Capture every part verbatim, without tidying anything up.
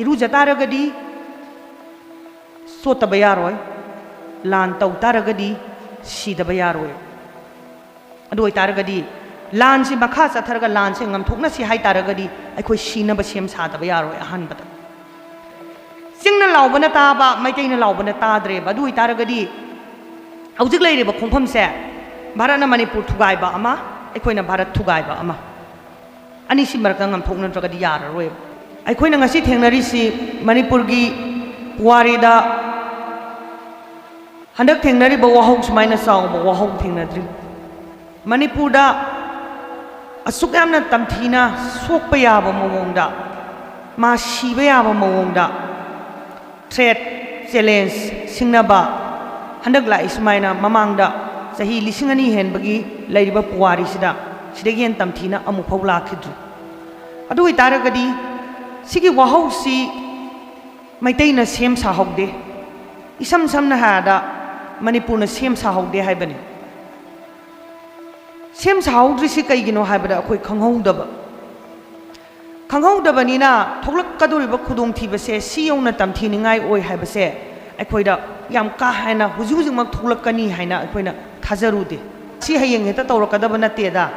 ꯏꯔꯨꯖ ꯇꯥꯔꯒꯗꯤ ꯆꯣꯠꯇꯕ ꯌꯥꯔꯣꯏ, ꯂꯥꯟ ꯇꯧ ꯇꯥꯔꯒꯗꯤ ꯁꯤꯗꯕ ꯌꯥꯔꯣꯏ꯫ ꯑꯗꯨ ꯑꯣꯏꯇꯥꯔꯒꯗꯤ ꯂꯥꯟꯁꯤ ꯃꯈꯥ ꯆꯠꯊꯔꯒ ꯂꯥꯟꯁꯦ ꯉꯝꯊꯣꯛꯅꯁꯤ ꯍꯥꯏ ꯇꯥꯔꯒꯗꯤ ꯑꯩꯈꯣꯏ ꯁꯤꯅꯕ ꯁꯦꯝ ꯁꯥꯗꯕ ꯌꯥꯔꯣꯏ꯫ ꯑꯍꯥꯟꯕꯗ ꯆꯤꯡꯅ ꯂꯥꯎꯕꯅ ꯇꯥꯕ, ꯃꯩꯇꯩꯅ ꯂꯥꯎꯕꯅ ꯇꯥꯗ꯭ꯔꯦꯕ꯫ ꯑꯗꯨ ꯑꯣꯏꯇꯥꯔꯒꯗꯤ ꯍꯧꯖꯤꯛ ꯂꯩꯔꯤꯕ ꯈꯣꯡꯐꯝꯁꯦ ꯚꯥꯔꯠꯅ ꯃꯅꯤꯄꯨꯔ ꯊꯨꯒꯥꯏꯕ ꯑꯃ, ꯑꯩꯈꯣꯏꯅ ꯚꯥꯔꯠ ꯊꯨꯒꯥꯏꯕ ꯑꯃ, ꯑꯅꯤꯁꯤ ꯃꯔꯛꯇ ꯉꯝꯊꯣꯛꯅꯗ꯭ꯔꯒꯗꯤ ꯌꯥꯔꯔꯣꯏꯕ꯫ ꯑꯩꯈꯣꯏꯅ ꯉꯁꯤ ꯊꯦꯡꯅꯔꯤꯁꯤ ꯃꯅꯤꯄꯨꯔꯒꯤ ꯄꯨꯋꯥꯔꯤꯗ ꯍꯟꯗꯛ ꯊꯦꯡꯅꯔꯤꯕ ꯋꯥꯍꯧ ꯁꯨꯃꯥꯏꯅ ꯆꯥꯎꯕ ꯋꯥꯍꯧ ꯊꯦꯡꯅꯗ꯭ꯔꯤ꯫ ꯃꯅꯤꯄꯨꯔꯗ ꯑꯁꯨꯛ ꯌꯥꯝꯅ ꯇꯝꯊꯤꯅ ꯁꯣꯛꯄ ꯌꯥꯕ ꯃꯑꯣꯡꯗ, ꯃꯥ ꯁꯤꯕ ꯌꯥꯕ ꯃꯑꯣꯡꯗ threat, challenge ꯁꯤꯡꯅꯕ ꯍꯟꯗꯛ ꯂꯥꯛꯏ ꯁꯨꯃꯥꯏꯅ ꯃꯃꯥꯡꯗ ꯆꯍꯤ ꯂꯤꯁꯤꯡ ꯑꯅꯤ ꯍꯦꯟꯕꯒꯤ ꯂꯩꯔꯤꯕ ꯄꯨꯋꯥꯔꯤꯁꯤꯗ ꯁꯤꯗꯒꯤ ꯍꯦꯟꯅ ꯇꯝꯊꯤꯅ ꯑꯃꯨꯛꯐꯥꯎ ꯂꯥꯛꯈꯤꯗ꯭ꯔꯤ꯫ ꯑꯗꯨ ꯑꯣꯏꯇꯥꯔꯒꯗꯤ ꯁꯤꯒꯤ ꯋꯥꯍꯧꯁꯤ ꯃꯩꯇꯩꯅ ꯁꯦꯝ ꯁꯥꯍꯧꯗꯦ, ꯏꯁꯝ ꯁꯝꯅ ꯍꯥꯏꯔꯕꯗ ꯃꯅꯤꯄꯨꯔꯅ ꯁꯦꯝ ꯁꯥꯍꯧꯗꯦ ꯍꯥꯏꯕꯅꯤ꯫ ꯁꯦꯝ ꯁꯥꯍꯧꯗ꯭ꯔꯤꯁꯤ ꯀꯩꯒꯤꯅꯣ ꯍꯥꯏꯕꯗ ꯑꯩꯈꯣꯏ ꯈꯪꯍꯧꯗꯕ, ꯈꯪꯍꯧꯗꯕꯅꯤꯅ ꯊꯣꯛꯂꯛꯀꯗꯧꯔꯤꯕ ꯈꯨꯗꯣꯡꯊꯤꯕꯁꯦ ꯁꯤ ꯌꯧꯅ ꯇꯝꯊꯤꯅꯤꯡꯉꯥꯏ ꯑꯣꯏ ꯍꯥꯏꯕꯁꯦ ꯑꯩꯈꯣꯏꯗ ꯌꯥꯝ ꯀꯥ ꯍꯦꯟꯅ ꯍꯧꯖꯤꯛ ꯍꯧꯖꯤꯛꯃꯛ ꯊꯣꯛꯂꯛꯀꯅꯤ ꯍꯥꯏꯅ ꯑꯩꯈꯣꯏꯅ ꯊꯥꯖꯔꯨꯗꯦ꯫ ꯁꯤ ꯍꯌꯦꯡ ꯍꯦꯛꯇ ꯇꯧꯔꯛꯀꯗꯕ ꯅꯠꯇꯦꯗ,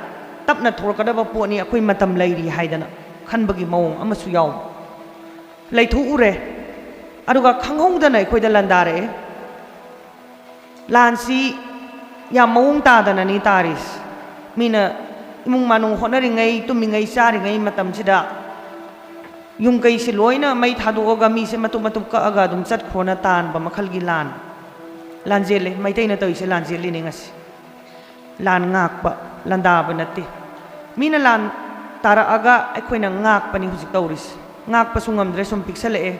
ꯇꯞꯅ ꯊꯣꯛꯂꯛꯀꯗꯕ ꯄꯣꯠꯅꯤ, ꯑꯩꯈꯣꯏ ꯃꯇꯝ ꯂꯩꯔꯤ ꯍꯥꯏꯗꯅ ꯈꯟꯕꯒꯤ ꯃꯑꯣꯡ ꯑꯃꯁꯨ ꯌꯥꯎꯕ꯫ ꯂꯩꯊꯣꯛꯎꯔꯦ꯫ ꯑꯗꯨꯒ ꯈꯪꯍꯧꯗꯅ ꯑꯩꯈꯣꯏꯗ ꯂꯥꯟꯗꯥꯔꯛꯑꯦ꯫ ꯂꯥꯟꯁꯤ ꯌꯥꯝ ꯃꯑꯣꯡ ꯇꯥꯗꯅꯅꯤ ꯇꯥꯔꯤꯁꯤ꯫ ꯃꯤꯅ ꯏꯃꯨꯡ ꯃꯅꯨꯡ ꯍꯣꯠꯅꯔꯤꯉꯩ, ꯇꯨꯝꯃꯤꯉꯩ, ꯆꯥꯔꯤꯉꯩ ꯃꯇꯝꯁꯤꯗ ꯌꯨꯝ ꯀꯩꯁꯤ ꯂꯣꯏꯅ ꯃꯩ ꯊꯥꯗꯣꯛꯑꯒ ꯃꯤꯁꯦ ꯃꯇꯨꯝ ꯃꯇꯨꯝ ꯀꯛꯑꯒ ꯑꯗꯨꯝ ꯆꯠꯈ꯭ꯔꯣꯅ ꯇꯥꯟꯕ ꯃꯈꯜꯒꯤ ꯂꯥꯟ꯫ ꯂꯥꯟꯖꯦꯜꯂꯦ꯫ ꯃꯩꯇꯩꯅ ꯇꯧꯔꯤꯁꯦ ꯂꯥꯟꯖꯦꯜꯂꯤꯅꯦ ꯉꯁꯤ꯫ ꯂꯥꯟ ꯉꯥꯛꯄ, ꯂꯥꯟꯗꯥꯕ ꯅꯠꯇꯦ꯫ ꯃꯤꯅ ꯂꯥꯟ ꯇꯥꯔꯛꯑꯒ ꯑꯩꯈꯣꯏꯅ ꯉꯥꯛꯄꯅꯤ ꯍꯧꯖꯤꯛ ꯇꯧꯔꯤꯁꯦ꯫ ꯉꯥꯛꯄꯁꯨ ꯉꯝꯗ꯭ꯔꯦ, ꯁꯨꯝ ꯄꯤꯛꯁꯜꯂꯛꯑꯦ꯫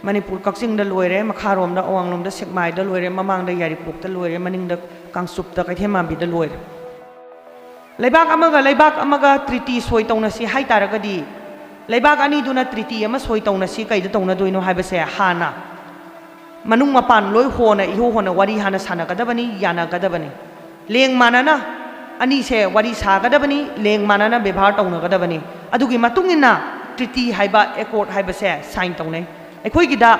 ꯃꯅꯤꯄꯨꯔ ꯀꯛꯆꯤꯡꯗ ꯂꯣꯏꯔꯦ, ꯃꯈꯥꯔꯣꯝꯗ ꯑꯋꯥꯡꯂꯣꯝꯗ ꯁꯦꯛꯃꯥꯏꯗ ꯂꯣꯏꯔꯦ, ꯃꯃꯥꯡꯗ ꯌꯥꯏꯔꯤꯄꯣꯛꯇ ꯂꯣꯏꯔꯦ, ꯃꯅꯤꯡꯗ ꯀꯥꯡꯆꯨꯞꯇ, ꯀꯩꯊꯦꯜ ꯃꯥꯟꯕꯤꯗ ꯂꯣꯏꯔꯦ꯫ ꯂꯩꯕꯥꯛ ꯑꯃꯒ ꯂꯩꯕꯥꯛ ꯑꯃꯒ ꯇ꯭ꯔꯤꯇꯤ ꯁꯣꯏ ꯇꯧꯅꯁꯤ ꯍꯥꯏ ꯇꯥꯔꯒꯗꯤ, ꯂꯩꯕꯥꯛ ꯑꯅꯤꯗꯨꯅ ꯇ꯭ꯔꯤꯇꯤ ꯑꯃ ꯁꯣꯏ ꯇꯧꯅꯁꯤ ꯀꯩꯗ ꯇꯧꯅꯗꯣꯏꯅꯣ ꯍꯥꯏꯕꯁꯦ ꯍꯥꯟꯅ ꯃꯅꯨꯡ ꯃꯄꯥꯟ ꯂꯣꯏ ꯍꯣꯟꯅ, ꯏꯍꯣ ꯍꯣꯟꯅ ꯋꯥꯔꯤ ꯍꯥꯟꯅ ꯁꯥꯟꯅꯒꯗꯕꯅꯤ, ꯌꯥꯅꯒꯗꯕꯅꯤ꯫ ꯂꯦꯡ ꯃꯥꯟꯅꯅ ꯑꯅꯤꯁꯦ ꯋꯥꯔꯤ ꯁꯥꯒꯗꯕꯅꯤ, ꯂꯦꯡ ꯃꯥꯟꯅꯅ ꯕꯦꯕꯥꯔ ꯇꯧꯅꯒꯗꯕꯅꯤ꯫ ꯑꯗꯨꯒꯤ ꯃꯇꯨꯡ ꯏꯟꯅ ꯇ꯭ꯔꯤꯇꯤ ꯍꯥꯏꯕ ꯑꯦꯀꯣꯔꯗ ꯍꯥꯏꯕꯁꯦ ꯁꯥꯏꯟ ꯇꯧꯅꯩ꯫ ꯑꯩꯈꯣꯏꯒꯤꯗ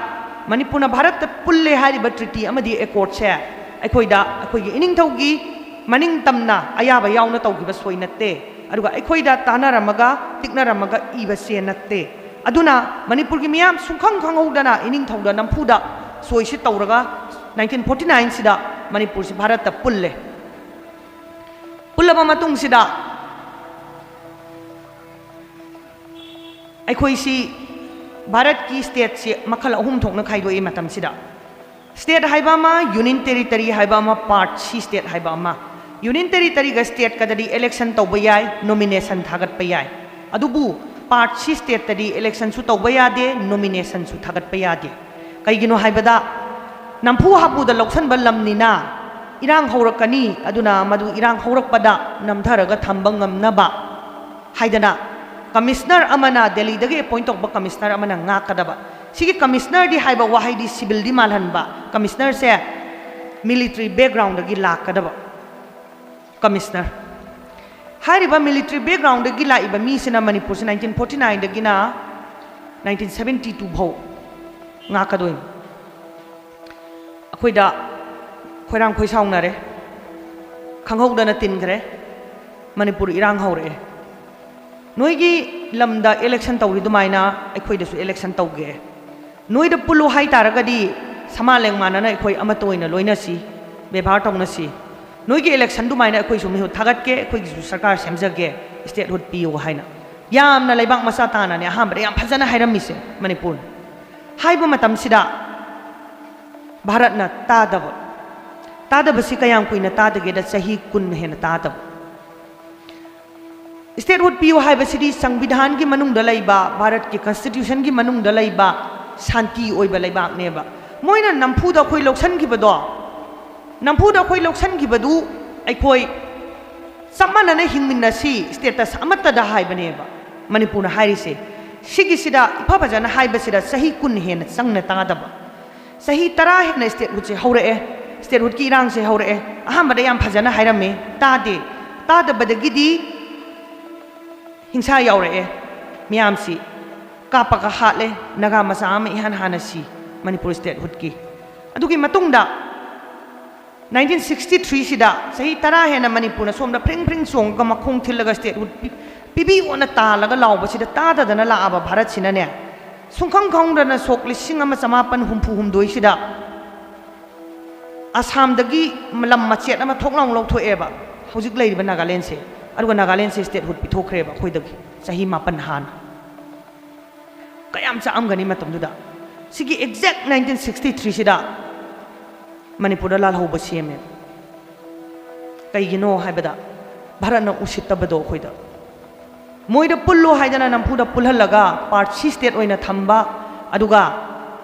ꯃꯅꯤꯄꯨꯔꯅ ꯚꯥꯔꯠꯇ ꯄꯨꯜꯂꯦ ꯍꯥꯏꯔꯤꯕ ꯇ꯭ꯔꯤꯇꯤ ꯑꯃꯗꯤ ꯑꯦꯀꯣꯔꯗꯁꯦ ꯑꯩꯈꯣꯏꯗ ꯑꯩꯈꯣꯏꯒꯤ ꯏꯅꯤꯡꯊꯧꯒꯤ ꯃꯅꯤꯡ ꯇꯝꯅ ꯑꯌꯥꯕ ꯌꯥꯎꯅ ꯇꯧꯈꯤꯕ ꯁꯣꯏ ꯅꯠꯇꯦ꯫ ꯑꯗꯨꯒ ꯑꯩꯈꯣꯏꯗ ꯇꯥꯟꯅꯔꯝꯃꯒ ꯇꯤꯛꯅꯔꯝꯃꯒ ꯏꯕ ꯆꯦ ꯅꯠꯇꯦ꯫ ꯑꯗꯨꯅ ꯃꯅꯤꯄꯨꯔꯒꯤ ꯃꯤꯌꯥꯝ ꯁꯨꯡꯈꯪ ꯈꯪꯍꯧꯗꯅ ꯏꯅꯤꯡꯊꯧꯗ ꯅꯝꯐꯨꯗ ꯁꯣꯏꯁꯤ ꯇꯧꯔꯒ ꯅꯥꯏꯟꯇꯤꯟ ꯐꯣꯔꯇꯤ ꯅꯥꯏꯟꯁꯤꯗ ꯃꯅꯤꯄꯨꯔꯁꯤ ꯚꯥꯔꯠꯇ ꯄꯨꯜꯂꯦ꯫ ꯄꯨꯜꯂꯕ ꯃꯇꯨꯡꯁꯤꯗ ꯑꯩꯈꯣꯏꯁꯤ ꯚꯥꯔꯠꯀꯤ ꯁ꯭ꯇꯦꯠꯁꯤ ꯃꯈꯜ ꯑꯍꯨꯝ ꯊꯣꯛꯅ ꯈꯥꯏꯗꯣꯛꯏ ꯃꯇꯝꯁꯤꯗ꯫ ꯁ꯭ꯇꯦꯠ ꯍꯥꯏꯕ ꯑꯃ, ꯌꯨꯅꯤꯌꯟ ꯇꯦꯔꯤꯇꯔꯤ ꯍꯥꯏꯕ ꯑꯃ, ꯄꯥꯔꯠ ꯁꯤ ꯁ꯭ꯇꯦꯠ ꯍꯥꯏꯕ ꯑꯃ꯫ ꯌꯨꯅꯤꯌꯟ ꯇꯦꯔꯤꯇꯔꯤꯒ ꯁ꯭ꯇꯦꯠꯀꯗꯗꯤ ꯏꯂꯦꯛꯁꯟ ꯇꯧꯕ ꯌꯥꯏ, ꯅꯣꯃꯤꯅꯦꯁꯟ ꯊꯥꯒꯠꯄ ꯌꯥꯏ꯫ ꯑꯗꯨꯕꯨ ꯄꯥꯔꯠ ꯁꯤ ꯁ꯭ꯇꯦꯠꯇꯗꯤ ꯏꯂꯦꯛꯁꯟꯁꯨ ꯇꯧꯕ ꯌꯥꯗꯦ, ꯅꯣꯃꯤꯅꯦꯁꯟꯁꯨ ꯊꯥꯒꯠꯄ ꯌꯥꯗꯦ꯫ ꯀꯩꯒꯤꯅꯣ ꯍꯥꯏꯕꯗ ꯅꯝꯐꯨ ꯍꯥꯐꯨꯗ ꯂꯧꯁꯟꯕ ꯂꯝꯅꯤꯅ ꯏꯔꯥꯡ ꯍꯧꯔꯛꯀꯅꯤ, ꯑꯗꯨꯅ ꯃꯗꯨ ꯏꯔꯥꯡ ꯍꯧꯔꯛꯄꯗ ꯅꯝꯊꯔꯒ ꯊꯝꯕ ꯉꯝꯅꯕ ꯍꯥꯏꯗꯅ ꯀꯃꯤꯁꯅꯔ ꯑꯃꯅ, ꯗꯦꯜꯂꯤꯗꯒꯤ ꯑꯦꯄꯣꯏꯟ ꯇꯧꯕ ꯀꯃꯤꯁꯅꯔ ꯑꯃꯅ ꯉꯥꯛꯀꯗꯕ꯫ ꯁꯤꯒꯤ ꯀꯃꯤꯁꯅꯔꯗꯤ ꯍꯥꯏꯕ ꯋꯥꯍꯩꯗꯤ ꯁꯤꯚꯤꯜꯗꯤ ꯃꯥꯜꯍꯟꯕ, ꯀꯃꯤꯁꯅꯔꯁꯦ ꯃꯤꯂꯤꯇꯔꯤ ꯕꯦꯛꯒ꯭ꯔꯥꯎꯟꯗꯒꯤ ꯂꯥꯛꯀꯗꯕ ꯀꯃꯤꯁꯅꯔ꯫ ꯍꯥꯏꯔꯤꯕ ꯃꯤꯂꯤꯇꯔꯤ ꯕꯦꯛꯒ꯭ꯔꯥꯎꯟꯗꯒꯤ ꯂꯥꯛꯏꯕ ꯃꯤꯁꯤꯅ ꯃꯅꯤꯄꯨꯔꯁꯤ ꯅꯥꯏꯟꯇꯤꯟ ꯐꯣꯔꯇꯤ ꯅꯥꯏꯟꯗꯒꯤꯅ ꯅꯥꯏꯟꯇꯤꯟ ꯁꯚꯦꯟꯇꯤ ꯇꯨ ꯐꯥꯎ ꯉꯥꯛꯀꯗꯣꯏꯅꯤ꯫ ꯑꯩꯈꯣꯏꯗ ꯈꯣꯏꯔꯥꯡ ꯈꯣꯏꯁꯥꯎꯅꯔꯦ, ꯈꯪꯍꯧꯗꯅ ꯇꯤꯟꯈ꯭ꯔꯦ, ꯃꯅꯤꯄꯨꯔ ꯏꯔꯥꯡ ꯍꯧꯔꯛꯑꯦ꯫ ꯅꯣꯏꯒꯤ ꯂꯝꯗ ꯏꯂꯦꯛꯁꯟ ꯇꯧꯔꯤ ꯑꯗꯨꯃꯥꯏꯅ ꯑꯩꯈꯣꯏꯗꯁꯨ ꯏꯂꯦꯛꯁꯟ ꯇꯧꯒꯦ꯫ ꯅꯣꯏꯗ ꯄꯨꯜꯂꯨ ꯍꯥꯏ ꯇꯥꯔꯒꯗꯤ ꯁꯃꯥ ꯂꯦꯡ ꯃꯥꯟꯅꯅ ꯑꯩꯈꯣꯏ ꯑꯃꯠꯇ ꯑꯣꯏꯅ ꯂꯣꯏꯅꯁꯤ, ꯕꯦꯕꯥꯔ ꯇꯧꯅꯁꯤ꯫ ꯅꯣꯏꯒꯤ ꯏꯂꯦꯛꯁꯟ ꯑꯗꯨꯃꯥꯏꯅ ꯑꯩꯈꯣꯏꯁꯨ ꯃꯤꯍꯨꯠ ꯊꯥꯒꯠꯀꯦ, ꯑꯩꯈꯣꯏꯒꯤꯁꯨ ꯁꯔꯀꯥꯔ ꯁꯦꯝꯖꯒꯦ, ꯁ꯭ꯇꯦꯠꯍꯨꯠ ꯄꯤꯌꯨ ꯍꯥꯏꯅ ꯌꯥꯝꯅ ꯂꯩꯕꯥꯛ ꯃꯆꯥ ꯇꯥꯅꯅꯦ ꯑꯍꯥꯟꯕꯗ ꯌꯥꯝ ꯐꯖꯅ ꯍꯥꯏꯔꯝꯃꯤꯁꯦ ꯃꯅꯤꯄꯨꯔꯅ꯫ ꯍꯥꯏꯕ ꯃꯇꯝꯁꯤꯗ ꯚꯥꯔꯠꯅ ꯇꯥꯗꯕ, ꯇꯥꯗꯕꯁꯤ ꯀꯌꯥꯝ ꯀꯨꯏꯅ ꯇꯥꯗꯒꯦꯗ ꯆꯍꯤ ꯀꯨꯟ ꯍꯦꯟꯅ ꯇꯥꯗꯕ꯫ ꯁ꯭ꯇꯦꯠꯍꯨꯠ ꯄꯤꯌꯨ ꯍꯥꯏꯕꯁꯤꯗꯤ ꯁꯪꯕꯤꯙꯥꯟꯒꯤ ꯃꯅꯨꯡꯗ ꯂꯩꯕ, ꯚꯥꯔꯠꯀꯤ ꯀꯟꯁꯇꯤꯇ꯭ꯌꯨꯁꯟꯒꯤ ꯃꯅꯨꯡꯗ ꯂꯩꯕ ꯁꯥꯟꯇꯤ ꯑꯣꯏꯕ ꯂꯩꯕꯥꯛꯅꯦꯕ꯫ ꯃꯣꯏꯅ ꯅꯝꯐꯨꯗ ꯑꯩꯈꯣꯏ ꯂꯧꯁꯟꯈꯤꯕꯗꯣ, ꯅꯝꯐꯨꯗ ꯑꯩꯈꯣꯏ ꯂꯧꯁꯟꯈꯤꯕꯗꯨ ꯑꯩꯈꯣꯏ ꯆꯞ ꯃꯥꯟꯅꯅ ꯍꯤꯡꯃꯤꯟꯅꯁꯤ, ꯁ꯭ꯇꯦꯇꯁ ꯑꯃꯠꯇꯗ ꯍꯥꯏꯕꯅꯦꯕ ꯃꯅꯤꯄꯨꯔꯅ ꯍꯥꯏꯔꯤꯁꯦ꯫ ꯁꯤꯒꯤꯁꯤꯗ ꯏꯐ ꯐꯖꯅ ꯍꯥꯏꯕꯁꯤꯗ ꯆꯍꯤ ꯀꯨꯟ ꯍꯦꯟꯅ ꯆꯪꯅ ꯇꯥꯗꯕ꯫ ꯆꯍꯤ ꯇꯔꯥ ꯍꯦꯟꯅ ꯁ꯭ꯇꯦꯠꯍꯨꯠꯁꯦ ꯍꯧꯔꯛꯑꯦ, ꯁ꯭ꯇꯦꯠꯍꯨꯠꯀꯤ ꯏꯔꯥꯡꯁꯦ ꯍꯧꯔꯛꯑꯦ꯫ ꯑꯍꯥꯟꯕꯗ ꯌꯥꯝ ꯐꯖꯅ ꯍꯥꯏꯔꯝꯃꯤ, ꯇꯥꯗꯦ꯫ ꯇꯥꯗꯕꯗꯒꯤꯗꯤ ꯍꯤꯡꯁꯥ ꯌꯥꯎꯔꯛꯑꯦ ꯃꯤꯌꯥꯝꯁꯤ꯫ ꯀꯥꯞꯄꯒ ꯍꯥꯠꯂꯦ꯫ ꯅꯥꯒꯥ ꯃꯆꯥ ꯑꯃ ꯏꯍꯥꯟ ꯍꯥꯟꯅ ꯁꯤ ꯃꯅꯤꯄꯨꯔ statehoodꯀꯤ꯫ ꯑꯗꯨꯒꯤ ꯃꯇꯨꯡꯗ nineteen sixty threeꯁꯤꯗ ꯆꯍꯤ ꯇꯔꯥ ꯍꯦꯟꯅ ꯃꯅꯤꯄꯨꯔꯅ ꯁꯣꯝꯗ ꯐ꯭ꯔꯤꯡ ꯐ꯭ꯔꯤꯡ ꯆꯣꯡꯉꯒ ꯃꯈꯣꯡ ꯊꯤꯜꯂꯒ statehood ꯄꯤ-, ꯄꯤꯕꯤꯌꯣꯅ ꯇꯥꯜꯂꯒ ꯂꯥꯎꯕꯁꯤꯗ ꯇꯥꯗꯗꯅ ꯂꯥꯛꯑꯕ ꯚꯥꯔꯠꯁꯤꯅꯅꯦ, ꯁꯨꯡꯈꯪ ꯈꯪꯗꯅ ꯁꯣꯛ ꯂꯤꯁꯤꯡ ꯑꯃ ꯆꯃꯥꯄꯟ ꯍꯨꯝꯐꯨ ꯍꯨꯝꯗꯣꯏꯁꯤꯗ ꯑꯁꯥꯝꯗꯒꯤ ꯂꯝ ꯃꯆꯦꯠ ꯑꯃ ꯊꯣꯛ ꯂꯥꯎꯅ ꯂꯧꯊꯣꯛꯑꯦꯕ ꯍꯧꯖꯤꯛ ꯂꯩꯔꯤꯕ ꯅꯥꯒꯥꯂꯦꯟꯁꯦ꯫ ꯑꯗꯨꯒ ꯅꯥꯒꯥꯂꯦꯟꯁꯦ statehood ꯄꯤꯊꯣꯛꯈ꯭ꯔꯦꯕ ꯑꯩꯈꯣꯏꯗꯒꯤ ꯆꯍꯤ ꯃꯥꯄꯟ ꯍꯥꯟꯅ꯫ ꯀꯌꯥꯝ ꯆꯥꯛꯑꯝꯒꯅꯤ ꯃꯇꯝꯗꯨꯗ꯫ ꯁꯤꯒꯤ exact nineteen sixty threeꯁꯤꯗ ꯃꯅꯤꯄꯨꯔꯗ ꯂꯥꯜꯍꯧꯕ ꯁꯦꯝꯃꯦ꯫ ꯀꯩꯒꯤꯅꯣ ꯍꯥꯏꯕꯗ ꯚꯥꯔꯠꯅ ꯎꯁꯤꯠꯇꯕꯗꯣ ꯑꯩꯈꯣꯏꯗ꯫ ꯃꯣꯏꯗ ꯄꯨꯜꯂꯣ ꯍꯥꯏꯗꯅ ꯅꯝꯐꯨꯗ ꯄꯨꯜꯍꯜꯂꯒ part C state ꯑꯣꯏꯅ ꯊꯝꯕ, ꯑꯗꯨꯒ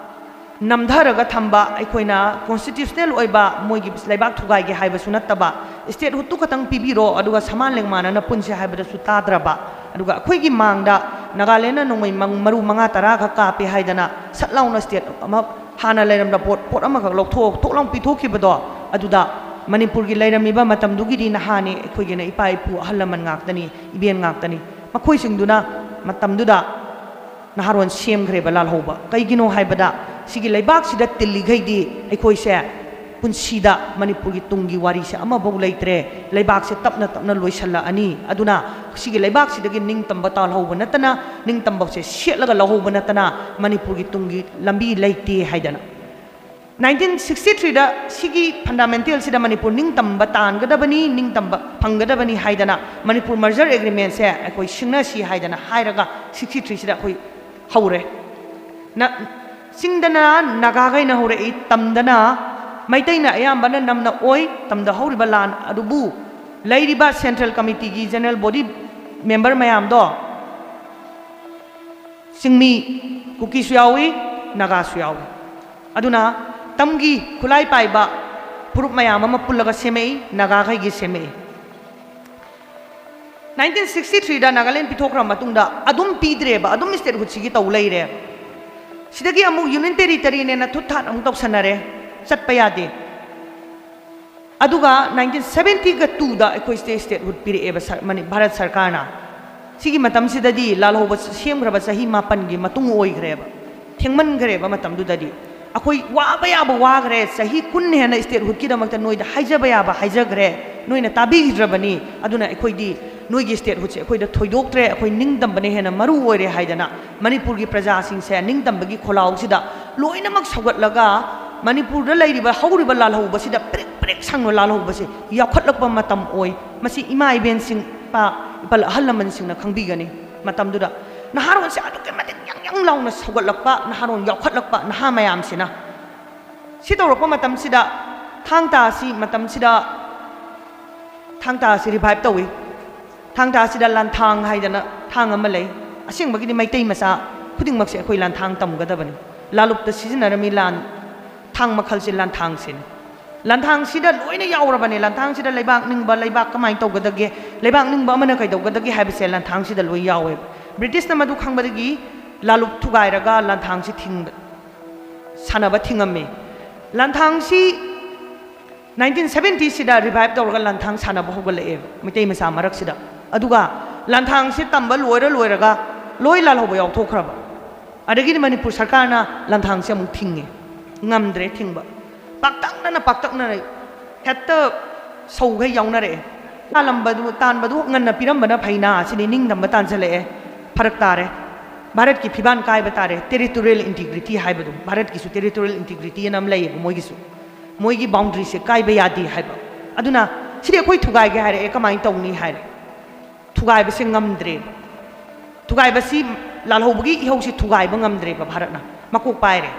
ꯅꯝꯊꯔꯒ ꯊꯝꯕ, ꯑꯩꯈꯣꯏꯅ constitutional ꯑꯣꯏꯕ ꯃꯣꯏꯒꯤ ꯂꯩꯕꯥꯛ ꯊꯨꯒꯥꯏꯒꯦ ꯍꯥꯏꯕꯁꯨ ꯅꯠꯇꯕ, statehoodꯇꯨ ꯈꯇꯪ ꯄꯤꯕꯤꯔꯣ ꯑꯗꯨꯒ ꯁꯃꯥꯟ ꯂꯦꯡꯃꯥꯟꯅꯅ ꯄꯨꯟꯁꯦ ꯍꯥꯏꯕꯗꯁꯨ ꯇꯥꯗ꯭ꯔꯕ꯫ ꯑꯗꯨꯒ ꯑꯩꯈꯣꯏꯒꯤ ꯃꯥꯡꯗ ꯅꯥꯒꯥꯂꯦꯟꯗ ꯅꯣꯡꯃꯩ ꯃꯪ-, ꯃꯔꯨ ꯃꯉꯥ ꯇꯔꯥ ꯈꯛ ꯀꯥꯞꯄꯦ ꯍꯥꯏꯗꯅ ꯁꯠ ꯂꯥꯎꯅ state ꯑꯃ, ꯍꯥꯟꯅ ꯂꯩꯔꯝꯕ ꯄꯣꯠ, ꯄꯣꯠ ꯑꯃꯈꯛ ꯂꯧꯊꯣꯛ-, ꯊꯣꯛ ꯂꯥꯎ ꯄꯤꯊꯣꯛꯈꯤꯕꯗꯣ, ꯑꯗꯨꯗ ꯃꯅꯤꯄꯨꯔꯒꯤ ꯂꯩꯔꯝꯃꯤꯕ ꯃꯇꯝꯗꯨꯒꯤꯗꯤ ꯅꯍꯥꯅꯤ, ꯑꯩꯈꯣꯏꯒꯤꯅ ꯏꯄꯥ ꯏꯄꯨ ꯑꯍꯜ ꯂꯃꯟ ꯉꯥꯛꯇꯅꯤ, ꯏꯕꯦꯟ ꯉꯥꯛꯇꯅꯤ꯫ ꯃꯈꯣꯏꯁꯤꯡꯗꯨꯅ ꯃꯇꯝꯗꯨꯗ ꯅꯍꯥꯔꯣꯟ ꯁꯦꯝꯈ꯭ꯔꯦꯕ ꯂꯥꯜꯍꯧꯕ꯫ ꯀꯩꯒꯤꯅꯣ ꯍꯥꯏꯕꯗ ꯁꯤꯒꯤ ꯂꯩꯕꯥꯛꯁꯤꯗ ꯇꯤꯜꯂꯤꯈꯩꯗꯤ ꯑꯩꯈꯣꯏꯁꯦ ꯄꯨꯟꯁꯤꯗ ꯃꯅꯤꯄꯨꯔꯒꯤ ꯇꯨꯡꯒꯤ ꯋꯥꯔꯤꯁꯦ ꯑꯃꯐꯥꯎ ꯂꯩꯇ꯭ꯔꯦ꯫ ꯂꯩꯕꯥꯛꯁꯦ ꯇꯞꯅ ꯇꯞꯅ ꯂꯣꯏꯁꯜꯂꯛꯑꯅꯤ꯫ ꯑꯗꯨꯅ ꯁꯤꯒꯤ ꯂꯩꯕꯥꯛꯁꯤꯗꯒꯤ ꯅꯤꯡꯇꯝꯕ ꯇꯥꯜꯍꯧꯕ ꯅꯠꯇꯅ, ꯅꯤꯡꯇꯝꯕꯁꯦ ꯁꯦꯠꯂꯒ ꯂꯧꯍꯧꯕ ꯅꯠꯇꯅ ꯃꯅꯤꯄꯨꯔꯒꯤ ꯇꯨꯡꯒꯤ ꯂꯝꯕꯤ ꯂꯩꯇꯦ ꯍꯥꯏꯗꯅ꯫ Nineteen sixty threeꯗ ꯁꯤꯒꯤ fundamentalꯁꯤꯗ ꯃꯅꯤꯄꯨꯔ ꯅꯤꯡꯇꯝꯕ ꯇꯥꯟꯒꯗꯕꯅꯤ, ꯅꯤꯡꯇꯝꯕ ꯐꯪꯒꯗꯕꯅꯤ ꯍꯥꯏꯗꯅ ꯃꯅꯤꯄꯨꯔ merger agreementꯁꯦ ꯑꯩꯈꯣꯏ ꯁꯤꯡꯅꯁꯤ ꯍꯥꯏꯗꯅ ꯍꯥꯏꯔꯒ sixty threeꯁꯤꯗ ꯑꯩꯈꯣꯏ ꯍꯧꯔꯦ꯫ ꯅ-, ꯆꯤꯡꯗꯅ ꯅꯥꯒꯥꯈꯩꯅ ꯍꯧꯔꯛꯏ, ꯇꯝꯗꯅ ꯃꯩꯇꯩꯅ ꯑꯌꯥꯝꯕꯅ ꯅꯝꯅ ꯑꯣꯏ꯫ ꯇꯝꯗ ꯍꯧꯔꯤꯕ ꯂꯥꯟ ꯑꯗꯨꯕꯨ ꯂꯩꯔꯤꯕ central committeeꯒꯤ general body member ꯃꯌꯥꯝꯗꯣ ꯆꯤꯡꯃꯤ, ꯀꯨꯀꯤꯁꯨ ꯌꯥꯎꯏ, ꯅꯥꯒꯥꯁꯨ ꯌꯥꯎꯏ꯫ ꯑꯗꯨꯅ ꯇꯝꯒꯤ ꯈꯨꯠꯂꯥꯏ ꯄꯥꯏꯕ ꯐꯨꯔꯨꯞ ꯃꯌꯥꯝ ꯑꯃ ꯄꯨꯜꯂꯒ ꯁꯦꯝꯃꯛꯏ, ꯅꯥꯒꯥꯈꯩꯒꯤ ꯁꯦꯝꯃꯛꯏ꯫ Nineteen sixty threeꯗ ꯅꯥꯒꯥꯂꯦꯟ ꯄꯤꯊꯣꯛꯈ꯭ꯔ ꯃꯇꯨꯡꯗ ꯑꯗꯨꯝ ꯄꯤꯗ꯭ꯔꯦꯕ, ꯑꯗꯨꯝ statehoodꯁꯤꯒꯤ ꯇꯧ ꯂꯩꯔꯦ꯫ ꯁꯤꯗꯒꯤ ꯑꯃꯨꯛ union territoryꯅꯦꯅ ꯊꯨꯠ ꯊꯥꯠ ꯑꯃꯨꯛ ꯇꯧꯁꯟꯅꯔꯦ, ꯆꯠꯄ ꯌꯥꯗꯦ꯫ ꯑꯗꯨꯒ nineteen seventy two ꯑꯩꯈꯣꯏ state statehood ꯄꯤꯔꯛꯑꯦꯕ ꯁꯔ-, ꯃꯅꯤ-, ꯚꯥꯔꯠ ꯁꯔꯀꯥꯔꯅ꯫ ꯁꯤꯒꯤ ꯃꯇꯝꯁꯤꯗꯗꯤ ꯂꯥꯜꯍꯧꯕ ꯁꯦꯝꯈ꯭ꯔꯕ ꯆꯍꯤ ꯃꯥꯄꯟꯒꯤ ꯃꯇꯨꯡ ꯑꯣꯏꯈ꯭ꯔꯦꯕ꯫ ꯊꯦꯡꯃꯟꯈ꯭ꯔꯦꯕ ꯃꯇꯝꯗꯨꯗꯗꯤ꯫ ꯑꯩꯈꯣꯏ ꯋꯥꯕ ꯌꯥꯕ ꯋꯥꯈ꯭ꯔꯦ꯫ ꯆꯍꯤ ꯀꯨꯟ ꯍꯦꯟꯅ statehoodꯀꯤꯗꯃꯛꯇ ꯅꯣꯏꯗ ꯍꯥꯏꯖꯕ ꯌꯥꯕ ꯍꯥꯏꯖꯈ꯭ꯔꯦ꯫ ꯅꯣꯏꯅ ꯇꯥꯕꯤꯈꯤꯗ꯭ꯔꯕꯅꯤ꯫ ꯑꯗꯨꯅ ꯑꯩꯈꯣꯏꯗꯤ ꯅꯣꯏꯒꯤ statehoodꯁꯦ ꯑꯩꯈꯣꯏꯗ ꯊꯣꯏꯗꯣꯛꯇ꯭ꯔꯦ꯫ ꯑꯩꯈꯣꯏ ꯅꯤꯡꯇꯝꯕꯅ ꯍꯦꯟꯅ ꯃꯔꯨ ꯑꯣꯏꯔꯦ ꯍꯥꯏꯗꯅ ꯃꯅꯤꯄꯨꯔꯒꯤ ꯄ꯭ꯔꯖꯥꯁꯤꯡꯁꯦ ꯅꯤꯡꯇꯝꯕꯒꯤ ꯈꯣꯜꯂꯥꯎꯁꯤꯗ ꯂꯣꯏꯅꯃꯛ ꯁꯧꯒꯠꯂꯒ ꯃꯅꯤꯄꯨꯔꯗ ꯂꯩꯔꯤꯕ ꯍꯧꯔꯤꯕ ꯂꯥꯜꯍꯧꯕꯁꯤꯗ ꯄ꯭ꯔꯤꯛ ꯄ꯭ꯔꯤꯛ ꯁꯪꯅ ꯂꯥꯜꯍꯧꯕꯁꯦ ꯌꯥꯎꯈꯠꯂꯛꯄ ꯃꯇꯝ ꯑꯣꯏ꯫ ꯃꯁꯤ ꯏꯃꯥ ꯏꯕꯦꯟꯁꯤꯡ, ꯏꯄꯥ, ꯏꯄꯥꯜ ꯑꯍꯜ ꯂꯃꯟꯁꯤꯡꯅ ꯈꯪꯕꯤꯒꯅꯤ꯫ ꯃꯇꯝꯗꯨꯗ ꯅꯍꯥꯔꯣꯜꯁꯦ ꯑꯗꯨꯛꯀꯤ ꯃꯇꯤꯛ ꯌꯥꯡ ꯌꯥꯡ ꯂꯥꯎꯅ ꯁꯧꯒꯠꯂꯛꯄ, ꯅꯍꯥꯔꯣꯜ ꯌꯥꯎꯈꯠꯂꯛꯄ, ꯅꯍꯥ ꯃꯌꯥꯝꯁꯤꯅ꯫ ꯁꯤ ꯇꯧꯔꯛꯄ ꯃꯇꯝꯁꯤꯗ ꯊꯥꯡ ꯇꯥ ꯑꯁꯤ ꯃꯇꯝꯁꯤꯗ, ꯊꯥꯡ ꯇꯥ ꯑꯁꯤ revive ꯇꯧꯏ꯫ ꯊꯥꯡ ꯇꯥ ꯑꯁꯤꯗ ꯂꯥꯟꯊꯥꯡ ꯍꯥꯏꯗꯅ ꯊꯥꯡ ꯑꯃ ꯂꯩ꯫ ꯑꯁꯦꯡꯕꯒꯤꯗꯤ ꯃꯩꯇꯩ ꯃꯆꯥ ꯈꯨꯗꯤꯡꯃꯛꯁꯦ ꯑꯩꯈꯣꯏ ꯂꯥꯟꯊꯥꯡ ꯇꯝꯒꯗꯕꯅꯤ꯫ ꯂꯥꯂꯨꯞꯇ ꯁꯤꯖꯤꯟꯅꯔꯝꯃꯤ ꯂꯥꯟ ꯊꯥꯡ ꯃꯈꯜꯁꯦ ꯂꯥꯟꯊꯥꯡꯁꯤꯅꯤ꯫ ꯂꯥꯟꯊꯥꯡꯁꯤꯗ ꯂꯣꯏꯅ ꯌꯥꯎꯔꯕꯅꯦ꯫ ꯂꯥꯟꯊꯥꯡꯁꯤꯗ ꯂꯩꯕꯥꯛ ꯅꯤꯡꯕ, ꯂꯩꯕꯥꯛ ꯀꯃꯥꯏꯅ ꯇꯧꯒꯗꯒꯦ, ꯂꯩꯕꯥꯛ ꯅꯤꯡꯕ ꯑꯃꯅ ꯀꯩꯗꯧꯒꯗꯒꯦ ꯍꯥꯏꯕꯁꯦ ꯂꯥꯟꯊꯥꯡꯁꯤꯗ ꯂꯣꯏ ꯌꯥꯎꯋꯦ꯫ ꯕ꯭ꯔꯤꯇꯤꯁꯅ ꯃꯗꯨ ꯈꯪꯕꯗꯒꯤ ꯂꯥꯂꯨꯞ ꯊꯨꯒꯥꯏꯔꯒ ꯂꯥꯟꯊꯥꯡꯁꯤ ꯊꯤꯡꯕ, ꯁꯥꯟꯅꯕ ꯊꯤꯡꯉꯝꯃꯤ꯫ ꯂꯥꯟꯊꯥꯡꯁꯤ nineteen seventyꯁꯤꯗ revive ꯇꯧꯔꯒ ꯂꯥꯟꯊꯥꯡ ꯁꯥꯟꯅꯕ ꯍꯧꯒꯠꯂꯛꯑꯦꯕ ꯃꯩꯇꯩ ꯃꯆꯥ ꯃꯔꯛꯁꯤꯗ꯫ ꯑꯗꯨꯒ ꯂꯥꯟꯊꯥꯡꯁꯤ ꯇꯝꯕ ꯂꯣꯏꯔ ꯂꯣꯏꯔꯒ ꯂꯣꯏ ꯂꯥꯜꯍꯧꯕ ꯌꯥꯎꯊꯣꯛꯈ꯭ꯔꯕ꯫ ꯑꯗꯒꯤꯗꯤ ꯃꯅꯤꯄꯨꯔ ꯁꯔꯀꯥꯔꯅ ꯂꯥꯟꯊꯥꯡꯁꯦ ꯑꯃꯨꯛ ꯊꯤꯡꯉꯦ꯫ ꯉꯝꯗ꯭ꯔꯦ ꯊꯤꯡꯕ꯫ ꯄꯥꯛꯇꯛꯅꯅ, ꯄꯥꯛꯇꯛꯅꯅ ꯍꯦꯛꯇ ꯁꯧꯈꯩ ꯌꯥꯎꯅꯔꯛꯑꯦ꯫ ꯇꯥꯜꯂꯝꯕꯗꯨ, ꯇꯥꯟꯕꯗꯨ ꯉꯟꯅ ꯄꯤꯔꯝꯕꯅ ꯐꯩꯅ ꯁꯤꯅꯤ, ꯅꯤꯡꯇꯝꯕ ꯇꯥꯟꯁꯤꯜꯂꯛꯑꯦ꯫ ꯐꯔꯛ ꯇꯥꯔꯦ꯫ ꯚꯥꯔꯠꯀꯤ ꯐꯤꯕꯥꯟ ꯀꯥꯏꯕ ꯇꯥꯔꯦ꯫ Territorial integrity ꯍꯥꯏꯕꯗꯣ, ꯚꯥꯔꯠꯀꯤꯁꯨ territorial integrity ꯑꯅ ꯑꯃ ꯂꯩꯌꯦꯕ ꯃꯣꯏꯒꯤꯁꯨ꯫ ꯃꯣꯏꯒꯤ boundaryꯁꯦ ꯀꯥꯏꯕ ꯌꯥꯗꯦ ꯍꯥꯏꯕ꯫ ꯑꯗꯨꯅ ꯁꯤꯗꯤ ꯑꯩꯈꯣꯏ ꯊꯨꯒꯥꯏꯒꯦ ꯍꯥꯏꯔꯛꯑꯦ, ꯀꯃꯥꯏꯅ ꯇꯧꯅꯤ ꯍꯥꯏꯔꯦ꯫ ꯊꯨꯒꯥꯏꯕꯁꯦ ꯉꯝꯗ꯭ꯔꯦ꯫ ꯊꯨꯒꯥꯏꯕꯁꯤ, ꯂꯥꯜꯍꯧꯕꯒꯤ ꯏꯍꯧꯁꯤ ꯊꯨꯒꯥꯏꯕ ꯉꯝꯗ꯭ꯔꯦꯕ ꯚꯥꯔꯠꯅ꯫ ꯃꯀꯣꯛ ꯄꯥꯏꯔꯦ꯫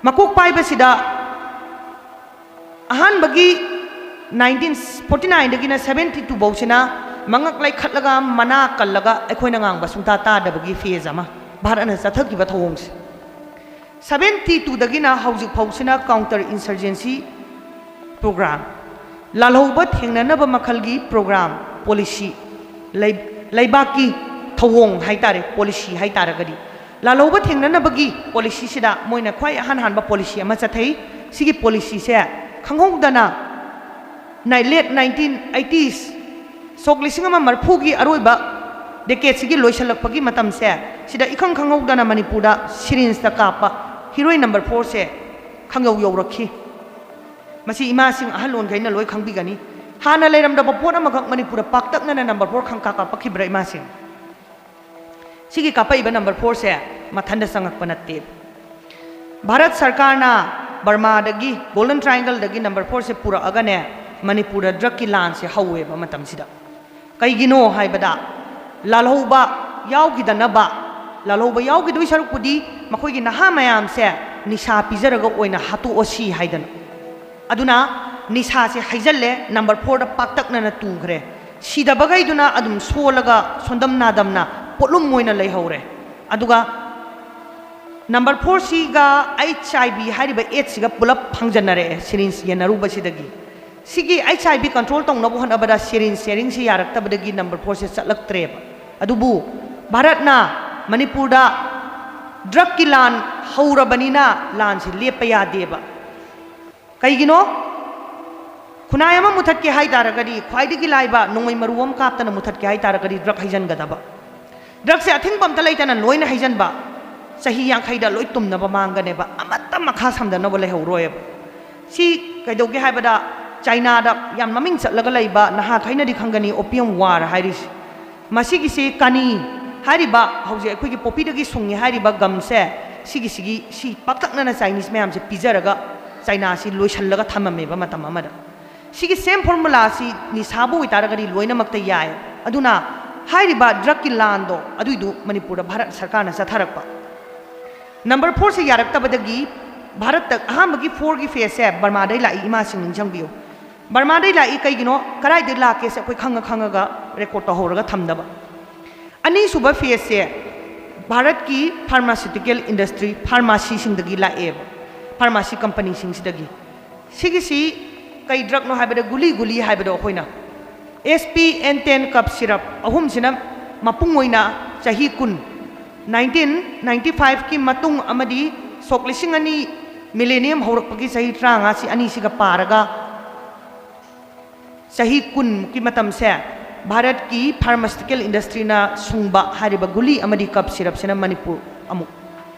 ꯃꯀꯣꯛ ꯄꯥꯏꯕꯁꯤꯗ ꯑꯍꯥꯟꯕꯒꯤ nineteen forty nineꯗꯒꯤꯅ seventy two ꯐꯥꯎꯁꯤꯅ ꯃꯉꯛ ꯂꯩꯈꯠꯂꯒ ꯃꯅꯥ ꯀꯜꯂꯒ ꯑꯩꯈꯣꯏꯅ ꯉꯥꯡꯕ ꯁꯨꯡꯇꯥ ꯇꯥꯗꯕꯒꯤ phase ꯑꯃ, ꯚꯥꯔꯠꯅ ꯆꯠꯊꯈꯤꯕ ꯊꯧꯑꯣꯡꯁꯦ꯫ Seventy twoꯗꯒꯤꯅ ꯍꯧꯖꯤꯛ ꯐꯥꯎꯁꯤꯅ counter insurgency program, ꯂꯥꯜꯍꯧꯕ ꯊꯦꯡꯅꯅꯕ ꯃꯈꯜꯒꯤ program, policy, ꯂꯩ-, ꯂꯩꯕꯥꯛꯀꯤ ꯊꯧꯑꯣꯡ ꯍꯥꯏꯇꯥꯔꯦ, policy ꯍꯥꯏꯇꯥꯔꯒꯗꯤ, ꯂꯥꯜꯍꯧꯕ ꯊꯦꯡꯅꯅꯕꯒꯤ policyꯁꯤꯗ ꯃꯣꯏꯅ ꯈ꯭ꯋꯥꯏ ꯑꯍꯥꯟ ꯍꯥꯟꯕ policy ꯑꯃ ꯆꯠꯊꯩ꯫ ꯁꯤꯒꯤ policyꯁꯦ ꯈꯪꯍꯧꯗꯅ ꯅꯥꯏ-, late nineteen eighties, ꯁꯣꯛ ꯂꯤꯁꯤꯡ ꯑꯃ ꯃꯔꯤꯐꯨꯒꯤ ꯑꯔꯣꯏꯕ ꯗꯦꯀꯦꯠꯁꯤꯒꯤ ꯂꯣꯏꯁꯤꯜꯂꯛꯄꯒꯤ ꯃꯇꯝꯁꯦ ꯁꯤꯗ ꯏꯈꯪ ꯈꯪꯍꯧꯗꯅ ꯃꯅꯤꯄꯨꯔꯗ ꯁꯤꯔꯤꯟꯁꯇ ꯀꯥꯞꯄ ꯍꯤꯔꯣꯏ ꯅꯝꯕꯔ ꯐꯣꯔꯁꯦ ꯈꯪꯌꯧ ꯌꯧꯔꯛꯈꯤ꯫ ꯃꯁꯤ ꯏꯃꯥꯁꯤꯡ ꯑꯍꯜ ꯑꯣꯟꯈꯩꯅ ꯂꯣꯏ ꯈꯪꯕꯤꯒꯅꯤ꯫ ꯍꯥꯟꯅ ꯂꯩꯔꯝꯗꯕ ꯄꯣꯠ ꯑꯃꯈꯛ ꯃꯅꯤꯄꯨꯔꯗ ꯄꯥꯛꯇꯛꯅꯅ ꯅꯝꯕꯔ ꯐꯣꯔ ꯈꯪꯀꯥ ꯀꯥꯞꯄꯛꯈꯤꯕ꯭ꯔꯥ ꯏꯃꯥꯁꯤꯡ? ꯁꯤꯒꯤ ꯀꯥꯞꯄꯛꯏꯕ ꯅꯝꯕꯔ ꯐꯣꯔꯁꯦ ꯃꯊꯟꯗ ꯆꯪꯉꯛꯄ ꯅꯠꯇꯦ꯫ ꯚꯥꯔꯠ ꯁꯔꯀꯥꯔꯅ ꯕꯔꯃꯥꯗꯒꯤ, ꯒꯣꯜꯗꯟ ꯇ꯭ꯔꯥꯏꯡꯒꯜꯗꯒꯤ ꯅꯝꯕꯔ ꯐꯣꯔꯁꯦ ꯄꯨꯔꯛꯑꯒꯅꯦ, ꯃꯅꯤꯄꯨꯔꯗ ꯗ꯭ꯔꯛꯀꯤ ꯂꯥꯟꯁꯦ ꯍꯧꯋꯦꯕ ꯃꯇꯝꯁꯤꯗ꯫ ꯀꯩꯒꯤꯅꯣ ꯍꯥꯏꯕꯗ, ꯂꯥꯜꯍꯧꯕ ꯌꯥꯎꯈꯤꯗꯅꯕ, ꯂꯥꯜꯍꯧꯕ ꯌꯥꯎꯈꯤꯗꯣꯏ ꯁꯔꯨꯛꯄꯨꯗꯤ ꯃꯈꯣꯏꯒꯤ ꯅꯍꯥ ꯃꯌꯥꯝꯁꯦ ꯅꯤꯁꯥ ꯄꯤꯖꯔꯒ ꯑꯣꯏꯅ ꯍꯥꯠꯇꯣꯛꯑꯁꯤ ꯍꯥꯏꯗꯅ꯫ ꯑꯗꯨꯅ ꯅꯤꯁꯥꯁꯦ ꯍꯩꯖꯜꯂꯦ, ꯅꯝꯕꯔ ꯐꯣꯔꯗ ꯄꯥꯛꯇꯛꯅꯅ ꯇꯨꯈ꯭ꯔꯦ꯫ ꯁꯤꯗꯕꯈꯩꯗꯨꯅ ꯑꯗꯨꯝ ꯁꯣꯜꯂꯒ ꯁꯣꯟꯗꯝ ꯅꯥꯗꯝꯅ ꯄꯣꯠꯂꯨꯝ ꯑꯣꯏꯅ ꯂꯩꯍꯧꯔꯦ꯫ ꯑꯗꯨꯒ ꯅꯝꯕꯔ ꯐꯣꯔꯁꯤꯒ ꯑꯩꯆ ꯑꯥꯏ ꯚꯤ ꯍꯥꯏꯔꯤꯕ ꯑꯦꯗꯁꯤꯒ ꯄꯨꯂꯞ ꯐꯪꯖꯟꯅꯔꯛꯑꯦ, ꯁꯤꯔꯤꯟꯁ ꯌꯦꯟꯅꯔꯨꯕꯁꯤꯗꯒꯤ꯫ ꯁꯤꯒꯤ ꯑꯩꯆ ꯑꯥꯏ ꯚꯤ ꯀꯟꯇ꯭ꯔꯣꯜ ꯇꯧꯅꯕ ꯍꯣꯠꯅꯕꯗ ꯁꯤꯔꯤꯟꯁ ꯁꯦꯌꯔꯤꯡꯁꯤ ꯌꯥꯔꯛꯇꯕꯗꯒꯤ ꯅꯝꯕꯔ ꯐꯣꯔꯁꯦ ꯆꯠꯂꯛꯇ꯭ꯔꯦꯕ꯫ ꯑꯗꯨꯕꯨ ꯚꯥꯔꯠꯅ ꯃꯅꯤꯄꯨꯔꯗ ꯗ꯭ꯔꯛꯀꯤ ꯂꯥꯟ ꯍꯧꯔꯕꯅꯤꯅ ꯂꯥꯟꯁꯤ ꯂꯦꯞꯄ ꯌꯥꯗꯦꯕ꯫ ꯀꯩꯒꯤꯅꯣ? ꯈꯨꯟꯅꯥꯏ ꯑꯃ ꯃꯨꯊꯠꯀꯦ ꯍꯥꯏ ꯇꯥꯔꯒꯗꯤ, ꯈ꯭ꯋꯥꯏꯗꯒꯤ ꯂꯥꯏꯕ ꯅꯣꯡꯃꯩ ꯃꯔꯨ ꯑꯃ ꯀꯥꯞꯇꯅ ꯃꯨꯊꯠꯀꯦ ꯍꯥꯏ ꯇꯥꯔꯒꯗꯤ ꯗ꯭ꯔꯛ ꯍꯩꯖꯟꯒꯗꯕ꯫ ꯗ꯭ꯔꯛꯁꯦ ꯑꯊꯤꯡꯕ ꯑꯝꯇ ꯂꯩꯇꯅ ꯂꯣꯏꯅ ꯍꯩꯖꯟꯕ, ꯆꯍꯤ ꯌꯥꯡꯈꯩꯗ ꯂꯣꯏ ꯇꯨꯝꯅꯕ ꯃꯥꯡꯒꯅꯦꯕ, ꯑꯃꯠꯇ ꯃꯈꯥ ꯁꯝꯗꯅꯕ ꯂꯩꯍꯧꯔꯣꯏꯕ꯫ ꯁꯤ ꯀꯩꯗꯧꯒꯦ ꯍꯥꯏꯕꯗ, ꯆꯥꯏꯅꯥꯗ ꯌꯥꯝ ꯃꯃꯤꯡ ꯆꯠꯂꯒ ꯂꯩꯕ, ꯅꯍꯥꯈꯩꯅꯗꯤ ꯈꯪꯒꯅꯤ, opium war ꯍꯥꯏꯔꯤꯁꯤ꯫ ꯃꯁꯤꯒꯤꯁꯤ ꯀꯅꯤ ꯍꯥꯏꯔꯤꯕ, ꯍꯧꯖꯤꯛ ꯑꯩꯈꯣꯏꯒꯤ ꯄꯣꯄꯤꯗꯒꯤ ꯁꯨꯡꯉꯤ ꯍꯥꯏꯔꯤꯕ ꯒꯝꯁꯦ, ꯁꯤꯒꯤꯁꯤꯒꯤ, ꯁꯤ ꯄꯥꯛꯇꯛꯅꯅ ꯆꯥꯏꯅꯤꯁ ꯃꯌꯥꯝꯁꯦ ꯄꯤꯖꯔꯒ ꯆꯥꯏꯅꯥꯁꯤ ꯂꯣꯏꯁꯤꯜꯂꯒ ꯊꯝꯃꯝꯃꯦꯕ ꯃꯇꯝ ꯑꯃꯗ꯫ ꯁꯤꯒꯤ ꯁꯦꯝ ꯐꯣꯔꯃꯨꯂꯥꯁꯤ ꯅꯤꯁꯥꯕꯨ ꯑꯣꯏꯇꯥꯔꯒꯗꯤ ꯂꯣꯏꯅꯃꯛꯇ ꯌꯥꯏ꯫ ꯑꯗꯨꯅ ꯍꯥꯏꯔꯤꯕ ꯗ꯭ꯔꯛꯀꯤ ꯂꯥꯟꯗꯣ ꯑꯗꯨꯏꯗꯨ ꯃꯅꯤꯄꯨꯔꯗ ꯚꯥꯔꯠ ꯁꯔꯀꯥꯔꯅ ꯆꯠꯊꯔꯛꯄ꯫ ꯅꯝꯕꯔ ꯐꯣꯔꯁꯦ ꯌꯥꯔꯛꯇꯕꯗꯒꯤ ꯚꯥꯔꯠꯇ ꯑꯍꯥꯟꯕꯒꯤ ꯐꯣꯔꯒꯤ ꯐꯦꯁꯁꯦ ꯕꯔꯃꯥꯗꯩ ꯂꯥꯛꯏ, ꯏꯃꯥꯁꯤꯡ ꯅꯤꯡꯁꯤꯡꯕꯤꯌꯨ꯫ ꯕꯔꯃꯥꯗꯩ ꯂꯥꯛꯏ ꯀꯩꯒꯤꯅꯣ, ꯀꯗꯥꯏꯗꯩ ꯂꯥꯛꯀꯦꯁꯦ ꯑꯩꯈꯣꯏ ꯈꯪꯉ ꯈꯪꯉꯒ ꯔꯦꯀꯣꯔꯠ ꯇꯧꯍꯧꯔꯒ ꯊꯝꯗꯕ꯫ ꯑꯅꯤꯁꯨꯕ ꯐꯦꯁꯁꯦ ꯚꯥꯔꯠꯀꯤ ꯐꯥꯔꯃꯥꯁꯤꯇꯤꯀꯦꯜ ꯏꯟꯗꯁꯇ꯭ꯔꯤ, ꯐꯥꯔꯃꯥꯁꯤꯁꯤꯡꯗꯒꯤ ꯂꯥꯛꯑꯦꯕ, ꯐꯥꯔꯃꯥꯁꯤ ꯀꯝꯄꯅꯤꯁꯤꯡꯁꯤꯗꯒꯤ꯫ ꯁꯤꯒꯤꯁꯤ ꯀꯩ ꯗ꯭ꯔꯛꯅꯣ ꯍꯥꯏꯕꯗ, ꯒꯨꯂꯤ ꯒꯨꯂꯤ ꯍꯥꯏꯕꯗꯣ ꯑꯩꯈꯣꯏꯅ, ꯑꯦꯁ ꯄꯤ ꯑꯦꯟ ꯇꯦꯟ ꯀꯞ ꯁꯤꯔꯞ ꯑꯍꯨꯝꯁꯤꯅ ꯃꯄꯨꯡ ꯑꯣꯏꯅ ꯆꯍꯤ ꯀꯨꯟ, ꯅꯥꯏꯟꯇꯤꯟ ꯅꯥꯏꯟꯇꯤ ꯐꯥꯏꯚꯀꯤ ꯃꯇꯨꯡ ꯑꯃꯗꯤ ꯁꯣꯛ ꯂꯤꯁꯤꯡ ꯑꯅꯤ ꯃꯤꯂꯦꯅꯤꯌꯝ ꯍꯧꯔꯛꯄꯒꯤ ꯆꯍꯤ ꯇꯔꯥꯃꯉꯥꯁꯤ ꯑꯅꯤꯁꯤꯒ ꯄꯥꯔꯒ ꯆꯍꯤ ꯀꯨꯟꯃꯨꯛꯀꯤ ꯃꯇꯝꯁꯦ ꯚꯥꯔꯠꯀꯤ ꯐꯥꯔꯃꯥꯁꯤꯇꯤꯀꯦꯜ ꯏꯟꯗꯁꯇ꯭ꯔꯤꯅ ꯁꯨꯡꯕ ꯍꯥꯏꯔꯤꯕ ꯒꯨꯂꯤ ꯑꯃꯗꯤ ꯀꯞ ꯁꯤꯔꯞꯁꯤꯅ ꯃꯅꯤꯄꯨꯔ ꯑꯃꯨꯛ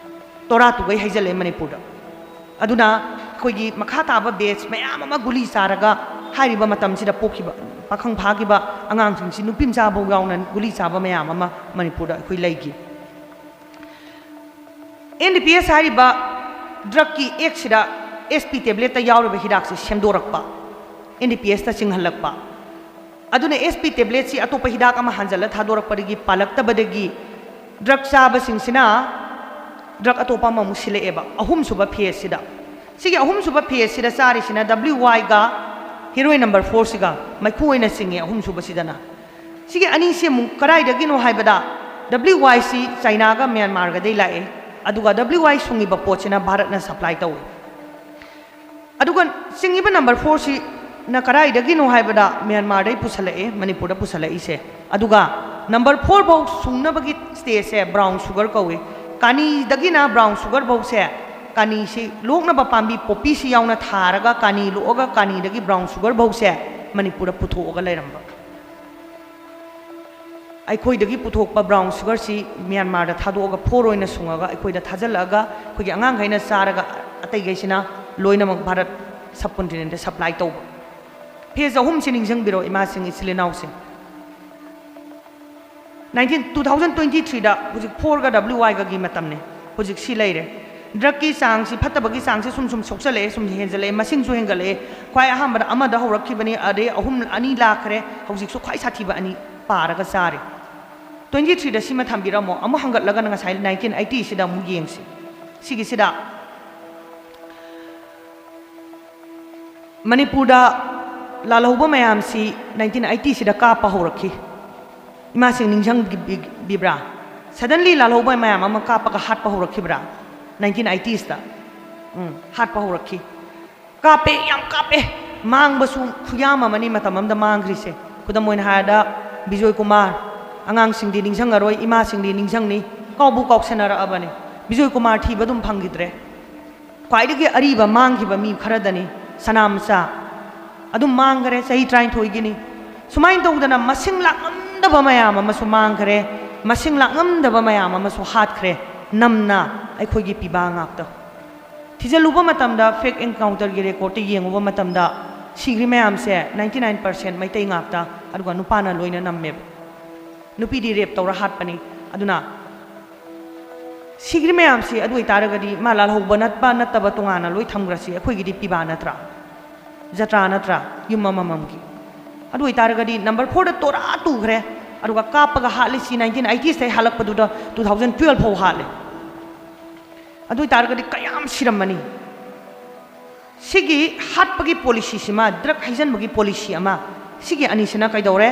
ꯇꯣꯔꯥ ꯇꯨꯒꯩ ꯍꯩꯖꯤꯜꯂꯛꯑꯦ ꯃꯅꯤꯄꯨꯔꯗ꯫ ꯑꯗꯨꯅ ꯑꯩꯈꯣꯏꯒꯤ ꯃꯈꯥ ꯇꯥꯕ ꯕꯦꯆ ꯃꯌꯥꯝ ꯑꯃ ꯒꯨꯂꯤ ꯆꯥꯔꯒ ꯍꯥꯏꯔꯤꯕ ꯃꯇꯝꯁꯤꯗ ꯄꯣꯛꯈꯤꯕ, ꯄꯥꯈꯪ ꯐꯥꯈꯤꯕ ꯑꯉꯥꯡꯁꯤꯡꯁꯤ, ꯅꯨꯄꯤ ꯃꯆꯥꯐꯥꯎ ꯌꯥꯎꯅ ꯒꯨꯂꯤ ꯆꯥꯕ ꯃꯌꯥꯝ ꯑꯃ ꯃꯅꯤꯄꯨꯔꯗ ꯑꯩꯈꯣꯏ ꯂꯩꯈꯤ꯫ ꯑꯦꯟ ꯗꯤ ꯄꯤ ꯑꯦꯁ ꯍꯥꯏꯔꯤꯕ ꯗ꯭ꯔꯛꯀꯤ ꯑꯦꯛꯁꯤꯗ ꯑꯦꯁ ꯄꯤ ꯇꯦꯕ꯭ꯂꯦꯠꯇ ꯌꯥꯎꯔꯤꯕ ꯍꯤꯗꯥꯛꯁꯦ ꯁꯦꯝꯗꯣꯔꯛꯄ, ꯑꯦꯟ ꯗꯤ ꯄꯤ ꯑꯦꯁꯇ ꯆꯤꯡꯍꯜꯂꯛꯄ꯫ ꯑꯗꯨꯅ ꯑꯦꯁ ꯄꯤ ꯇꯦꯕ꯭ꯂꯦꯠꯁꯤ ꯑꯇꯣꯞꯄ ꯍꯤꯗꯥꯛ ꯑꯃ ꯍꯥꯟꯖꯜꯂ ꯊꯥꯗꯣꯔꯛꯄꯗꯒꯤ ꯄꯥꯜꯂꯛꯇꯕꯗꯒꯤ ꯗ꯭ꯔꯛ ꯆꯥꯕꯁꯤꯡꯁꯤꯅ ꯗ꯭ꯔꯛ ꯑꯇꯣꯞꯄ ꯑꯃꯃꯨꯛ ꯁꯤꯜꯂꯛꯑꯦꯕ, ꯑꯍꯨꯝꯁꯨꯕ ꯐꯦꯖꯁꯤꯗ꯫ ꯁꯤꯒꯤ ꯑꯍꯨꯝꯁꯨꯕ ꯐꯦꯖꯁꯤꯗ ꯆꯥꯔꯤꯁꯤꯅ ꯗꯕ꯭ꯂꯤꯎ ꯋꯥꯏꯒ ꯍꯤꯔꯣꯏꯟ ꯅꯝꯕꯔ ꯐꯣꯔꯁꯤꯒ ꯃꯩꯈꯨ ꯑꯣꯏꯅ ꯆꯤꯡꯉꯦ, ꯑꯍꯨꯝꯁꯨꯕꯁꯤꯗꯅ꯫ ꯁꯤꯒꯤ ꯑꯅꯤꯁꯤ ꯑꯃꯨꯛ ꯀꯗꯥꯏꯗꯒꯤꯅꯣ ꯍꯥꯏꯕꯗ, ꯗꯕ꯭ꯂꯤꯎ ꯋꯥꯏꯁꯤ ꯆꯥꯏꯅꯥꯒ ꯃ꯭ꯌꯥꯟꯃꯥꯔꯒꯗꯩ ꯂꯥꯛꯑꯦ, ꯑꯗꯨꯒ ꯗꯕ꯭ꯂꯤꯎ ꯋꯥꯏ ꯁꯨꯡꯉꯤꯕ ꯄꯣꯠꯁꯤꯅ ꯚꯥꯔꯠꯅ ꯁꯄ꯭ꯂꯥꯏ ꯇꯧꯏ꯫ ꯑꯗꯨꯒ ꯆꯤꯡꯉꯤꯕ ꯅꯝꯕꯔ ꯐꯣꯔꯁꯤꯅ ꯀꯗꯥꯏꯗꯒꯤꯅꯣ ꯍꯥꯏꯕꯗ, ꯃ꯭ꯌꯥꯟꯃꯥꯔꯗꯩ ꯄꯨꯁꯜꯂꯛꯑꯦ, ꯃꯅꯤꯄꯨꯔꯗ ꯄꯨꯁꯜꯂꯛꯏꯁꯦ꯫ ꯑꯗꯨꯒ ꯅꯝꯕꯔ ꯐꯣꯔ ꯐꯥꯎ ꯁꯨꯡꯅꯕꯒꯤ ꯁ꯭ꯇꯦꯖꯁꯦ ꯕ꯭ꯔꯥꯎꯟ ꯁꯨꯒꯔ ꯀꯧꯏ꯫ ꯀꯥꯅꯤꯗꯒꯤꯅ ꯕ꯭ꯔꯥꯎꯟ ꯁꯨꯒꯔ ꯐꯥꯎꯁꯦ, ꯀꯥꯅꯤꯁꯤ ꯂꯣꯛꯅꯕ ꯄꯥꯝꯕꯤ ꯄꯣꯄꯤꯁꯤ ꯌꯥꯎꯅ ꯊꯥꯔꯒ ꯀꯥꯅꯤ ꯂꯣꯛꯑꯒ ꯀꯥꯅꯤꯗꯒꯤ ꯕ꯭ꯔꯥꯎꯟ ꯁꯨꯒꯔ ꯐꯥꯎꯁꯦ ꯃꯅꯤꯄꯨꯔꯗ ꯄꯨꯊꯣꯛꯑꯒ ꯂꯩꯔꯝꯕ꯫ ꯑꯩꯈꯣꯏꯗꯒꯤ ꯄꯨꯊꯣꯛꯄ ꯕ꯭ꯔꯥꯎꯟ ꯁꯨꯒꯔꯁꯤ ꯃ꯭ꯌꯥꯟꯃꯥꯔꯗ ꯊꯥꯗꯣꯛꯑꯒ ꯐꯣꯔ ꯑꯣꯏꯅ ꯁꯨꯡꯉꯒ ꯑꯩꯈꯣꯏꯗ ꯊꯥꯖꯤꯜꯂꯛꯑꯒ ꯑꯩꯈꯣꯏꯒꯤ ꯑꯉꯥꯡꯈꯩꯅ ꯆꯥꯔꯒ ꯑꯇꯩꯈꯩꯁꯤꯅ ꯂꯣꯏꯅꯃꯛ ꯚꯥꯔꯠ ꯁꯕ ꯀꯣꯟꯇꯤꯅꯦꯟꯇ ꯁꯄ꯭ꯂꯥꯏ ꯇꯧꯕ꯫ ꯐꯦꯖ ꯑꯍꯨꯝꯁꯤ ꯅꯤꯡꯁꯤꯡꯕꯤꯔꯣ ꯏꯃꯥꯁꯤꯡ, ꯏꯆꯤꯜ ꯏꯅꯥꯎꯁꯤꯡ꯫ ꯅꯥꯏꯟꯇꯤꯟ, ꯇꯨ ꯊꯥꯎꯖꯟ ꯇ꯭ꯋꯦꯟꯇꯤ ꯊ꯭ꯔꯤꯗ ꯍꯧꯖꯤꯛ ꯐꯣꯔꯒ ꯗꯕ꯭ꯂꯤꯎ ꯋꯥꯏꯒꯒꯤ ꯃꯇꯝꯅꯦ꯫ ꯍꯧꯖꯤꯛ ꯁꯤ ꯂꯩꯔꯦ꯫ ꯗ꯭ꯔꯛꯀꯤ ꯆꯥꯡꯁꯤ, ꯐꯠꯇꯕꯒꯤ ꯆꯥꯡꯁꯤ ꯁꯨꯝ ꯁꯨꯝ ꯁꯣꯛꯆꯜꯂꯛꯑꯦ, ꯁꯨꯝ ꯍꯦꯟꯖꯜꯂꯛꯑꯦ, ꯃꯁꯤꯡꯁꯨ ꯍꯦꯟꯒꯠꯂꯛꯑꯦ꯫ ꯈ꯭ꯋꯥꯏ ꯑꯍꯥꯟꯕꯗ ꯑꯃꯗ ꯍꯧꯔꯛꯈꯤꯕꯅꯤ, ꯑꯗꯩ ꯑꯍꯨꯝ, ꯑꯅꯤ ꯂꯥꯛꯈ꯭ꯔꯦ, ꯍꯧꯖꯤꯛꯁꯨ ꯈ꯭ꯋꯥꯏ ꯁꯥꯊꯤꯕ ꯑꯅꯤ ꯄꯥꯔꯒ ꯆꯥꯔꯦ꯫ ꯇ꯭ꯋꯦꯟꯇꯤ ꯊ꯭ꯔꯤꯗ ꯁꯤꯃ ꯊꯝꯕꯤꯔꯝꯃꯣ, ꯑꯃꯨꯛ ꯍꯪꯒꯠꯂꯒꯅ ꯉꯁꯥꯏ ꯅꯥꯏꯟꯇꯤꯟ ꯑꯩꯠꯇꯤꯁꯤꯗ ꯑꯃꯨꯛ ꯌꯦꯡꯁꯤ꯫ ꯁꯤꯒꯤꯁꯤꯗ ꯃꯅꯤꯄꯨꯔꯗ ꯂꯥꯜꯍꯧꯕ ꯃꯌꯥꯝꯁꯤ ꯅꯥꯏꯟꯇꯤꯟ ꯑꯩꯠꯇꯤꯁꯤꯗ ꯀꯥꯞꯄ ꯍꯧꯔꯛꯈꯤ꯫ ꯏꯃꯥꯁꯤꯡ ꯅꯤꯡꯁꯤꯡꯕꯤꯕ꯭ꯔꯥ? ꯁꯗꯟꯂꯤ ꯂꯥꯜꯍꯧꯕ ꯃꯌꯥꯝ ꯑꯃ ꯀꯥꯞꯄꯒ ꯍꯥꯠꯄ ꯍꯧꯔꯛꯈꯤꯕ꯭ꯔꯥ? Nineteen eighties. ꯎꯝ, ꯍꯥꯠꯄ ꯍꯧꯔꯛꯈꯤ꯫ ꯀꯥꯞꯄꯦ, ꯌꯥꯝ ꯀꯥꯞꯄꯦ꯫ ꯃꯥꯡꯕꯁꯨ ꯈꯨꯌꯥꯝ ꯑꯃꯅꯤ ꯃꯇꯝ ꯑꯃꯗ ꯃꯥꯡꯈ꯭ꯔꯤꯁꯦ꯫ ꯈꯨꯗꯝ ꯑꯣꯏꯅ ꯍꯥꯏꯔꯕꯗ ꯕꯤꯖꯣꯏ ꯀꯨꯃꯥꯔ, ꯑꯉꯥꯡꯁꯤꯡꯗꯤ ꯅꯤꯡꯁꯤꯡꯉꯔꯣꯏ, ꯏꯃꯥꯁꯤꯡꯗꯤ ꯅꯤꯡꯁꯤꯡꯅꯤ, ꯀꯥꯎꯕꯨ ꯀꯥꯎꯁꯟꯅꯔꯛꯑꯕꯅꯤ꯫ ꯕꯤꯖꯣꯏ ꯀꯨꯃꯥꯔ ꯊꯤꯕ ꯑꯗꯨꯝ ꯐꯪꯈꯤꯗ꯭ꯔꯦ꯫ ꯈ꯭ꯋꯥꯏꯗꯒꯤ ꯑꯔꯤꯕ ꯃꯥꯡꯈꯤꯕ ꯃꯤ ꯈꯔꯗꯅꯤ, ꯁꯅꯥꯃꯆꯥ꯫ ꯑꯗꯨꯝ ꯃꯥꯡꯈꯔꯦ, ꯆꯍꯤ ꯇꯔꯥꯅꯤꯊꯣꯏꯒꯤꯅꯤ꯫ ꯁꯨꯃꯥꯏꯅ ꯇꯧꯗꯅ ꯃꯁꯤꯡ ꯂꯥꯛꯉꯝꯗꯕ ꯃꯌꯥꯝ ꯑꯃꯁꯨ ꯃꯥꯡꯈ꯭ꯔꯦ, ꯃꯁꯤꯡ ꯂꯥꯛꯉꯝꯗꯕ ꯃꯌꯥꯝ ꯑꯃꯁꯨ ꯍꯥꯠꯈ꯭ꯔꯦ, ꯅꯝꯅ ꯑꯩꯈꯣꯏꯒꯤ ꯄꯤꯕꯥ ꯉꯥꯛꯇ꯫ ꯊꯤꯖꯤꯜꯂꯨꯕ ꯃꯇꯝꯗ, ꯐꯦꯛ ꯑꯦꯟꯀꯥꯎꯟꯇꯔꯒꯤ ꯔꯦꯀꯣꯔꯠꯇ ꯌꯦꯡꯉꯨꯕ ꯃꯇꯝꯗ, ꯁꯤꯈ꯭ꯔꯤ ꯃꯌꯥꯝꯁꯦ ninety nine percent ꯃꯩꯇꯩ ꯉꯥꯛꯇ, ꯑꯗꯨꯒ ꯅꯨꯄꯥꯅ ꯂꯣꯏꯅ ꯅꯝꯃꯦꯕ꯫ ꯅꯨꯄꯤꯗꯤ ꯔꯦꯞ ꯇꯧꯔ ꯍꯥꯠꯄꯅꯤ꯫ ꯑꯗꯨꯅ ꯁꯤꯈ꯭ꯔꯤ ꯃꯌꯥꯝꯁꯤ ꯑꯗꯨ ꯑꯣꯏꯇꯥꯔꯒꯗꯤ ꯃꯥ ꯂꯥꯜꯍꯧꯕ ꯅꯠꯄ ꯅꯠꯇꯕ ꯇꯣꯉꯥꯟꯅ ꯂꯣꯏ ꯊꯝꯈ꯭ꯔꯁꯤ, ꯑꯩꯈꯣꯏꯒꯤꯗꯤ ꯄꯤꯕꯥ ꯅꯠꯇ꯭ꯔꯥ, ꯖꯇ꯭ꯔꯥ ꯅꯠꯇ꯭ꯔꯥ, ꯌꯨꯝ ꯑꯃꯃꯝꯒꯤ꯫ ꯑꯗꯨ ꯑꯣꯏꯇꯥꯔꯒꯗꯤ ꯅꯝꯕꯔ ꯐꯣꯔꯗ ꯇꯣꯔꯥ ꯇꯨꯈ꯭ꯔꯦ, ꯑꯗꯨꯒ ꯀꯥꯞꯄꯒ ꯍꯥꯠꯂꯤꯁꯤ nineteen eighties ꯇꯩ ꯍꯥꯠꯂꯛꯄꯗꯨꯗ two thousand twelve ꯐꯥꯎ ꯍꯥꯠꯂꯦ꯫ ꯑꯗꯨ ꯑꯣꯏꯇꯥꯔꯒꯗꯤ ꯀꯌꯥꯝ ꯁꯤꯔꯝꯃꯅꯤ? ꯁꯤꯒꯤ ꯍꯥꯠꯄꯒꯤ ꯄꯣꯂꯤꯁꯤꯁꯤꯃ, ꯗ꯭ꯔꯛ ꯍꯩꯖꯟꯕꯒꯤ ꯄꯣꯂꯤꯁꯤ ꯑꯃ, ꯁꯤꯒꯤ ꯑꯅꯤꯁꯤꯅ ꯀꯩꯗꯧꯔꯦ?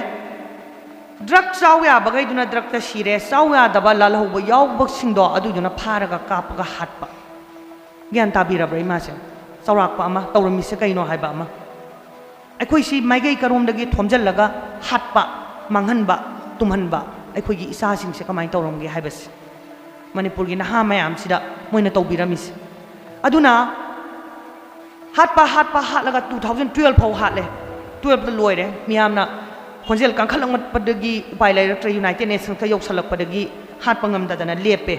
ꯗ꯭ꯔꯛ ꯆꯥꯎ ꯌꯥꯕꯈꯩꯗꯨꯅ ꯗ꯭ꯔꯛꯇ ꯁꯤꯔꯦ, ꯆꯥꯎ ꯌꯥꯗꯕ ꯂꯥꯜꯍꯧꯕ ꯌꯥꯎꯕꯁꯤꯡꯗꯣ ꯑꯗꯨꯗꯨꯅ ꯐꯥꯔꯒ ꯀꯥꯞꯄꯒ ꯍꯥꯠꯄ꯫ ꯒ꯭ꯌꯥꯟ ꯇꯥꯕꯤꯔꯕ꯭ꯔꯥ ꯏꯃꯥꯁꯦ? ꯆꯥꯎꯔꯥꯛꯄ ꯑꯃ ꯇꯧꯔꯝꯃꯤꯁꯦ ꯀꯩꯅꯣ ꯍꯥꯏꯕ ꯑꯃ꯫ ꯑꯩꯈꯣꯏꯁꯤ ꯃꯥꯏꯀꯩ ꯀꯔꯣꯝꯗꯒꯤ ꯊꯣꯝꯖꯤꯜꯂꯒ ꯍꯥꯠꯄ, ꯃꯥꯡꯍꯟꯕ, ꯇꯨꯝꯍꯟꯕ, ꯑꯩꯈꯣꯏꯒꯤ ꯏꯆꯥꯁꯤꯡꯁꯦ ꯀꯃꯥꯏꯅ ꯇꯧꯔꯝꯒꯦ ꯍꯥꯏꯕꯁꯦ ꯃꯅꯤꯄꯨꯔꯒꯤ ꯅꯍꯥ ꯃꯌꯥꯝꯁꯤꯗ ꯃꯣꯏꯅ ꯇꯧꯕꯤꯔꯝꯃꯤꯁꯦ꯫ ꯑꯗꯨꯅ ꯍꯥꯠꯄ, ꯍꯥꯠꯄ, ꯍꯥꯠꯂꯒ two thousand twelve ꯐꯥꯎ ꯍꯥꯠꯂꯦ꯫ Twelveꯇ ꯂꯣꯏꯔꯦ꯫ ꯃꯤꯌꯥꯝꯅ ꯈꯣꯟꯖꯦꯜ ꯀꯟꯈꯠꯂꯛꯄꯗꯒꯤ ꯎꯄꯥꯏ ꯂꯩꯔꯛꯇ꯭ꯔꯦ, United Nationsꯀ ꯌꯧꯁꯜꯂꯛꯄꯗꯒꯤ ꯍꯥꯠꯄ ꯉꯝꯗꯗꯅ ꯂꯦꯞꯄꯦ꯫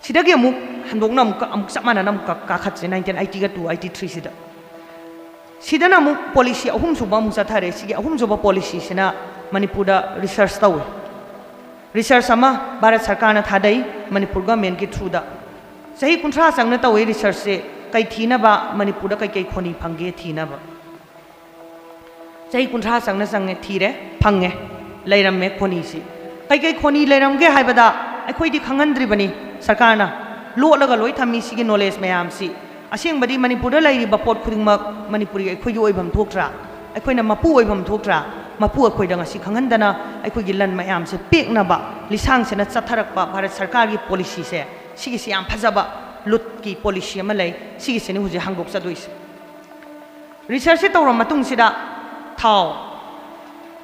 ꯁꯤꯗꯒꯤ ꯑꯃꯨꯛ ꯍꯟꯗꯣꯛꯅ ꯑꯃꯨꯛꯀ, ꯑꯃꯨꯛ ꯆꯞ ꯃꯥꯟꯅꯅ ꯑꯃꯨꯛ ꯀꯥ-, ꯀꯥꯈꯠꯁꯦ nineteen eightyꯒ two eighty threeꯁꯤꯗ꯫ ꯁꯤꯗꯅ ꯑꯃꯨꯛ ꯄꯣꯂꯤꯁꯤ ꯑꯍꯨꯝꯁꯨꯕ ꯑꯃꯨꯛ ꯆꯠꯊꯔꯦ꯫ ꯁꯤꯒꯤ ꯑꯍꯨꯝꯁꯨꯕ ꯄꯣꯂꯤꯁꯤꯁꯤꯅ ꯃꯅꯤꯄꯨꯔꯗ ꯔꯤꯁꯔꯁ ꯇꯧꯏ꯫ ꯔꯤꯁꯔꯁ ꯑꯃ ꯚꯥꯔꯠ ꯁꯔꯀꯥꯔꯅ ꯊꯥꯗꯩ ꯃꯅꯤꯄꯨꯔ ꯒꯚꯔꯟꯃꯦꯟꯠꯀꯤ ꯊ꯭ꯔꯨꯗ꯫ ꯆꯍꯤ ꯀꯨꯟꯊ꯭ꯔꯥ ꯆꯪꯅ ꯇꯧꯏ ꯔꯤꯁꯔꯁꯁꯦ꯫ ꯀꯩ ꯊꯤꯅꯕ? ꯃꯅꯤꯄꯨꯔꯗ ꯀꯩꯀꯩ ꯈꯣꯅꯤ ꯐꯪꯒꯦ ꯊꯤꯅꯕ꯫ ꯆꯍꯤ ꯀꯨꯟꯊ꯭ꯔꯥ ꯆꯪꯅ ꯆꯪꯉꯦ, ꯊꯤꯔꯦ, ꯐꯪꯉꯦ, ꯂꯩꯔꯝꯃꯦ ꯈꯣꯅꯤꯁꯤ꯫ ꯀꯩꯀꯩ ꯈꯣꯅꯤ ꯂꯩꯔꯝꯒꯦ ꯍꯥꯏꯕꯗ ꯑꯩꯈꯣꯏꯗꯤ ꯈꯪꯍꯟꯗ꯭ꯔꯤꯕꯅꯤ ꯁꯔꯀꯥꯔꯅ꯫ ꯂꯣꯠꯂꯒ ꯂꯣꯏ ꯊꯝꯃꯤ ꯁꯤꯒꯤ ꯅꯣꯂꯦꯖ ꯃꯌꯥꯝꯁꯤ꯫ ꯑꯁꯦꯡꯕꯗꯤ ꯃꯅꯤꯄꯨꯔꯗ ꯂꯩꯔꯤꯕ ꯄꯣꯠ ꯈꯨꯗꯤꯡꯃꯛ ꯃꯅꯤꯄꯨꯔꯤ ꯑꯩꯈꯣꯏꯒꯤ ꯑꯣꯏꯐꯝ ꯊꯣꯛꯇ꯭ꯔꯥ? ꯑꯩꯈꯣꯏꯅ ꯃꯄꯨ ꯑꯣꯏꯐꯝ ꯊꯣꯛꯇ꯭ꯔꯥ? ꯃꯄꯨ ꯑꯩꯈꯣꯏꯗ ꯉꯁꯤ ꯈꯪꯍꯟꯗꯅ ꯑꯩꯈꯣꯏꯒꯤ ꯂꯟ ꯃꯌꯥꯝꯁꯦ ꯄꯦꯛꯅꯕ ꯂꯤꯁꯥꯡꯁꯤꯅ ꯆꯠꯊꯔꯛꯄ ꯚꯥꯔꯠ ꯁꯔꯀꯥꯔꯒꯤ ꯄꯣꯂꯤꯁꯤꯁꯦ, ꯁꯤꯒꯤꯁꯤ ꯌꯥꯝ ꯐꯖꯕ ꯂꯨꯠꯀꯤ ꯄꯣꯂꯤꯁꯤ ꯑꯃ ꯂꯩ꯫ ꯁꯤꯒꯤꯁꯤꯅꯤ ꯍꯧꯖꯤꯛ ꯍꯥꯡꯗꯣꯛꯆꯗꯣꯏꯁꯦ꯫ ꯔꯤꯁꯔꯁꯁꯤ ꯇꯧꯔ ꯃꯇꯨꯡꯁꯤꯗ ꯊꯥꯎ,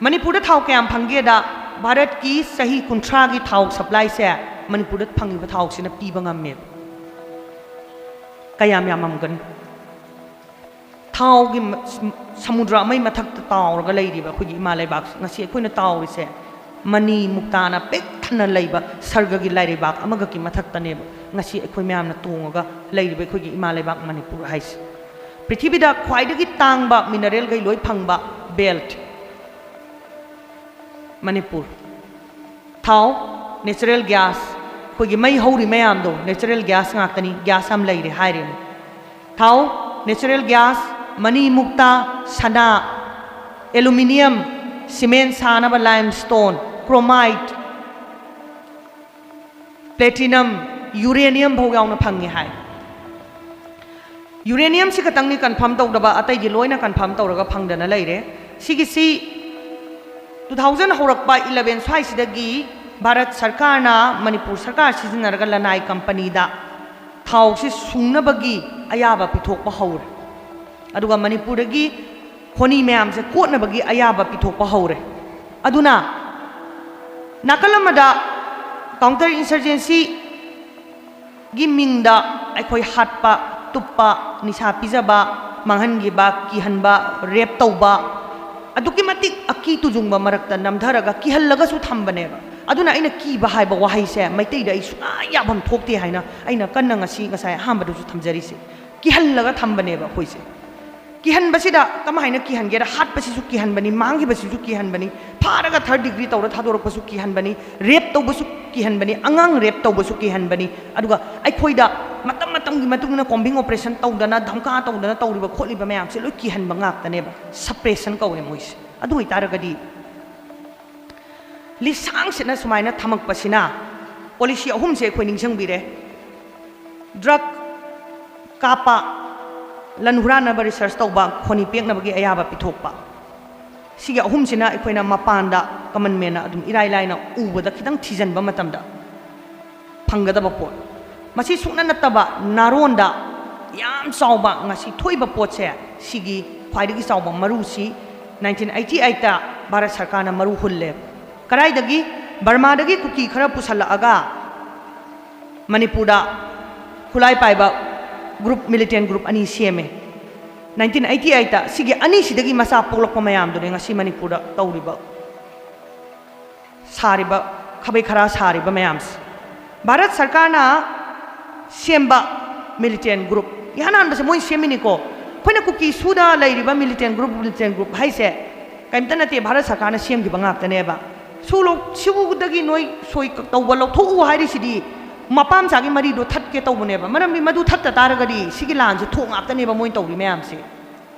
ꯃꯅꯤꯄꯨꯔꯗ ꯊꯥꯎ ꯀꯌꯥꯝ ꯐꯪꯒꯦꯗ, ꯚꯥꯔꯠꯀꯤ ꯆꯍꯤ ꯀꯨꯟꯊ꯭ꯔꯥꯒꯤ ꯊꯥꯎ ꯁꯄ꯭ꯂꯥꯏꯁꯦ ꯃꯅꯤꯄꯨꯔꯗ ꯐꯪꯉꯤꯕ ꯊꯥꯎꯁꯤꯅ ꯄꯤꯕ ꯉꯝꯃꯦꯕ꯫ ꯀꯌꯥꯝ ꯌꯥꯝꯃꯝꯒꯅꯤ? ꯊꯥꯎꯒꯤ ꯃ- ꯁ- ꯁꯃꯨꯗ꯭ꯔ ꯑꯃꯒꯤ ꯃꯊꯛꯇ ꯇꯥꯎꯔꯒ ꯂꯩꯔꯤꯕ ꯑꯩꯈꯣꯏꯒꯤ ꯏꯃꯥ ꯂꯩꯕꯥꯛ, ꯉꯁꯤ ꯑꯩꯈꯣꯏꯅ ꯇꯥꯎꯔꯤꯁꯦ ꯃꯅꯤ ꯃꯨꯛꯇꯥꯅ ꯄꯤꯛ ꯊꯟꯅ ꯂꯩꯕ ꯁꯔꯒꯒꯤ ꯂꯥꯏꯔꯩꯕꯥꯛ ꯑꯃꯈꯛꯀꯤ ꯃꯊꯛꯇꯅꯦꯕ ꯉꯁꯤ ꯑꯩꯈꯣꯏ ꯃꯌꯥꯝꯅ ꯇꯣꯡꯉꯒ ꯂꯩꯔꯤꯕ ꯑꯩꯈꯣꯏꯒꯤ ꯏꯃꯥ ꯂꯩꯕꯥꯛ ꯃꯅꯤꯄꯨꯔ ꯍꯥꯏꯁꯦ꯫ ꯄ꯭ꯔꯤꯊꯤꯕꯤꯗ ꯈ꯭ꯋꯥꯏꯗꯒꯤ ꯇꯥꯡꯕ ꯃꯤꯅꯔꯦꯜꯈꯩ ꯂꯣꯏ ꯐꯪꯕ ꯕꯦꯜꯠ ꯃꯅꯤꯄꯨꯔ꯫ ꯊꯥꯎ, ꯅꯦꯆꯔꯦꯜ ꯒ꯭ꯌꯥꯁ, ꯑꯩꯈꯣꯏꯒꯤ ꯃꯩ ꯍꯧꯔꯤ ꯃꯌꯥꯝꯗꯣ ꯅꯦꯆꯔꯦꯜ ꯒ꯭ꯌꯥꯁ ꯉꯥꯛꯇꯅꯤ, ꯒ꯭ꯌꯥꯁ ꯌꯥꯝ ꯂꯩꯔꯦ ꯍꯥꯏꯔꯦꯅꯦ꯫ ꯊꯥꯎ, ꯅꯦꯆꯔꯦꯜ ꯒ꯭ꯌꯥꯁ, ꯃꯅꯤ ꯃꯨꯛꯇꯥ, ꯁꯅꯥ, ꯑꯦꯂꯨꯃꯤꯅꯤꯌꯝ, ꯁꯤꯃꯦꯟ ꯁꯥꯅꯕ ꯂꯥꯏꯝ ꯁ꯭ꯇꯣꯟ, ꯀ꯭ꯔꯣꯃꯥꯏꯠ, ꯄ꯭ꯂꯦꯇꯤꯅꯝ, ꯌꯨꯔꯦꯅꯤꯌꯝ ꯐꯥꯎ ꯌꯥꯎꯅ ꯐꯪꯉꯦ ꯍꯥꯏ꯫ ꯌꯨꯔꯦꯅꯤꯌꯝꯁꯤ ꯈꯛꯇꯪꯅꯤ ꯀꯟꯐꯥꯔꯝ ꯇꯧꯗꯕ, ꯑꯇꯩꯗꯤ ꯂꯣꯏꯅ ꯀꯟꯐꯥꯔꯝ ꯇꯧꯔꯒ ꯐꯪꯗꯅ ꯂꯩꯔꯦ꯫ ꯁꯤꯒꯤꯁꯤ ꯇꯨ ꯊꯥꯎꯖꯟ ꯍꯧꯔꯛꯄ ꯏꯂꯚꯦꯟ ꯁ꯭ꯋꯥꯏꯁꯤꯗꯒꯤ ꯚꯥꯔꯠ ꯁꯔꯀꯥꯔꯅ, ꯃꯅꯤꯄꯨꯔ ꯁꯔꯀꯥꯔ ꯁꯤꯖꯤꯟꯅꯔꯒ ꯂꯅꯥꯏ ꯀꯝꯄꯅꯤꯗ ꯊꯥꯎꯁꯤ ꯁꯨꯡꯅꯕꯒꯤ ꯑꯌꯥꯕ ꯄꯤꯊꯣꯛꯄ ꯍꯧꯔꯦ꯫ ꯑꯗꯨꯒ ꯃꯅꯤꯄꯨꯔꯗꯒꯤ ꯈꯣꯅꯤ ꯃꯌꯥꯝꯁꯦ ꯀꯣꯠꯅꯕꯒꯤ ꯑꯌꯥꯕ ꯄꯤꯊꯣꯛꯄ ꯍꯧꯔꯦ꯫ ꯑꯗꯨꯅ ꯅꯥꯀꯜ ꯑꯃꯗ ꯀꯥꯎꯟꯇꯔ ꯏꯟꯁꯔꯖꯦꯟꯁꯤ ꯒꯤ ꯃꯤꯡꯗ ꯑꯩꯈꯣꯏ ꯍꯥꯠꯄ, ꯇꯨꯞꯄ, ꯅꯤꯁꯥ ꯄꯤꯖꯕ, ꯃꯥꯡꯍꯟꯈꯤꯕ, ꯀꯤꯍꯟꯕ, ꯔꯦꯞ ꯇꯧꯕ, ꯑꯗꯨꯛꯀꯤ ꯃꯇꯤꯛ ꯑꯀꯤ ꯇꯨꯖꯨꯡꯕ ꯃꯔꯛꯇ ꯅꯝꯊꯔꯒ ꯀꯤꯍꯜꯂꯒꯁꯨ ꯊꯝꯕꯅꯦꯕ꯫ ꯑꯗꯨꯅ ꯑꯩꯅ ꯀꯤꯕ ꯍꯥꯏꯕ ꯋꯥꯍꯩꯁꯦ ꯃꯩꯇꯩꯗ ꯑꯩ ꯁꯨꯡꯌꯥ ꯌꯥꯐꯝ ꯊꯣꯛꯇꯦ ꯍꯥꯏꯅ ꯑꯩꯅ ꯀꯟꯅ ꯉꯁꯤ, ꯉꯁꯥꯏ ꯑꯍꯥꯟꯕꯗꯁꯨ ꯊꯝꯖꯔꯤꯁꯦ꯫ ꯀꯤꯍꯜꯂꯒ ꯊꯝꯕꯅꯦꯕ ꯑꯩꯈꯣꯏꯁꯦ꯫ ꯀꯤꯍꯟꯕꯁꯤꯗ ꯀꯃꯥꯏꯅ ꯀꯤꯍꯟꯒꯦꯗ, ꯍꯥꯠꯄꯁꯤꯁꯨ ꯀꯤꯍꯟꯕꯅꯤ, ꯃꯥꯡꯈꯤꯕꯁꯤꯁꯨ ꯀꯤꯍꯟꯕꯅꯤ, ꯐꯥꯔꯒ ꯊꯥꯔꯠ ꯗꯤꯒ꯭ꯔꯤ ꯇꯧꯔ ꯊꯥꯗꯣꯔꯛꯄꯁꯨ ꯀꯤꯍꯟꯕꯅꯤ, ꯔꯦꯞ ꯇꯧꯕꯁꯨ ꯀꯤꯍꯟꯕꯅꯤ, ꯑꯉꯥꯡ ꯔꯦꯞ ꯇꯧꯕꯁꯨ ꯀꯤꯍꯟꯕꯅꯤ꯫ ꯑꯗꯨꯒ ꯑꯩꯈꯣꯏꯗ ꯃꯇꯝ ꯃꯇꯝꯒꯤ ꯃꯇꯨꯡ ꯏꯟꯅ ꯀꯣꯝꯕꯤꯡ ꯑꯣꯄꯔꯦꯁꯟ ꯇꯧꯗꯅ, ꯙꯝꯀꯥ ꯇꯧꯗꯅ ꯇꯧꯔꯤꯕ ꯈꯣꯠꯂꯤꯕ ꯃꯌꯥꯝꯁꯦ ꯂꯣꯏ ꯀꯤꯍꯟꯕ ꯉꯥꯛꯇꯅꯦꯕ꯫ ꯁꯄ꯭ꯔꯦꯁꯟ ꯀꯧꯋꯦ ꯃꯣꯏꯁꯦ꯫ ꯑꯗꯨ ꯑꯣꯏꯇꯥꯔꯒꯗꯤ ꯂꯤꯁꯥꯡꯁꯤꯠꯅ ꯁꯨꯃꯥꯏꯅ ꯊꯝꯃꯛꯄꯁꯤꯅ ꯄꯣꯂꯤꯁꯤ ꯑꯍꯨꯝꯁꯦ ꯑꯩꯈꯣꯏ ꯅꯤꯡꯁꯤꯡꯕꯤꯔꯦ꯫ ꯗ꯭ꯔꯒ ꯀꯥꯞꯄ, ꯂꯟ ꯍꯨꯔꯥꯟꯅꯕ ꯔꯤꯁꯔꯁ ꯇꯧꯕ, ꯈꯣꯅꯤ ꯄꯦꯛꯅꯕꯒꯤ ꯑꯌꯥꯕ ꯄꯤꯊꯣꯛꯄ꯫ ꯁꯤꯒꯤ ꯑꯍꯨꯝꯁꯤꯅ ꯑꯩꯈꯣꯏꯅ ꯃꯄꯥꯟꯗ ꯀꯃꯟ ꯃꯦꯟꯅ ꯑꯗꯨꯝ ꯏꯔꯥꯏ ꯂꯥꯏꯅ ꯎꯕꯗ ꯈꯤꯇꯪ ꯊꯤꯖꯤꯟꯕ ꯃꯇꯝꯗ ꯐꯪꯒꯗꯕ ꯄꯣꯠ꯫ ꯃꯁꯤ ꯁꯨꯡꯅ ꯅꯠꯇꯕ ꯅꯥꯔꯣꯟꯗ ꯌꯥꯝ ꯆꯥꯎꯕ ꯉꯁꯤ ꯊꯣꯛꯏꯕ ꯄꯣꯠꯁꯦ, ꯁꯤꯒꯤ ꯈ꯭ꯋꯥꯏꯗꯒꯤ ꯆꯥꯎꯕ ꯃꯔꯨꯁꯤ ꯅꯥꯏꯟꯇꯤꯟ ꯑꯩꯠꯇꯤ ꯑꯩꯠꯇ ꯚꯥꯔꯠ ꯁꯔꯀꯥꯔꯅ ꯃꯔꯨ ꯍꯨꯜꯂꯦ꯫ ꯀꯗꯥꯏꯗꯒꯤ? ꯕꯔꯃꯥꯗꯒꯤ ꯀꯨꯀꯤ ꯈꯔ ꯄꯨꯁꯜꯂꯛꯑꯒ ꯃꯅꯤꯄꯨꯔꯗ ꯈꯨꯠꯂꯥꯏ ꯄꯥꯏꯕ ꯒ꯭ꯔꯨꯞ, ꯃꯤꯂꯤꯇꯦꯟ ꯒ꯭ꯔꯨꯞ ꯑꯅꯤ ꯁꯦꯝꯃꯦ꯫ ꯅꯥꯏꯟꯇꯤꯟ ꯑꯩꯠꯇꯤ ꯑꯩꯠꯇ ꯁꯤꯒꯤ ꯑꯅꯤꯁꯤꯗꯒꯤ ꯃꯆꯥ ꯄꯣꯛꯂꯛꯄ ꯃꯌꯥꯝꯗꯨꯅꯤ ꯉꯁꯤ ꯃꯅꯤꯄꯨꯔꯗ ꯇꯧꯔꯤꯕ, ꯁꯥꯔꯤꯕ, ꯈꯥꯕꯩ ꯈꯔꯥ ꯁꯥꯔꯤꯕ ꯃꯌꯥꯝꯁꯦ꯫ ꯚꯥꯔꯠ ꯁꯔꯀꯥꯔꯅ ꯁꯦꯝꯕ militant group, ꯏꯍꯥꯟ ꯍꯥꯟꯕꯁꯦ ꯃꯣꯏ ꯁꯦꯝꯃꯤꯅꯤꯀꯣ꯫ ꯑꯩꯈꯣꯏꯅ ꯀꯨꯀꯤ ꯁꯨꯗ ꯂꯩꯔꯤꯕ militant group, militant group ꯍꯥꯏꯁꯦ ꯀꯔꯤꯝꯇ ꯅꯠꯇꯦ, ꯚꯥꯔꯠ ꯁꯔꯀꯥꯔꯅ ꯁꯦꯝꯈꯤꯕ ꯉꯥꯛꯇꯅꯦꯕ꯫ ꯁꯨ ꯂꯧ-, ꯁꯨꯗꯒꯤ ꯅꯣꯏ ꯁꯣꯏ ꯇꯧꯕ ꯂꯧꯊꯣꯛꯎ ꯍꯥꯏꯔꯤꯁꯤꯗꯤ ꯃꯄꯥ ꯃꯆꯥꯒꯤ ꯃꯔꯤꯗꯣ ꯊꯠꯀꯦ ꯇꯧꯕꯅꯦꯕ꯫ ꯃꯔꯝꯗꯤ ꯃꯗꯨ ꯊꯠꯇ ꯇꯥꯔꯒꯗꯤ ꯁꯤꯒꯤ ꯂꯥꯟꯁꯦ ꯊꯣꯛ ꯉꯥꯛꯇꯅꯦꯕ ꯃꯣꯏꯅ ꯇꯧꯔꯤ ꯃꯌꯥꯝꯁꯦ꯫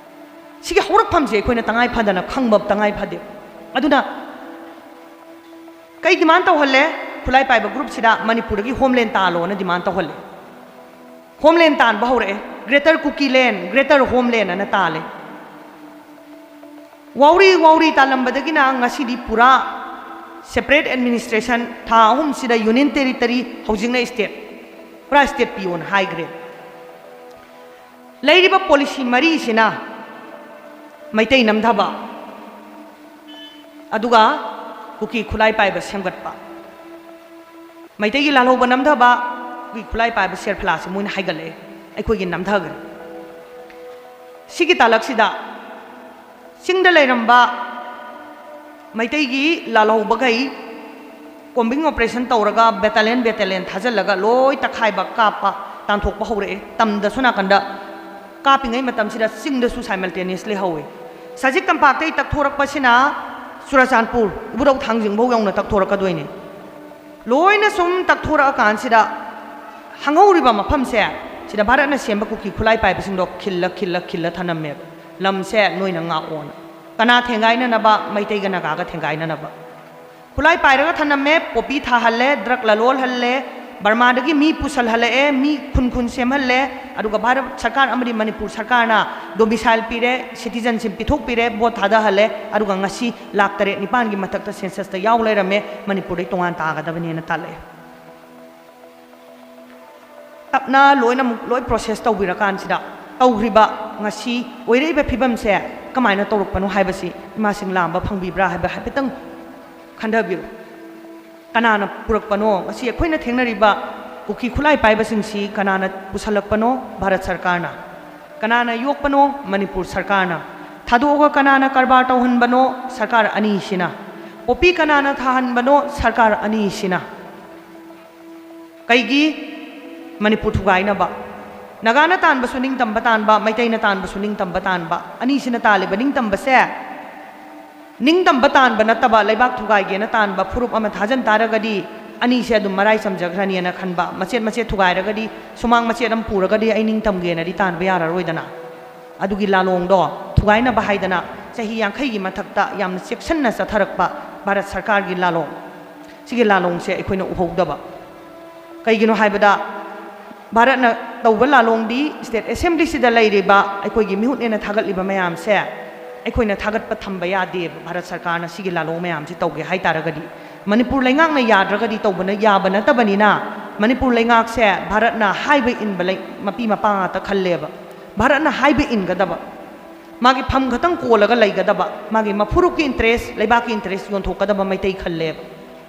ꯁꯤꯒꯤ ꯍꯧꯔꯛꯐꯝꯁꯦ ꯑꯩꯈꯣꯏꯅ ꯇꯉꯥꯏ ꯐꯗꯅ ꯈꯪꯕ ꯇꯉꯥꯏ ꯐꯗꯦ꯫ ꯑꯗꯨꯅ ꯀꯩ demand ꯇꯧꯍꯜꯂꯦ? ꯈꯨꯠꯂꯥꯏ ꯄꯥꯏꯕ groupꯁꯤꯗ ꯃꯅꯤꯄꯨꯔꯗꯒꯤ homeland ꯇꯥꯜꯂꯣꯅ demand ꯇꯧꯍꯜꯂꯦ꯫ Homeland ꯇꯥꯟꯕ ꯍꯧꯔꯛꯑꯦ꯫ Greater Kukiland, Greater Homeland ꯑꯅ ꯇꯥꯜꯂꯦ꯫ ꯋꯥꯎꯔꯤ ꯋꯥꯎꯔꯤ ꯇꯥꯜꯂꯝꯕꯗꯒꯤꯅ ꯉꯁꯤꯗꯤ ꯄꯨꯔꯥ separate administration, ꯊꯥ ꯑꯍꯨꯝꯁꯤꯗ union territory, ꯍꯧꯖꯤꯛꯅ state, ꯄꯨꯔꯥ state ꯄꯤꯌꯣꯅ ꯍꯥꯏꯈ꯭ꯔꯦ꯫ ꯂꯩꯔꯤꯕ policy ꯃꯔꯤꯁꯤꯅ ꯃꯩꯇꯩ ꯅꯝꯊꯕ, ꯑꯗꯨꯒ ꯀꯨꯀꯤ ꯈꯨꯠꯂꯥꯏ ꯄꯥꯏꯕ ꯁꯦꯝꯒꯠꯄ꯫ ꯃꯩꯇꯩꯒꯤ ꯂꯥꯜꯍꯧꯕ ꯅꯝꯊꯕ, ꯀꯨꯀꯤ ꯈꯨꯠꯂꯥꯏ ꯄꯥꯏꯕ ꯁꯦꯔꯐꯂꯥꯁꯤ ꯃꯣꯏꯅ ꯍꯥꯏꯒꯠꯂꯛꯑꯦ, ꯑꯩꯈꯣꯏꯒꯤ ꯅꯝꯊꯈ꯭ꯔꯦ꯫ ꯁꯤꯒꯤ ꯇꯥꯂꯛꯁꯤꯗ ꯆꯤꯡꯗ ꯂꯩꯔꯝꯕ ꯃꯩꯇꯩꯒꯤ ꯂꯥꯜꯍꯧꯕꯈꯩ combing operation ꯇꯧꯔꯒ battalion battalion ꯊꯥꯖꯤꯜꯂꯒ ꯂꯣꯏ ꯇꯛꯈꯥꯏꯕ, ꯀꯥꯞꯄ, ꯇꯥꯟꯊꯣꯛꯄ ꯍꯧꯔꯛꯑꯦ꯫ ꯇꯝꯗꯁꯨ ꯅꯥꯀꯟꯗ ꯀꯥꯞꯄꯤꯉꯩ ꯃꯇꯝꯁꯤꯗ ꯆꯤꯡꯗꯁꯨ simultaneously ꯍꯧꯋꯤ꯫ ꯁꯖꯤꯛ ꯇꯝꯄꯥꯛꯇꯒꯤ ꯇꯛꯊꯣꯔꯛꯄꯁꯤꯅ ꯆꯨꯔꯆꯥꯟꯄꯨꯔ, ꯏꯕꯨꯙꯧ ꯊꯥꯡꯖꯤꯡꯐꯧ ꯌꯧꯅ ꯇꯛꯊꯣꯔꯛꯀꯗꯣꯏꯅꯤ꯫ ꯂꯣꯏꯅ ꯁꯨꯝ ꯇꯛꯊꯣꯔꯛꯑꯀꯥꯟꯁꯤꯗ ꯍꯪꯍꯧꯔꯤꯕ ꯃꯐꯝꯁꯦ, ꯁꯤꯗ ꯚꯥꯔꯠꯅ ꯁꯦꯝꯕ ꯀꯨꯀꯤ ꯈꯨꯠꯂꯥꯏ ꯄꯥꯏꯕꯁꯤꯡꯗꯣ ꯈꯤꯜꯂ, ꯈꯤꯜꯂ, ꯈꯤꯜꯂ ꯊꯅꯝꯃꯦꯕ꯫ ꯂꯝꯁꯦ ꯅꯣꯏꯅ ꯉꯥꯛꯑꯣꯅ꯫ ꯀꯅꯥ ꯊꯦꯡꯒꯥꯏꯅꯅꯕ? ꯃꯩꯇꯩꯒ ꯅꯥꯒꯥꯒ ꯊꯦꯡꯒꯥꯏꯅꯅꯕ꯫ ꯈꯨꯠꯂꯥꯏ ꯄꯥꯏꯔꯒ ꯊꯅꯝꯃꯦ, poppy ꯊꯥꯍꯜꯂꯦ, drug ꯂꯂꯣꯜꯍꯜꯂꯦ, ꯕꯔꯃꯥꯗꯒꯤ ꯃꯤ ꯄꯨꯁꯜꯍꯜꯂꯛꯑꯦ, ꯃꯤ ꯈꯨꯟ ꯈꯨꯟ ꯁꯦꯝꯍꯜꯂꯦ, ꯑꯗꯨꯒ ꯚꯥꯔꯠ ꯁꯔꯀꯥꯔ ꯑꯃꯗꯤ ꯃꯅꯤꯄꯨꯔ ꯁꯔꯀꯥꯔꯅ domicile ꯄꯤꯔꯦ, citizenship ꯄꯤꯊꯣꯛꯄꯤꯔꯦ, vote ꯊꯥꯗꯍꯜꯂꯦ, ꯑꯗꯨꯒ ꯉꯁꯤ ꯂꯥꯈ ꯇꯔꯦꯠ ꯅꯤꯄꯥꯟꯒꯤ ꯃꯊꯛꯇ censusꯇ ꯌꯥꯎ ꯂꯩꯔꯝꯃꯦ, ꯃꯅꯤꯄꯨꯔꯗꯩ ꯇꯣꯉꯥꯟ ꯇꯥꯒꯗꯕꯅꯦꯅ ꯇꯥꯜꯂꯛꯑꯦ꯫ ꯇꯞꯅ ꯂꯣꯏꯅꯃꯛ ꯂꯣꯏ process ꯇꯧꯕꯤꯔꯀꯥꯟꯁꯤꯗ ꯇꯧꯈ꯭ꯔꯤꯕ ꯉꯁꯤ ꯑꯣꯏꯔꯛꯏꯕ ꯐꯤꯕꯝꯁꯦ ꯀꯃꯥꯏꯅ ꯇꯧꯔꯛꯄꯅꯣ ꯍꯥꯏꯕꯁꯤ ꯏꯃꯥꯁꯤꯡ ꯂꯥꯝꯕ ꯐꯪꯕꯤꯕ꯭ꯔꯥ ꯍꯥꯏꯕ ꯍꯥꯏꯐꯦꯠꯇꯪ ꯈꯟꯊꯕꯤꯌꯨ꯫ ꯀꯅꯥꯅ ꯄꯨꯔꯛꯄꯅꯣ? ꯉꯁꯤ ꯑꯩꯈꯣꯏꯅ ꯊꯦꯡꯅꯔꯤꯕ ꯀꯨꯀꯤ ꯈꯨꯠꯂꯥꯏ ꯄꯥꯏꯕꯁꯤꯡꯁꯤ ꯀꯅꯥꯅ ꯄꯨꯁꯜꯂꯛꯄꯅꯣ? ꯚꯥꯔꯠ ꯁꯔꯀꯥꯔꯅ꯫ ꯀꯅꯥꯅ ꯌꯣꯛꯄꯅꯣ? ꯃꯅꯤꯄꯨꯔ ꯁꯔꯀꯥꯔꯅ꯫ ꯊꯥꯗꯣꯛꯑꯒ ꯀꯅꯥꯅ ꯀꯔꯕꯥꯔ ꯇꯧꯍꯟꯕꯅꯣ? ꯁꯔꯀꯥꯔ ꯑꯅꯤꯁꯤꯅ꯫ ꯄꯣꯄꯤ ꯀꯅꯥꯅ ꯊꯥꯍꯟꯕꯅꯣ? ꯁꯔꯀꯥꯔ ꯑꯅꯤꯁꯤꯅ꯫ ꯀꯩꯒꯤ? ꯃꯅꯤꯄꯨꯔ ꯊꯨꯒꯥꯏꯅꯕ꯫ ꯅꯥꯒꯥꯅ ꯇꯥꯟꯕꯁꯨ ꯅꯤꯡꯇꯝꯕ ꯇꯥꯟꯕ, ꯃꯩꯇꯩꯅ ꯇꯥꯟꯕꯁꯨ ꯅꯤꯡꯇꯝꯕ ꯇꯥꯟꯕ꯫ ꯑꯅꯤꯁꯤꯅ ꯇꯥꯜꯂꯤꯕ ꯅꯤꯡꯇꯝꯕꯁꯦ ꯅꯤꯡꯇꯝꯕ ꯇꯥꯟꯕ ꯅꯠꯇꯕ, ꯂꯩꯕꯥꯛ ꯊꯨꯒꯥꯏꯒꯦꯅ ꯇꯥꯟꯕ ꯐꯨꯔꯨꯞ ꯑꯃ ꯊꯥꯖꯟ ꯇꯥꯔꯒꯗꯤ, ꯑꯅꯤꯁꯦ ꯑꯗꯨꯝ ꯃꯔꯥꯏ ꯆꯝꯖꯈ꯭ꯔꯅꯤꯅ ꯈꯟꯕ꯫ ꯃꯆꯦꯠ ꯃꯆꯦꯠ ꯊꯨꯒꯥꯏꯔꯒꯗꯤ, ꯁꯨꯃꯥꯡ ꯃꯆꯦꯠ ꯑꯃ ꯄꯨꯔꯒꯗꯤ ꯑꯩ ꯅꯤꯡꯇꯝꯒꯦꯅꯗꯤ ꯇꯥꯟꯕ ꯌꯥꯔꯔꯣꯏꯗꯅ꯫ ꯑꯗꯨꯒꯤ ꯂꯥꯂꯣꯡꯗꯣ ꯊꯨꯒꯥꯏꯅꯕ ꯍꯥꯏꯗꯅ ꯆꯍꯤ ꯌꯥꯡꯈꯩꯒꯤ ꯃꯊꯛꯇ ꯌꯥꯝꯅ ꯆꯦꯛꯁꯤꯟꯅ ꯆꯠꯊꯔꯛꯄ ꯚꯥꯔꯠ ꯁꯔꯀꯥꯔꯒꯤ ꯂꯥꯂꯣꯡ, ꯁꯤꯒꯤ ꯂꯥꯂꯣꯡꯁꯦ ꯑꯩꯈꯣꯏꯅ ꯎꯍꯧꯗꯕ꯫ ꯀꯩꯒꯤꯅꯣ ꯍꯥꯏꯕꯗ, ꯚꯥꯔꯠꯅ ꯇꯧꯕ ꯂꯥꯂꯣꯡꯗꯤ, ꯁ꯭ꯇꯦꯠ ꯑꯦꯁꯦꯝꯕ꯭ꯂꯤꯁꯤꯗ ꯂꯩꯔꯤꯕ ꯑꯩꯈꯣꯏꯒꯤ ꯃꯤꯍꯨꯠꯅꯦꯅ ꯊꯥꯒꯠꯂꯤꯕ ꯃꯌꯥꯝꯁꯦ ꯑꯩꯈꯣꯏꯅ ꯊꯥꯒꯠꯄ ꯊꯝꯕ ꯌꯥꯗꯦꯕ꯫ ꯚꯥꯔꯠ ꯁꯔꯀꯥꯔꯅ ꯁꯤꯒꯤ ꯂꯥꯂꯣꯡ ꯃꯌꯥꯝꯁꯤ ꯇꯧꯒꯦ ꯍꯥꯏ ꯇꯥꯔꯒꯗꯤ, ꯃꯅꯤꯄꯨꯔ ꯂꯩꯉꯥꯛꯅ ꯌꯥꯗ꯭ꯔꯒꯗꯤ ꯇꯧꯕꯅ ꯌꯥꯕ ꯅꯠꯇꯕꯅꯤꯅ, ꯃꯅꯤꯄꯨꯔ ꯂꯩꯉꯥꯛꯁꯦ ꯚꯥꯔꯠꯅ ꯍꯥꯏꯕ ꯏꯟꯕ ꯂꯩ-, ꯃꯄꯤ ꯃꯄꯥ ꯉꯥꯛꯇ ꯈꯜꯂꯦꯕ꯫ ꯚꯥꯔꯠꯅ ꯍꯥꯏꯕ ꯏꯟꯒꯗꯕ, ꯃꯥꯒꯤ ꯐꯝ ꯈꯛꯇꯪ ꯀꯣꯜꯂꯒ ꯂꯩꯒꯗꯕ, ꯃꯥꯒꯤ ꯃꯐꯨꯔꯨꯞꯀꯤ ꯏꯟꯇꯔꯦꯁ, ꯂꯩꯕꯥꯛꯀꯤ ꯏꯟꯇꯔꯦꯁ ꯌꯣꯟꯊꯣꯛꯀꯗꯕ ꯃꯩꯇꯩ ꯈꯜꯂꯦꯕ꯫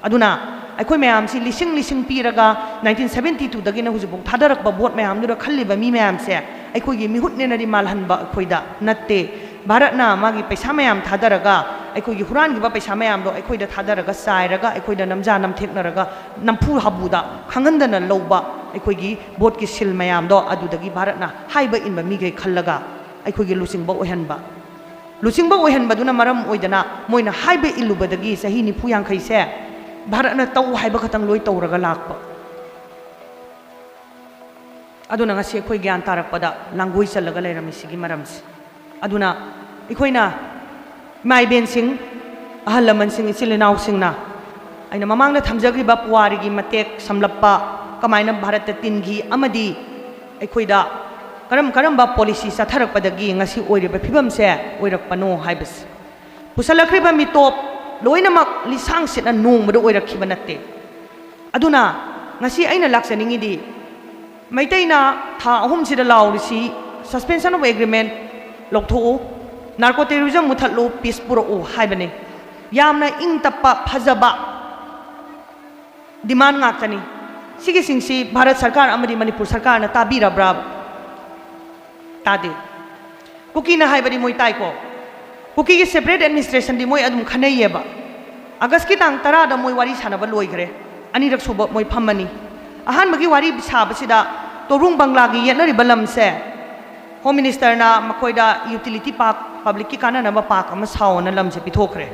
ꯑꯗꯨꯅ ꯑꯩꯈꯣꯏ ꯃꯌꯥꯝꯁꯤ ꯂꯤꯁꯤꯡ ꯂꯤꯁꯤꯡ ꯄꯤꯔꯒ, ꯅꯥꯏꯟꯇꯤꯟ ꯁꯕꯦꯟꯇꯤ ꯇꯨꯗꯒꯤꯅ ꯍꯧꯖꯤꯛꯐꯥꯎ ꯊꯥꯗꯔꯛꯄ ꯚꯣꯠ ꯃꯌꯥꯝꯗꯨꯗ ꯈꯜꯂꯤꯕ ꯃꯤ ꯃꯌꯥꯝꯁꯦ ꯑꯩꯈꯣꯏꯒꯤ ꯃꯤꯍꯨꯠꯅꯦꯅꯗꯤ ꯃꯥꯜꯍꯟꯕ ꯑꯩꯈꯣꯏꯗ ꯅꯠꯇꯦ꯫ ꯚꯥꯔꯠꯅ ꯃꯥꯒꯤ ꯄꯩꯁꯥ ꯃꯌꯥꯝ ꯊꯥꯗꯔꯒ, ꯑꯩꯈꯣꯏꯒꯤ ꯍꯨꯔꯥꯟꯈꯤꯕ ꯄꯩꯁꯥ ꯃꯌꯥꯝꯗꯣ ꯑꯩꯈꯣꯏꯗ ꯊꯥꯗꯔꯒ, ꯆꯥꯏꯔꯒ, ꯑꯩꯈꯣꯏꯗ ꯅꯝꯖꯥ ꯅꯝꯊꯦꯛꯅꯔꯒ, ꯅꯝꯐꯨ ꯍꯥꯕꯨꯗ ꯈꯪꯍꯟꯗꯅ ꯂꯧꯕ ꯑꯩꯈꯣꯏꯒꯤ ꯚꯣꯠꯀꯤ ꯁꯤꯜ ꯃꯌꯥꯝꯗꯣ, ꯑꯗꯨꯗꯒꯤ ꯚꯥꯔꯠꯅ ꯍꯥꯏꯕ ꯏꯟꯕ ꯃꯤꯈꯩ ꯈꯜꯂꯒ ꯑꯩꯈꯣꯏꯒꯤ ꯂꯨꯆꯤꯡꯕ ꯑꯣꯏꯍꯟꯕ꯫ ꯂꯨꯆꯤꯡꯕ ꯑꯣꯏꯍꯟꯕꯗꯨꯅ ꯃꯔꯝ ꯑꯣꯏꯗꯅ ꯃꯣꯏꯅ ꯍꯥꯏꯕ ꯏꯜꯂꯨꯕꯗꯒꯤ ꯆꯍꯤ ꯅꯤꯐꯨ ꯌꯥꯡꯈꯩꯁꯦ ꯚꯥꯔꯠꯅ ꯇꯧ ꯍꯥꯏꯕ ꯈꯛꯇꯪ ꯂꯣꯏ ꯇꯧꯔꯒ ꯂꯥꯛꯄ꯫ ꯑꯗꯨꯅ ꯉꯁꯤ ꯑꯩꯈꯣꯏ ꯒ꯭ꯌꯥꯟ ꯇꯥꯔꯛꯄꯗ ꯂꯥꯡꯒꯣꯏ ꯆꯜꯂꯒ ꯂꯩꯔꯝꯃꯤ ꯁꯤꯒꯤ ꯃꯔꯝꯁꯦ꯫ ꯑꯗꯨꯅ ꯑꯩꯈꯣꯏꯅ ꯏꯃꯥ ꯏꯕꯦꯟꯁꯤꯡ, ꯑꯍꯜ ꯂꯃꯟꯁꯤꯡ, ꯏꯆꯤꯜ ꯏꯅꯥꯎꯁꯤꯡꯅ ꯑꯩꯅ ꯃꯃꯥꯡꯗ ꯊꯝꯖꯈ꯭ꯔꯤꯕ ꯄꯨꯋꯥꯔꯤꯒꯤ ꯃꯇꯦꯛ ꯁꯝꯂꯞꯄ, ꯀꯃꯥꯏꯅ ꯚꯥꯔꯠꯇ ꯇꯤꯟꯈꯤ ꯑꯃꯗꯤ ꯑꯩꯈꯣꯏꯗ ꯀꯔꯝ ꯀꯔꯝꯕ ꯄꯣꯂꯤꯁꯤ ꯆꯠꯊꯔꯛꯄꯗꯒꯤ ꯉꯁꯤ ꯑꯣꯏꯔꯤꯕ ꯐꯤꯕꯝꯁꯦ ꯑꯣꯏꯔꯛꯄꯅꯣ ꯍꯥꯏꯕꯁꯦ꯫ ꯄꯨꯁꯜꯂꯛꯈ꯭ꯔꯤꯕ ꯃꯤꯇꯣꯞ ꯂꯣꯏꯅꯃꯛ ꯂꯤꯁꯥꯡ ꯁꯤꯠꯅ ꯅꯣꯡꯃꯗ ꯑꯣꯏꯔꯛꯈꯤꯕ ꯅꯠꯇꯦ꯫ ꯑꯗꯨꯅ ꯉꯁꯤ ꯑꯩꯅ ꯂꯥꯛꯆꯅꯤꯡꯉꯤꯗꯤ, ꯃꯩꯇꯩꯅ ꯊꯥ ꯑꯍꯨꯝꯁꯤꯗ ꯂꯥꯎꯔꯤꯁꯤ, "Suspension of Agreement ꯂꯧꯊꯣꯛꯎ, narco terrorism ꯃꯨꯊꯠꯂꯨ, peace ꯄꯨꯔꯛꯎ" ꯍꯥꯏꯕꯅꯤ꯫ ꯌꯥꯝꯅ ꯏꯪ ꯇꯞꯄ, ꯐꯖꯕ demand ꯉꯥꯛꯇꯅꯤ꯫ ꯁꯤꯒꯤꯁꯤꯡꯁꯤ ꯚꯥꯔꯠ ꯁꯔꯀꯥꯔ ꯑꯃꯗꯤ ꯃꯅꯤꯄꯨꯔ ꯁꯔꯀꯥꯔꯅ ꯇꯥꯕꯤꯔꯕ꯭ꯔꯥ? ꯇꯥꯗꯦ꯫ ꯀꯨꯀꯤꯅ ꯍꯥꯏꯕꯗꯤ ꯃꯣꯏ ꯇꯥꯏꯀꯣ꯫ ꯀꯨꯀꯤꯒꯤ separate administrationꯗꯤ ꯃꯣꯏ ꯑꯗꯨꯝ ꯈꯟꯅꯩꯌꯦꯕ꯫ ꯑꯥꯒꯁꯀꯤ ꯇꯥꯡ ꯇꯔꯥꯗ ꯃꯣꯏ ꯋꯥꯔꯤ ꯁꯥꯟꯅꯕ ꯂꯣꯏꯈ꯭ꯔꯦ꯫ ꯑꯅꯤꯔꯛ ꯁꯨꯕ ꯃꯣꯏ ꯐꯝꯃꯅꯤ꯫ ꯑꯍꯥꯟꯕꯒꯤ ꯋꯥꯔꯤ ꯁꯥꯕꯁꯤꯗ ꯇꯣꯔꯨꯡ ꯕꯪꯒ꯭ꯂꯥꯒꯤ ꯌꯦꯠꯅꯔꯤꯕ ꯂꯝꯁꯦ Home Ministerꯅ ꯃꯈꯣꯏꯗ utility park, publicꯀꯤ ꯀꯥꯟꯅꯅꯕ park ꯑꯃ ꯁꯥꯎꯑꯣꯅ ꯂꯝꯁꯦ ꯄꯤꯊꯣꯛꯈ꯭ꯔꯦ꯫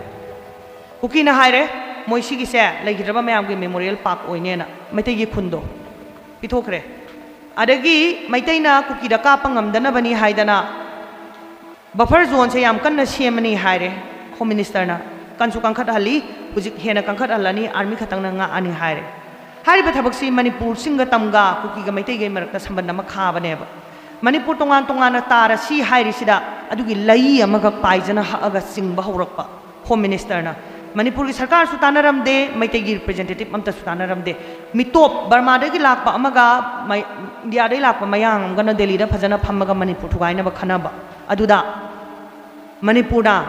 ꯀꯨꯀꯤꯅ ꯍꯥꯏꯔꯦ, ꯃꯣꯏ ꯁꯤꯒꯤꯁꯦ ꯂꯩꯈꯤꯗ꯭ꯔꯕ ꯃꯌꯥꯝꯒꯤ memorial park ꯑꯣꯏꯅꯦꯅ ꯃꯩꯇꯩꯒꯤ ꯈꯨꯟꯗꯣ ꯄꯤꯊꯣꯛꯈ꯭ꯔꯦ꯫ ꯑꯗꯒꯤ ꯃꯩꯇꯩꯅ ꯀꯨꯀꯤꯗ ꯀꯥꯞꯄ ꯉꯝꯗꯅꯕꯅꯤ ꯍꯥꯏꯗꯅ buffer zoneꯁꯦ ꯌꯥꯝ ꯀꯟꯅ ꯁꯦꯝꯃꯅꯤ ꯍꯥꯏꯔꯦ Home Ministerꯅ꯫ ꯀꯟꯁꯨ ꯀꯟꯈꯠꯍꯜꯂꯤ, ꯍꯧꯖꯤꯛ ꯍꯦꯟꯅ ꯀꯟꯈꯠꯍꯜꯂꯅꯤ, army ꯈꯛꯇꯪꯅ ꯉꯥꯛꯑꯅꯤ ꯍꯥꯏꯔꯦ꯫ ꯍꯥꯏꯔꯤꯕ ꯊꯕꯛꯁꯤ ꯃꯅꯤꯄꯨꯔ ꯆꯤꯡꯒ ꯇꯝꯒ ꯀꯨꯀꯤꯒ ꯃꯩꯇꯩꯒꯩ ꯃꯔꯛꯇ ꯁꯝꯕꯟ ꯑꯃ ꯈꯥꯕꯅꯦꯕ꯫ ꯃꯅꯤꯄꯨꯔ ꯇꯣꯉꯥꯟ ꯇꯣꯉꯥꯟꯅ ꯇꯥꯔꯁꯤ ꯍꯥꯏꯔꯤꯁꯤꯗ ꯑꯗꯨꯒꯤ ꯂꯩ ꯑꯃꯈꯛ ꯄꯥꯏꯖꯅ ꯍꯛꯑꯒ ꯆꯤꯡꯕ ꯍꯧꯔꯛꯄ Home Ministerꯅ꯫ ꯃꯅꯤꯄꯨꯔꯒꯤ ꯁꯔꯀꯥꯔꯁꯨ ꯇꯥꯟꯅꯔꯝꯗꯦ, ꯃꯩꯇꯩꯒꯤ representative ꯑꯝꯇꯁꯨ ꯇꯥꯟꯅꯔꯝꯗꯦ꯫ ꯃꯤꯇꯣꯞ ꯕꯔꯃꯥꯗꯒꯤ ꯂꯥꯛꯄ ꯑꯃꯒ ꯃꯩ-, ꯏꯟꯗꯤꯌꯥꯗꯒꯤ ꯂꯥꯛꯄ ꯃꯌꯥꯡ ꯑꯃꯒꯅ ꯗꯦꯜꯂꯤꯗ ꯐꯖꯅ ꯐꯝꯃꯒ ꯃꯅꯤꯄꯨꯔ ꯊꯨꯒꯥꯏꯅꯕ ꯈꯟꯅꯕ꯫ ꯑꯗꯨꯗ ꯃꯅꯤꯄꯨꯔꯗ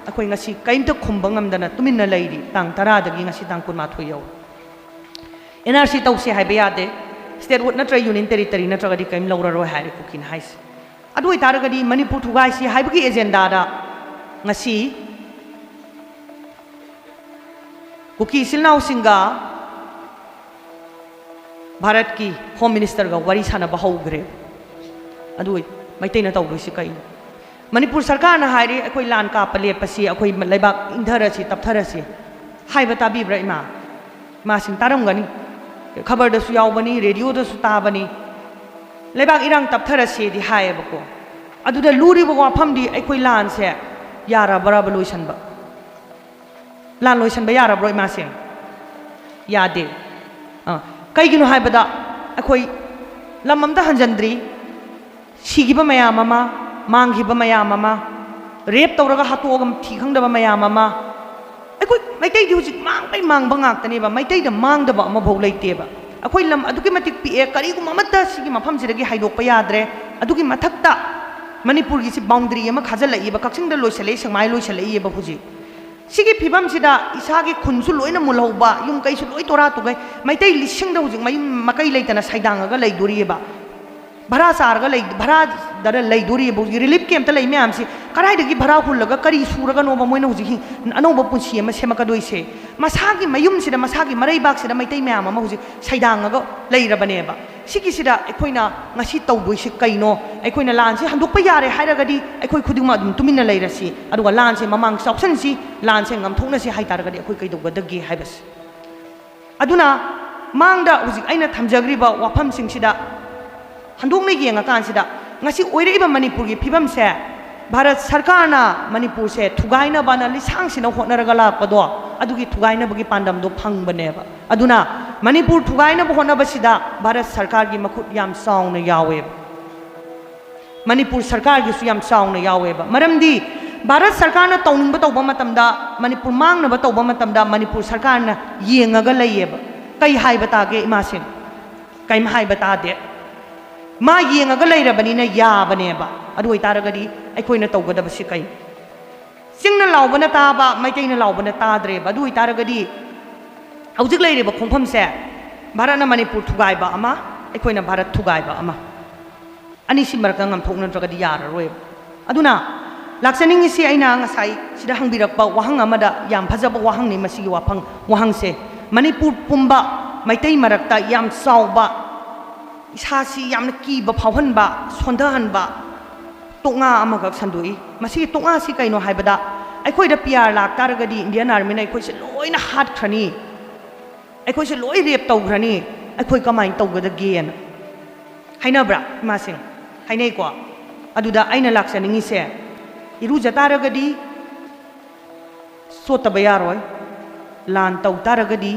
ꯑꯩꯈꯣꯏ ꯉꯁꯤ ꯀꯔꯤꯝꯇ ꯈꯨꯝꯕ ꯉꯝꯗꯅ ꯇꯨꯃꯤꯟꯅ ꯂꯩꯔꯤ, ꯇꯥꯡ ꯇꯔꯥꯗꯒꯤ ꯉꯁꯤ ꯇꯥꯡ ꯀꯨꯟꯃꯥꯊꯣꯏ ꯌꯧꯔꯦ꯫ NRC ꯇꯧꯁꯦ ꯍꯥꯏꯕ ꯌꯥꯗꯦ, statehood ꯅꯠꯇ꯭ꯔ union territory ꯅꯠꯇ꯭ꯔꯒꯗꯤ ꯀꯔꯤꯝ ꯂꯧꯔꯔꯣꯏ ꯍꯥꯏꯔꯦ ꯀꯨꯀꯤꯅ ꯍꯥꯏꯁꯦ꯫ ꯑꯗꯨ ꯑꯣꯏꯇꯥꯔꯒꯗꯤ ꯃꯅꯤꯄꯨꯔ ꯊꯨꯒꯥꯏꯁꯤ ꯍꯥꯏꯕꯒꯤ agendaꯗ ꯉꯁꯤ ꯀꯨꯀꯤ ꯏꯆꯤꯜ ꯏꯅꯥꯎꯁꯤꯡꯒ ꯚꯥꯔꯠꯀꯤ Home Ministerꯒ ꯋꯥꯔꯤ ꯁꯥꯟꯅꯕ ꯍꯧꯈ꯭ꯔꯦ꯫ ꯑꯗꯨ ꯃꯩꯇꯩꯅ ꯇꯧꯗꯣꯏꯁꯤ ꯀꯩꯅꯣ? ꯃꯅꯤꯄꯨꯔ ꯁꯔꯀꯥꯔꯅ ꯍꯥꯏꯔꯤ, "ꯑꯩꯈꯣꯏ ꯂꯥꯟ ꯀꯥꯞꯄ ꯂꯦꯞꯄꯁꯤ, ꯑꯩꯈꯣꯏ ꯂꯩꯕꯥꯛ ꯏꯪꯊꯔꯁꯤ, ꯇꯞꯊꯔꯁꯤ" ꯍꯥꯏꯕ ꯇꯥꯕꯤꯕ꯭ꯔꯥ ꯏꯃꯥ? ꯏꯃꯥꯁꯤꯡ ꯇꯥꯔꯝꯒꯅꯤ, ꯈꯕꯔꯗꯁꯨ ꯌꯥꯎꯕꯅꯤ, radioꯗꯁꯨ ꯇꯥꯕꯅꯤ꯫ ꯂꯩꯕꯥꯛ ꯏꯔꯥꯡ ꯇꯞꯊꯔꯁꯦꯗꯤ ꯍꯥꯏꯌꯦꯕꯀꯣ꯫ ꯑꯗꯨꯗ ꯂꯨꯔꯤꯕ ꯋꯥꯐꯝꯗꯤ ꯑꯩꯈꯣꯏ ꯂꯥꯟꯁꯦ ꯌꯥꯔꯕ꯭ꯔꯕ ꯂꯣꯏꯁꯟꯕ? ꯂꯥꯟ ꯂꯣꯏꯁꯟꯕ ꯌꯥꯔꯕ꯭ꯔꯣ ꯏꯃꯥꯁꯤꯡ? ꯌꯥꯗꯦ꯫ ꯑ, ꯀꯩꯒꯤꯅꯣ ꯍꯥꯏꯕꯗ ꯑꯩꯈꯣꯏ ꯂꯝ ꯑꯝꯇ ꯍꯟꯖꯟꯗ꯭ꯔꯤ, ꯁꯤꯈꯤꯕ ꯃꯌꯥꯝ ꯑꯃ, ꯃꯥꯡꯈꯤꯕ ꯃꯌꯥꯝ ꯑꯃ, rape ꯇꯧꯔꯒ ꯍꯥꯠꯇꯣꯛꯑꯒ ꯊꯤ ꯈꯪꯗꯕ ꯃꯌꯥꯝ ꯑꯃ꯫ ꯑꯩꯈꯣꯏ ꯃꯩꯇꯩꯗꯤ ꯍꯧꯖꯤꯛ ꯃꯥꯡꯕꯩ ꯃꯥꯡꯕ ꯉꯥꯛꯇꯅꯦꯕ, ꯃꯩꯇꯩꯗ ꯃꯥꯡꯗꯕ ꯑꯃꯐꯥꯎ ꯂꯩꯇꯦꯕ꯫ ꯑꯩꯈꯣꯏ ꯂꯝ ꯑꯗꯨꯛꯀꯤ ꯃꯇꯤꯛ ꯄꯤꯛꯑꯦ, ꯀꯔꯤꯒꯨꯝꯕ ꯑꯃꯠꯇ ꯁꯤꯒꯤ ꯃꯐꯝꯁꯤꯗꯒꯤ ꯍꯥꯏꯗꯣꯛꯄ ꯌꯥꯗ꯭ꯔꯦ꯫ ꯑꯗꯨꯒꯤ ꯃꯊꯛꯇ ꯃꯅꯤꯄꯨꯔꯒꯤꯁꯤ boundary ꯑꯃ ꯈꯥꯖꯤꯜꯂꯛꯏꯕ, ꯀꯛꯆꯤꯡꯗ ꯂꯣꯏꯁꯤꯜꯂꯛꯏ, ꯁꯦꯛꯃꯥꯏ ꯂꯣꯏꯁꯤꯜꯂꯛꯏꯕ ꯍꯧꯖꯤꯛ꯫ ꯁꯤꯒꯤ ꯐꯤꯕꯝꯁꯤꯗ ꯏꯁꯥꯒꯤ ꯈꯨꯟꯁꯨ ꯂꯣꯏꯅ ꯃꯨꯜꯍꯧꯕ, ꯌꯨꯝ ꯀꯩꯁꯨ ꯂꯣꯏ ꯇꯣꯔꯥ ꯇꯨꯒꯩ, ꯃꯩꯇꯩ ꯂꯤꯁꯤꯡꯗ ꯍꯧꯖꯤꯛ ꯃꯌꯨꯝ ꯃꯀꯩ ꯂꯩꯇꯅ ꯁꯩꯗꯥꯡꯉꯒ ꯂꯩꯗꯣꯔꯤꯑꯕ꯫ ꯚꯔꯥ ꯆꯥꯔꯒ ꯂꯩ, ꯚꯔꯥꯗ ꯂꯩꯗꯣꯔꯤꯕ ꯍꯧꯖꯤꯛ ꯔꯤꯂꯤꯐ ꯀꯦꯝꯞꯇ ꯂꯩ ꯃꯌꯥꯝꯁꯤ ꯀꯗꯥꯏꯗꯒꯤ ꯚꯔꯥ ꯍꯨꯜꯂꯒ ꯀꯔꯤ ꯁꯨꯔꯒꯅꯣꯕ ꯃꯣꯏꯅ ꯍꯧꯖꯤꯛ ꯍꯤꯡ-, ꯑꯅꯧꯕ ꯄꯨꯟꯁꯤ ꯑꯃ ꯁꯦꯝꯃꯛꯀꯗꯣꯏꯁꯦ? ꯃꯁꯥꯒꯤ ꯃꯌꯨꯝꯁꯤꯗ ꯃꯁꯥꯒꯤ ꯃꯔꯩꯕꯥꯛꯁꯤꯗ ꯃꯩꯇꯩ ꯃꯌꯥꯝ ꯑꯃ ꯍꯧꯖꯤꯛ ꯁꯩꯗꯥꯡꯉꯒ ꯂꯩꯔꯕꯅꯦꯕ꯫ ꯁꯤꯒꯤꯁꯤꯗ ꯑꯩꯈꯣꯏꯅ ꯉꯁꯤ ꯇꯧꯗꯣꯏꯁꯤ ꯀꯩꯅꯣ? ꯑꯩꯈꯣꯏꯅ ꯂꯥꯟꯁꯤ ꯍꯟꯗꯣꯛꯄ ꯌꯥꯔꯦ ꯍꯥꯏꯔꯒꯗꯤ ꯑꯩꯈꯣꯏ ꯈꯨꯗꯤꯡꯃꯛ ꯑꯗꯨꯝ ꯇꯨꯃꯤꯟꯅ ꯂꯩꯔꯁꯤ, ꯑꯗꯨꯒ ꯂꯥꯟꯁꯦ ꯃꯃꯥꯡ ꯆꯥꯎꯁꯟꯁꯤ, ꯂꯥꯟꯁꯦ ꯉꯝꯊꯣꯛꯅꯁꯤ ꯍꯥꯏꯇꯥꯔꯒꯗꯤ ꯑꯩꯈꯣꯏ ꯀꯩꯗꯧꯒꯗꯒꯦ ꯍꯥꯏꯕꯁꯦ꯫ ꯑꯗꯨꯅ ꯃꯥꯡꯗ ꯍꯧꯖꯤꯛ ꯑꯩꯅ ꯊꯝꯖꯈ꯭ꯔꯤꯕ ꯋꯥꯐꯝꯁꯤꯡꯁꯤꯗ ꯍꯟꯗꯣꯛꯅ ꯌꯦꯡꯉꯀꯥꯟꯁꯤꯗ ꯉꯁꯤ ꯑꯣꯏꯔꯛꯏꯕ ꯃꯅꯤꯄꯨꯔꯒꯤ ꯐꯤꯕꯝꯁꯦ ꯚꯥꯔꯠ ꯁꯔꯀꯥꯔꯅ ꯃꯅꯤꯄꯨꯔꯁꯦ ꯊꯨꯒꯥꯏꯅꯕꯅ ꯂꯤꯁꯥꯡꯁꯤꯟꯅ ꯍꯣꯠꯅꯔꯒ ꯂꯥꯛꯄꯗꯣ, ꯑꯗꯨꯒꯤ ꯊꯨꯒꯥꯏꯅꯕꯒꯤ ꯄꯥꯟꯗꯝꯗꯣ ꯐꯪꯕꯅꯦꯕ꯫ ꯑꯗꯨꯅ ꯃꯅꯤꯄꯨꯔ ꯊꯨꯒꯥꯏꯅꯕ ꯍꯣꯠꯅꯕꯁꯤꯗ ꯚꯥꯔꯠ ꯁꯔꯀꯥꯔꯒꯤ ꯃꯈꯨꯠ ꯌꯥꯝ ꯆꯥꯎꯅ ꯌꯥꯎꯋꯦꯕ꯫ ꯃꯅꯤꯄꯨꯔ ꯁꯔꯀꯥꯔꯒꯤꯁꯨ ꯌꯥꯝ ꯆꯥꯎꯅ ꯌꯥꯎꯋꯦꯕ꯫ ꯃꯔꯝꯗꯤ ꯚꯥꯔꯠ ꯁꯔꯀꯥꯔꯅ ꯇꯧꯅꯤꯡꯕ ꯇꯧꯕ ꯃꯇꯝꯗ, ꯃꯅꯤꯄꯨꯔ ꯃꯥꯡꯅꯕ ꯇꯧꯕ ꯃꯇꯝꯗ ꯃꯅꯤꯄꯨꯔ ꯁꯔꯀꯥꯔꯅ ꯌꯦꯡꯉꯒ ꯂꯩꯌꯦꯕ꯫ ꯀꯩ ꯍꯥꯏꯕ ꯇꯥꯒꯦ ꯏꯃꯥꯁꯤꯡ? ꯀꯩꯝ ꯍꯥꯏꯕ ꯇꯥꯗꯦ꯫ ꯃꯥ ꯌꯦꯡꯉꯒ ꯂꯩꯔꯕꯅꯤꯅ ꯌꯥꯕꯅꯦꯕ꯫ ꯑꯗꯨ ꯑꯣꯏꯇꯥꯔꯒꯗꯤ ꯑꯩꯈꯣꯏꯅ ꯇꯧꯒꯗꯕꯁꯤ ꯀꯩꯅꯣ? ꯆꯤꯡꯅ ꯂꯥꯎꯕꯅ ꯇꯥꯕ, ꯃꯩꯇꯩꯅ ꯂꯥꯎꯕꯅ ꯇꯥꯗ꯭ꯔꯦꯕ꯫ ꯑꯗꯨ ꯑꯣꯏꯇꯥꯔꯒꯗꯤ ꯍꯧꯖꯤꯛ ꯂꯩꯔꯤꯕ ꯈꯣꯡꯐꯝꯁꯦ ꯚꯥꯔꯠꯅ ꯃꯅꯤꯄꯨꯔ ꯊꯨꯒꯥꯏꯕ ꯑꯃ, ꯑꯩꯈꯣꯏꯅ ꯚꯥꯔꯠ ꯊꯨꯒꯥꯏꯕ ꯑꯃ, ꯑꯅꯤꯁꯤ ꯃꯔꯛꯇ ꯉꯝꯊꯣꯛꯅꯗ꯭ꯔꯒꯗꯤ ꯌꯥꯔꯔꯣꯏꯕ꯫ ꯑꯗꯨꯅ ꯂꯥꯛꯆꯅꯤꯡꯉꯤꯁꯤ ꯑꯩꯅ ꯉꯁꯥꯏ ꯁꯤꯗ ꯍꯪꯕꯤꯔꯛꯄ ꯋꯥꯍꯪ ꯑꯃꯗ, ꯌꯥꯝ ꯐꯖꯕ ꯋꯥꯍꯪꯅꯤ ꯃꯁꯤꯒꯤ ꯋꯥꯐꯝ, ꯋꯥꯍꯪꯁꯦ꯫ ꯃꯅꯤꯄꯨꯔ ꯄꯨꯝꯕ ꯃꯩꯇꯩ ꯃꯔꯛꯇ ꯌꯥꯝ ꯆꯥꯎꯕ, ꯏꯁꯥꯁꯤ ꯌꯥꯝꯅ ꯀꯤꯕ ꯐꯥꯎꯍꯟꯕ, ꯁꯣꯟꯊꯍꯟꯕ ꯇꯣꯛꯉꯥ ꯑꯃꯈꯛ ꯁꯟꯗꯣꯛꯏ꯫ ꯃꯁꯤꯒꯤ ꯇꯣꯛꯉꯥꯁꯤ ꯀꯩꯅꯣ ꯍꯥꯏꯕꯗ, ꯑꯩꯈꯣꯏꯗ ꯄꯤ ꯑꯥꯔ ꯂꯥꯛꯇꯥꯔꯒꯗꯤ ꯏꯟꯗꯤꯌꯟ ꯑꯥꯔꯃꯤꯅ ꯑꯩꯈꯣꯏꯁꯦ ꯂꯣꯏꯅ ꯍꯥꯠꯈ꯭ꯔꯅꯤ, ꯑꯩꯈꯣꯏꯁꯦ ꯂꯣꯏ ꯔꯦꯞ ꯇꯧꯈ꯭ꯔꯅꯤ, ꯑꯩꯈꯣꯏ ꯀꯃꯥꯏꯅ ꯇꯧꯒꯗꯒꯦꯅ ꯍꯥꯏꯅꯕ꯭ꯔꯥ ꯏꯃꯥꯁꯤꯡ? ꯍꯥꯏꯅꯩꯀꯣ꯫ ꯑꯗꯨꯗ ꯑꯩꯅ ꯂꯥꯛꯆꯅꯤꯡꯉꯤꯁꯦ, ꯏꯔꯨꯖ ꯇꯥꯔꯒꯗꯤ ꯆꯣꯠꯇꯕ ꯌꯥꯔꯣꯏ, ꯂꯥꯟ ꯇꯧ ꯇꯥꯔꯒꯗꯤ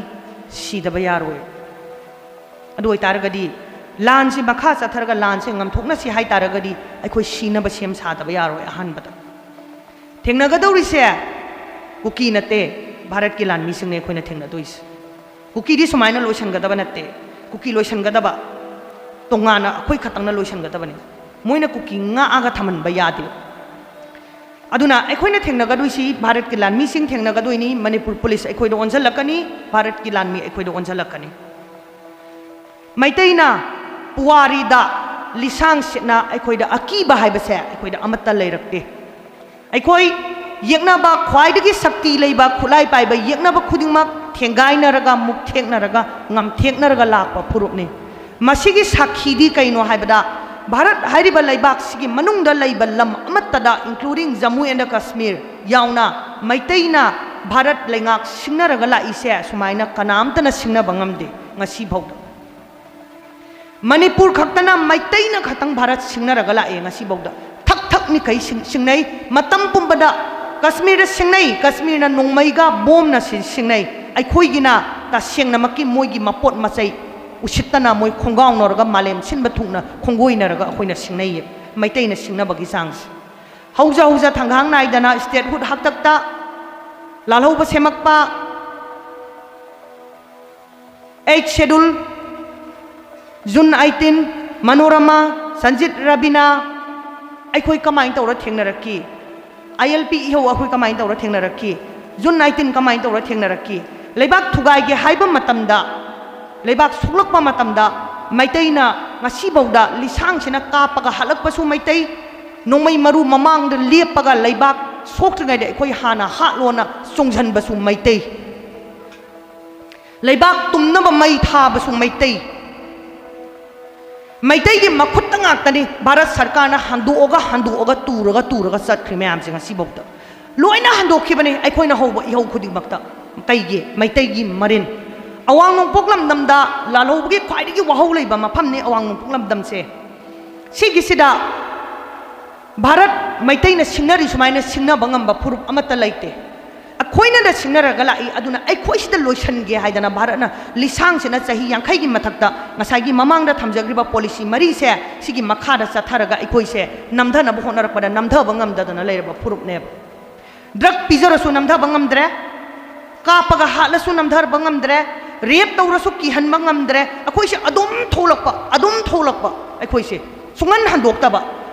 ꯁꯤꯗꯕ ꯌꯥꯔꯣꯏ꯫ ꯑꯗꯨ ꯑꯣꯏꯇꯥꯔꯒꯗꯤ ꯂꯥꯟꯁꯤ ꯃꯈꯥ ꯆꯠꯊꯔꯒ ꯂꯥꯟꯁꯦ ꯉꯝꯊꯣꯛꯅꯁꯤ ꯍꯥꯏ ꯇꯥꯔꯒꯗꯤ ꯑꯩꯈꯣꯏ ꯁꯤꯅꯕ ꯁꯦꯝ ꯁꯥꯗꯕ ꯌꯥꯔꯣꯏ꯫ ꯑꯍꯥꯟꯕꯗ ꯊꯦꯡꯅꯒꯗꯧꯔꯤꯁꯦ ꯀꯨꯀꯤ ꯅꯠꯇꯦ, ꯚꯥꯔꯠꯀꯤ ꯂꯥꯟꯃꯤꯁꯤꯡꯅꯦ ꯑꯩꯈꯣꯏꯅ ꯊꯦꯡꯅꯗꯣꯏꯁꯦ꯫ ꯀꯨꯀꯤꯗꯤ ꯁꯨꯃꯥꯏꯅ ꯂꯣꯏꯁꯤꯟꯒꯗꯕ ꯅꯠꯇꯦ꯫ ꯀꯨꯀꯤ ꯂꯣꯏꯁꯤꯟꯒꯗꯕ ꯇꯣꯉꯥꯟꯅ ꯑꯩꯈꯣꯏ ꯈꯛꯇꯪꯅ ꯂꯣꯏꯁꯤꯟꯒꯗꯕꯅꯤ꯫ ꯃꯣꯏꯅ ꯀꯨꯀꯤ ꯉꯥꯛꯑꯒ ꯊꯝꯍꯟꯕ ꯌꯥꯗꯦ꯫ ꯑꯗꯨꯅ ꯑꯩꯈꯣꯏꯅ ꯊꯦꯡꯅꯒꯗꯣꯏꯁꯤ ꯚꯥꯔꯠꯀꯤ ꯂꯥꯟꯃꯤꯁꯤꯡ ꯊꯦꯡꯅꯒꯗꯣꯏꯅꯤ, ꯃꯅꯤꯄꯨꯔ ꯄꯨꯂꯤꯁ ꯑꯩꯈꯣꯏꯗ ꯑꯣꯟꯁꯤꯜꯂꯛꯀꯅꯤ, ꯚꯥꯔꯠꯀꯤ ꯂꯥꯟꯃꯤ ꯑꯩꯈꯣꯏꯗ ꯑꯣꯟꯁꯤꯜꯂꯛꯀꯅꯤ꯫ ꯃꯩꯇꯩꯅ ꯄꯨꯋꯥꯔꯤꯗ ꯂꯤꯁꯥꯡ ꯁꯤꯠꯅ ꯑꯩꯈꯣꯏꯗ ꯑꯀꯤꯕ ꯍꯥꯏꯕꯁꯦ ꯑꯩꯈꯣꯏꯗ ꯑꯃꯠꯇ ꯂꯩꯔꯛꯇꯦ꯫ ꯑꯩꯈꯣꯏ ꯌꯦꯛꯅꯕ, ꯈ꯭ꯋꯥꯏꯗꯒꯤ ꯁꯛꯇꯤ ꯂꯩꯕ ꯈꯨꯠꯂꯥꯏ ꯄꯥꯏꯕ ꯌꯦꯛꯅꯕ ꯈꯨꯗꯤꯡꯃꯛ ꯊꯦꯡꯒꯥꯏꯅꯔꯒ, ꯃꯨꯛꯊꯦꯛꯅꯔꯒ, ꯉꯝꯊꯦꯛꯅꯔꯒ ꯂꯥꯛꯄ ꯐꯨꯔꯨꯞꯅꯤ꯫ ꯃꯁꯤꯒꯤ ꯁꯥꯈꯤꯗꯤ ꯀꯩꯅꯣ ꯍꯥꯏꯕꯗ, ꯚꯥꯔꯠ ꯍꯥꯏꯔꯤꯕ ꯂꯩꯕꯥꯛꯁꯤꯒꯤ ꯃꯅꯨꯡꯗ ꯂꯩꯕ ꯂꯝ ꯑꯃꯠꯇꯗ, including Jammu and Kashmir ꯌꯥꯎꯅ, ꯃꯩꯇꯩꯅ ꯚꯥꯔꯠ ꯂꯩꯉꯥꯛ ꯁꯤꯡꯅꯔꯒ ꯂꯥꯛꯏꯁꯦ ꯁꯨꯃꯥꯏꯅ ꯀꯅꯥꯝꯇꯅ ꯁꯤꯡꯅꯕ ꯉꯝꯗꯦ ꯉꯁꯤꯐꯥꯎꯗ꯫ ꯃꯅꯤꯄꯨꯔ ꯈꯛꯇꯅ ꯃꯩꯇꯩꯅ ꯈꯛꯇꯪ ꯚꯥꯔꯠ ꯁꯤꯡꯅꯔꯒ ꯂꯥꯛꯑꯦ ꯉꯁꯤꯐꯥꯎꯗ꯫ ꯊꯛ ꯊꯛꯅꯤ ꯀꯩ ꯁꯤꯡ-, ꯁꯤꯡꯅꯩ꯫ ꯃꯇꯝ ꯄꯨꯝꯕꯗ ꯀꯥꯁꯃꯤꯔꯗ ꯁꯤꯡꯅꯩ, ꯀꯥꯁꯃꯤꯔꯅ ꯅꯣꯡꯃꯩꯒ ꯕꯣꯝꯅ ꯁꯤ-, ꯁꯤꯡꯅꯩ꯫ ꯑꯩꯈꯣꯏꯒꯤꯅ ꯇꯁꯦꯡꯅꯃꯛꯀꯤ ꯃꯣꯏꯒꯤ ꯃꯄꯣꯠ ꯃꯆꯩ ꯎꯁꯤꯠꯇꯅ ꯃꯣꯏ ꯈꯣꯡꯒꯥꯎꯅꯔꯒ ꯃꯥꯂꯦꯝ ꯁꯤꯟꯕ ꯊꯨꯡꯅ ꯈꯣꯡꯒꯣꯏꯅꯔꯒ ꯑꯩꯈꯣꯏꯅ ꯁꯤꯡꯅꯩꯌꯦ, ꯃꯩꯇꯩꯅ ꯁꯤꯡꯅꯕꯒꯤ ꯆꯥꯡꯁꯦ꯫ ꯍꯧꯖ ꯍꯧꯖ ꯊꯪꯒꯥꯡ ꯅꯥꯏꯗꯅ statehood ꯍꯥꯛꯇꯛꯇ ꯂꯥꯜꯍꯧꯕ ꯁꯦꯝꯃꯛꯄ, Eighth Schedule, June eighteen, Manorama, Sanjit Rabina, ꯑꯩꯈꯣꯏ ꯀꯃꯥꯏꯅ ꯇꯧꯔ ꯊꯦꯡꯅꯔꯛꯈꯤ? ILP ꯏꯍꯧ ꯑꯩꯈꯣꯏ ꯀꯃꯥꯏꯅ ꯇꯧꯔ ꯊꯦꯡꯅꯔꯛꯈꯤ? June eighteen ꯀꯃꯥꯏꯅ ꯇꯧꯔ ꯊꯦꯡꯅꯔꯛꯈꯤ? ꯂꯩꯕꯥꯛ ꯊꯨꯒꯥꯏꯒꯦ ꯍꯥꯏꯕ ꯃꯇꯝꯗ, ꯂꯩꯕꯥꯛ ꯁꯣꯛꯂꯛꯄ ꯃꯇꯝꯗ, ꯃꯩꯇꯩꯅ ꯉꯁꯤꯐꯥꯎꯗ ꯂꯤꯁꯥꯡꯁꯤꯅ ꯀꯥꯞꯄꯒ ꯍꯜꯂꯛꯄꯁꯨ ꯃꯩꯇꯩ, ꯅꯣꯡꯃꯩ ꯃꯔꯨ ꯃꯃꯥꯡꯗ ꯂꯦꯞꯄꯒ ꯂꯩꯕꯥꯛ ꯁꯣꯛꯇ꯭ꯔꯤꯉꯩꯗ ꯑꯩꯈꯣꯏ ꯍꯥꯟꯅ ꯍꯥꯠꯂꯣꯅ ꯆꯣꯡꯁꯤꯟꯕꯁꯨ ꯃꯩꯇꯩ꯫ ꯂꯩꯕꯥꯛ ꯇꯨꯝꯅꯕ ꯃꯩ ꯊꯥꯕꯁꯨ ꯃꯩꯇꯩ꯫ ꯃꯩꯇꯩꯒꯤ ꯃꯈꯨꯠꯇ ꯉꯥꯛꯇꯅꯤ ꯚꯥꯔꯠ ꯁꯔꯀꯥꯔꯅ ꯍꯟꯗꯣꯛꯑꯒ, ꯍꯟꯗꯣꯛꯑꯒ, ꯇꯨꯔꯒ, ꯇꯨꯔꯒ ꯆꯠꯈ꯭ꯔꯤ ꯃꯌꯥꯝꯁꯦ ꯉꯁꯤꯐꯥꯎꯗ꯫ ꯂꯣꯏꯅ ꯍꯟꯗꯣꯛꯈꯤꯕꯅꯤ ꯑꯩꯈꯣꯏꯅ ꯍꯧꯕ ꯏꯍꯧ ꯈꯨꯗꯤꯡꯃꯛꯇ꯫ ꯀꯩꯒꯤ? ꯃꯩꯇꯩꯒꯤ ꯃꯔꯤꯟ꯫ ꯑꯋꯥꯡ ꯅꯣꯡꯄꯣꯛ ꯂꯝꯗꯝꯗ ꯂꯥꯜꯍꯧꯕꯒꯤ ꯈ꯭ꯋꯥꯏꯗꯒꯤ ꯋꯥꯍꯧ ꯂꯩꯕ ꯃꯐꯝꯅꯤ ꯑꯋꯥꯡ ꯅꯣꯡꯄꯣꯛ ꯂꯝꯗꯝꯁꯦ꯫ ꯁꯤꯒꯤꯁꯤꯗ ꯚꯥꯔꯠ ꯃꯩꯇꯩꯅ ꯁꯤꯡꯅꯔꯤ ꯁꯨꯃꯥꯏꯅ ꯁꯤꯡꯅꯕ ꯉꯝꯕ ꯐꯨꯔꯨꯞ ꯑꯃꯠꯇ ꯂꯩꯇꯦ꯫ ꯑꯩꯈꯣꯏꯅꯗ ꯁꯤꯡꯅꯔꯒ ꯂꯥꯛꯏ, ꯑꯗꯨꯅ ꯑꯩꯈꯣꯏꯁꯤꯗ ꯂꯣꯏꯁꯤꯟꯒꯦ ꯍꯥꯏꯗꯅ ꯚꯥꯔꯠꯅ ꯂꯤꯁꯥꯡꯁꯤꯅ ꯆꯍꯤ ꯌꯥꯡꯈꯩꯒꯤ ꯃꯊꯛꯇ ꯉꯁꯥꯏꯒꯤ ꯃꯃꯥꯡꯗ ꯊꯝꯖꯈ꯭ꯔꯤꯕ ꯄꯣꯂꯤꯁꯤ ꯃꯔꯤꯁꯦ ꯁꯤꯒꯤ ꯃꯈꯥꯗ ꯆꯠꯊꯔꯒ ꯑꯩꯈꯣꯏꯁꯦ ꯅꯝꯊꯅꯕ ꯍꯣꯠꯅꯔꯛꯄꯗ ꯅꯝꯊꯕ ꯉꯝꯗꯗꯅ ꯂꯩꯔꯕ ꯐꯨꯔꯨꯞꯅꯦꯕ꯫ ꯗ꯭ꯔꯒ ꯄꯤꯖꯔꯁꯨ ꯅꯝꯊꯕ ꯉꯝꯗ꯭ꯔꯦ, ꯀꯥꯞꯄꯒ ꯍꯥꯠꯂꯁꯨ ꯅꯝꯊꯕ ꯉꯝꯗ꯭ꯔꯦ, ꯔꯦꯞ ꯇꯧꯔꯁꯨ ꯀꯤꯍꯟꯕ ꯉꯝꯗ꯭ꯔꯦ꯫ ꯑꯩꯈꯣꯏꯁꯦ ꯑꯗꯨꯝ ꯊꯣꯛꯂꯛꯄ, ꯑꯗꯨꯝ ꯊꯣꯛꯂꯛꯄ꯫ ꯑꯩꯈꯣꯏꯁꯦ ꯁꯨꯡꯍꯟ ꯍꯟꯗꯣꯛꯇꯕ,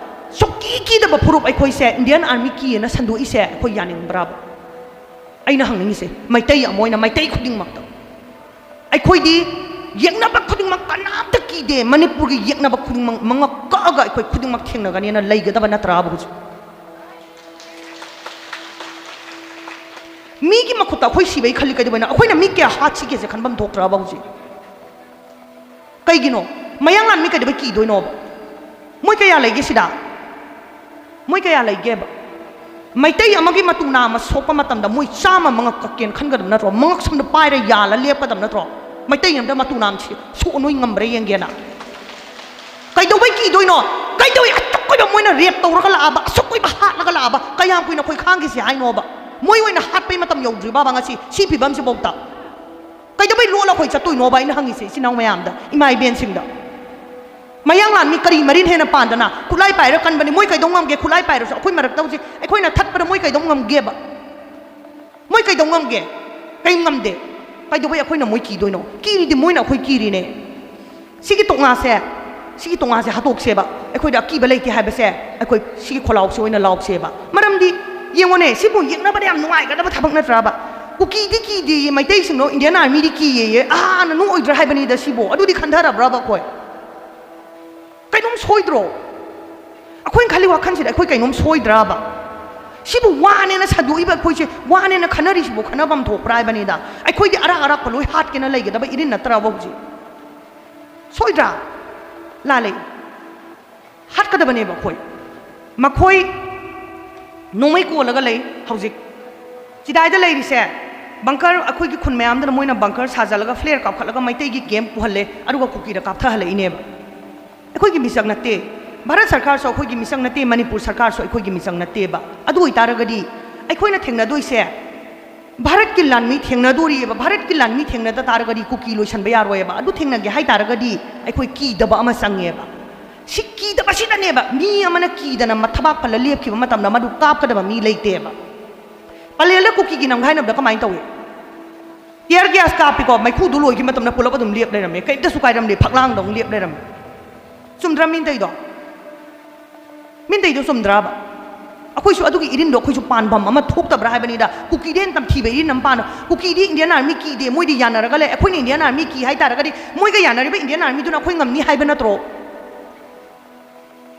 ꯁꯨꯛꯀꯤ ꯀꯤꯗꯕ ꯐꯨꯔꯨꯞ ꯑꯩꯈꯣꯏꯁꯦ ꯏꯟꯗꯤꯌꯟ ꯑꯥꯔꯃꯤ ꯀꯤꯌꯦꯅ ꯁꯟꯗꯣꯛꯏꯁꯦ ꯑꯩꯈꯣꯏ ꯌꯥꯅꯤꯡꯕ꯭ꯔꯥꯕ? ꯑꯩꯅ ꯍꯪꯅꯤꯡꯉꯤꯁꯦ ꯃꯩꯇꯩ ꯑꯃ ꯑꯣꯏꯅ ꯃꯩꯇꯩ ꯈꯨꯗꯤꯡꯃꯛꯇ꯫ ꯑꯩꯈꯣꯏꯗꯤ ꯌꯦꯛꯅꯕ ꯈꯨꯗꯤꯡꯃꯛ ꯀꯅꯥꯝꯇ ꯀꯤꯗꯦ꯫ ꯃꯅꯤꯄꯨꯔꯒꯤ ꯌꯦꯛꯅꯕ ꯈꯨꯗꯤꯡꯃꯛ ꯃꯉꯛ ꯀꯛꯑꯒ ꯑꯩꯈꯣꯏ ꯈꯨꯗꯤꯡꯃꯛ ꯊꯦꯡꯅꯒꯅꯤꯅ ꯂꯩꯒꯗꯕ ꯅꯠꯇ꯭ꯔꯥꯕ ꯍꯧꯖꯤꯛ? ꯃꯤꯒꯤ ꯃꯈꯨꯠꯇ ꯑꯩꯈꯣꯏ ꯁꯤꯕꯩ ꯈꯜꯂꯤ ꯀꯩꯗꯧꯕꯩꯅꯣ? ꯑꯩꯈꯣꯏꯅ ꯃꯤ ꯀꯌꯥ ꯍꯥꯠꯁꯤꯒꯦꯁꯦ ꯈꯟꯐꯝ ꯊꯣꯛꯇ꯭ꯔꯕ ꯍꯧꯖꯤꯛ? ꯀꯩꯒꯤꯅꯣ? ꯃꯌꯥꯡꯂꯥꯟ ꯃꯤ ꯀꯩꯗꯧꯕꯩ ꯀꯤꯗꯣꯏꯅꯣꯕ? ꯃꯣꯏ ꯀꯌꯥ ꯂꯩꯒꯦ ꯁꯤꯗ? ꯃꯣꯏ ꯀꯌꯥ ꯂꯩꯒꯦꯕ? ꯃꯩꯇꯩ ꯑꯃꯒꯤ ꯃꯇꯨ ꯅꯥꯝꯃ ꯁꯣꯛꯄ ꯃꯇꯝꯗ ꯃꯣꯏ ꯆꯥꯝꯃ ꯃꯉꯛ ꯀꯛꯀꯦꯅ ꯈꯟꯒꯗꯕ ꯅꯠꯇ꯭ꯔꯣ? ꯃꯉꯛ ꯁꯝꯗ ꯄꯥꯏꯔ ꯌꯥꯜꯂ ꯂꯦꯞꯀꯗꯕ ꯅꯠꯇ꯭ꯔꯣ? ꯃꯩꯇꯩ ꯑꯃꯗ ꯃꯇꯨ ꯅꯥꯝꯃ ꯁꯤ-, ꯁꯣꯛꯑ ꯅꯣꯏ ꯉꯝꯕ꯭ꯔꯥ ꯌꯦꯡꯒꯦꯅ꯫ ꯀꯩꯗꯧꯕꯩ ꯀꯤꯗꯣꯏꯅꯣ? ꯀꯩꯗꯧꯏ ꯑꯁꯨꯛ ꯀꯨꯏꯕ ꯃꯣꯏꯅ ꯔꯦꯞ ꯇꯧꯔꯒ ꯂꯥꯛꯑꯕ, ꯑꯁꯨꯛ ꯀꯨꯏꯕ ꯍꯥꯠꯂꯒ ꯂꯥꯛꯑꯕ, ꯀꯌꯥꯝ ꯀꯨꯏꯅ ꯑꯩꯈꯣꯏ ꯈꯥꯡꯈꯤꯁꯤ ꯍꯥꯏꯅꯣꯕ? ꯃꯣꯏ ꯑꯣꯏꯅ ꯍꯥꯠꯄꯩ ꯃꯇꯝ ꯌꯧꯗ꯭ꯔꯤꯕꯕ ꯉꯁꯤ ꯁꯤ ꯐꯤꯕꯝꯁꯤꯐꯥꯎꯗ? ꯀꯩꯗꯧꯕꯩ ꯂꯣꯠꯂ ꯑꯩꯈꯣꯏ ꯆꯠꯇꯣꯏꯅꯣꯕ? ꯑꯩꯅ ꯍꯪꯉꯤꯁꯦ ꯏꯆꯤꯟ ꯏꯅꯥꯎ ꯃꯌꯥꯝꯗ, ꯏꯃꯥ ꯏꯕꯦꯟꯁꯤꯡꯗ꯫ ꯃꯌꯥꯡꯂꯥꯟ ꯃꯤ ꯀꯔꯤ ꯃꯔꯤꯟ ꯍꯦꯟꯅ ꯄꯥꯟꯗꯅ ꯈꯨꯠꯂꯥꯏ ꯄꯥꯏꯔ ꯀꯟꯕꯅꯤ? ꯃꯣꯏ ꯀꯩꯗꯧ ꯉꯝꯒꯦ? ꯈꯨꯠꯂꯥꯏ ꯄꯥꯏꯔꯁꯨ ꯑꯩꯈꯣꯏ ꯃꯔꯛꯇ ꯍꯧꯖꯤꯛ ꯑꯩꯈꯣꯏꯅ ꯊꯠꯄꯗ ꯃꯣꯏ ꯀꯩꯗꯧ ꯉꯝꯒꯦꯕ? ꯃꯣꯏ ꯀꯩꯗꯧ ꯉꯝꯒꯦ? ꯀꯩ ꯉꯝꯗꯦ? ꯀꯩꯗꯧꯕꯩ ꯑꯩꯈꯣꯏꯅ ꯃꯣꯏ ꯀꯤꯗꯣꯏꯅꯣ? ꯀꯤꯔꯤꯗꯤ ꯃꯣꯏꯅ ꯑꯩꯈꯣꯏ ꯀꯤꯔꯤꯅꯦ꯫ ꯁꯤꯒꯤ ꯇꯣꯉꯥꯁꯦ, ꯁꯤꯒꯤ ꯇꯣꯉꯥꯁꯦ ꯍꯥꯠꯇꯣꯛꯁꯦꯕ꯫ ꯑꯩꯈꯣꯏꯗ ꯑꯀꯤꯕ ꯂꯩꯇꯦ ꯍꯥꯏꯕꯁꯦ ꯑꯩꯈꯣꯏ ꯁꯤꯒꯤ ꯈꯣꯜꯂꯥꯎꯁꯦ ꯑꯣꯏꯅ ꯂꯥꯎꯁꯦꯕ꯫ ꯃꯔꯝꯗꯤ ꯌꯦꯡꯉꯣꯅꯦ, ꯁꯤꯕꯨ ꯌꯦꯛꯅꯕꯗ ꯌꯥꯝ ꯅꯨꯡꯉꯥꯏꯒꯗꯕ ꯊꯕꯛ ꯅꯠꯇ꯭ꯔꯕ? ꯀꯨꯀꯤꯗꯤ ꯀꯤꯗꯦꯌꯦ, ꯃꯩꯇꯩꯁꯤꯡꯅꯣ Indian Armyꯗꯤ ꯀꯤꯌꯦꯌꯦ꯫ ꯑꯍꯥꯅ ꯅꯣꯛꯑꯣꯏꯗ꯭ꯔꯥ ꯍꯥꯏꯕꯅꯤꯗ ꯁꯤꯕꯨ꯫ ꯑꯗꯨꯗꯤ ꯈꯟꯊꯔꯕ꯭ꯔꯕ ꯑꯩꯈꯣꯏ? ꯀꯩꯅꯣꯝ ꯁꯣꯏꯗ꯭ꯔꯣ? ꯑꯩꯈꯣꯏꯅ ꯈꯜꯂꯤ ꯋꯥꯈꯜꯁꯤꯗ ꯑꯩꯈꯣꯏ ꯀꯩꯅꯣꯝ ꯁꯣꯏꯗ꯭ꯔꯕ? ꯁꯤꯕꯨ ꯋꯥꯅꯦꯅ ꯁꯟꯗꯣꯛꯏꯕ ꯑꯩꯈꯣꯏꯁꯦ, ꯋꯥꯅꯦꯅ ꯈꯟꯅꯔꯤꯁꯤꯕꯨ ꯈꯟꯅꯐꯝ ꯊꯣꯛꯄ꯭ꯔꯥ ꯍꯥꯏꯕꯅꯤꯗ꯫ ꯑꯩꯈꯣꯏꯗꯤ ꯑꯔꯥꯛ ꯑꯔꯥꯛꯄ ꯂꯣꯏ ꯍꯥꯠꯀꯦꯅ ꯂꯩꯒꯗꯕ ꯏꯔꯤꯟ ꯅꯠꯇ꯭ꯔꯕ ꯍꯧꯖꯤꯛ? ꯁꯣꯏꯗ꯭ꯔꯥ? ꯂꯥꯜꯂꯦ꯫ ꯍꯥꯠꯀꯗꯕꯅꯦꯕ ꯑꯩꯈꯣꯏ꯫ ꯃꯈꯣꯏ ꯅꯣꯡꯃꯩ ꯀꯣꯜꯂꯒ ꯂꯩ ꯍꯧꯖꯤꯛ꯫ ꯆꯤꯗꯥꯏꯗ ꯂꯩꯔꯤꯁꯦ ꯕꯪꯀꯔ, ꯑꯩꯈꯣꯏꯒꯤ ꯈꯨꯟ ꯃꯌꯥꯝꯗꯨꯅ ꯃꯣꯏꯅ ꯕꯪꯀꯔ ꯁꯥꯖꯜꯂꯒ ꯐ꯭ꯂꯦꯌꯔ ꯀꯥꯞꯈꯠꯂꯒ ꯃꯩꯇꯩꯒꯤ ꯀꯦꯝꯞ ꯄꯨꯍꯜꯂꯦ, ꯑꯗꯨꯒ ꯀꯨꯀꯤꯗ ꯀꯥꯞꯊꯍꯜꯂꯛꯏꯅꯦꯕ꯫ ꯑꯩꯈꯣꯏꯒꯤ ꯃꯤꯆꯪ ꯅꯠꯇꯦ꯫ ꯚꯥꯔꯠ ꯁꯔꯀꯥꯔꯁꯨ ꯑꯩꯈꯣꯏꯒꯤ ꯃꯤꯆꯪ ꯅꯠꯇꯦ, ꯃꯅꯤꯄꯨꯔ ꯁꯔꯀꯥꯔꯁꯨ ꯑꯩꯈꯣꯏꯒꯤ ꯃꯤꯆꯪ ꯅꯠꯇꯦꯕ꯫ ꯑꯗꯨ ꯑꯣꯏꯇꯥꯔꯒꯗꯤ ꯑꯩꯈꯣꯏꯅ ꯊꯦꯡꯅꯗꯣꯏꯁꯦ ꯚꯥꯔꯠꯀꯤ ꯂꯥꯟꯃꯤ ꯊꯦꯡꯅꯗꯣꯔꯤꯑꯕ꯫ ꯚꯥꯔꯠꯀꯤ ꯂꯥꯟꯃꯤ ꯊꯦꯡꯅꯗ ꯇꯥꯔꯒꯗꯤ ꯀꯨꯀꯤ ꯂꯣꯏꯁꯟꯕ ꯌꯥꯔꯣꯏꯑꯕ꯫ ꯑꯗꯨ ꯊꯦꯡꯅꯒꯦ ꯍꯥꯏ ꯇꯥꯔꯒꯗꯤ ꯑꯩꯈꯣꯏ ꯀꯤꯗꯕ ꯑꯃ ꯆꯪꯉꯦꯕ꯫ ꯁꯤ ꯀꯤꯗꯕꯁꯤꯗꯅꯦꯕ ꯃꯤ ꯑꯃꯅ ꯀꯤꯗꯅ ꯃ-, ꯊꯕꯥꯛ ꯄꯜꯂ ꯂꯦꯞꯈꯤꯕ ꯃꯇꯝꯗ ꯃꯗꯨ ꯀꯥꯞꯀꯗꯕ ꯃꯤ ꯂꯩꯇꯦꯕ꯫ ꯄꯂꯦꯜꯗ ꯀꯨꯀꯤꯒꯤ ꯅꯝꯈꯥꯏꯅꯕꯗ ꯀꯃꯥꯏꯅ ꯇꯧꯏ? ꯇꯤꯌꯔ ꯒ꯭ꯌꯥꯁ ꯀꯥꯞꯄꯤꯀꯣ, ꯃꯩꯈꯨꯗꯨ ꯂꯣꯏꯈꯤꯕ ꯃꯇꯝꯗ ꯄꯨꯂꯞ ꯑꯗꯨꯝ ꯂꯦꯞ ꯂꯩꯔꯝꯃꯦ, ꯀꯩꯝꯇꯁꯨ ꯀꯥꯏꯔꯝꯗꯦ, ꯐꯛꯂꯥꯡꯗ ꯑꯃꯨꯛ ꯂꯦꯞ ꯂꯩꯔꯝꯃꯦ꯫ ꯆꯨꯝꯗ꯭ꯔꯥ ꯃꯤꯅ ꯇꯧꯔꯤꯗꯣ? ꯃꯤꯅ ꯇꯧꯔꯤꯗꯣ ꯆꯨꯝꯗ꯭ꯔꯕ? ꯑꯩꯈꯣꯏꯁꯨ ꯑꯗꯨꯒꯤ ꯏꯔꯤꯟꯗꯣ ꯑꯩꯈꯣꯏꯁꯨ ꯄꯥꯟꯐꯝ ꯑꯃ ꯊꯣꯛꯇꯕ꯭ꯔꯥ ꯍꯥꯏꯕꯅꯤꯗ꯫ ꯀꯨꯀꯤꯗꯤ ꯍꯦꯟꯅ ꯇꯝꯊꯤꯕ ꯏꯔꯤꯟ ꯑꯃ ꯄꯥꯟꯕ꯫ ꯀꯨꯀꯤꯗꯤ Indian Army ꯀꯤꯗꯦ, ꯃꯣꯏꯗꯤ ꯌꯥꯅꯔꯒ ꯂꯩ꯫ ꯑꯩꯈꯣꯏꯅ Indian Army ꯀꯤ ꯍꯥꯏ ꯇꯥꯔꯒꯗꯤ ꯃꯣꯏꯒ ꯌꯥꯅꯔꯤꯕ Indian Armyꯗꯨꯅ ꯑꯩꯈꯣꯏ ꯉꯝꯅꯤ ꯍꯥꯏꯕ ꯅꯠꯇ꯭ꯔꯣ?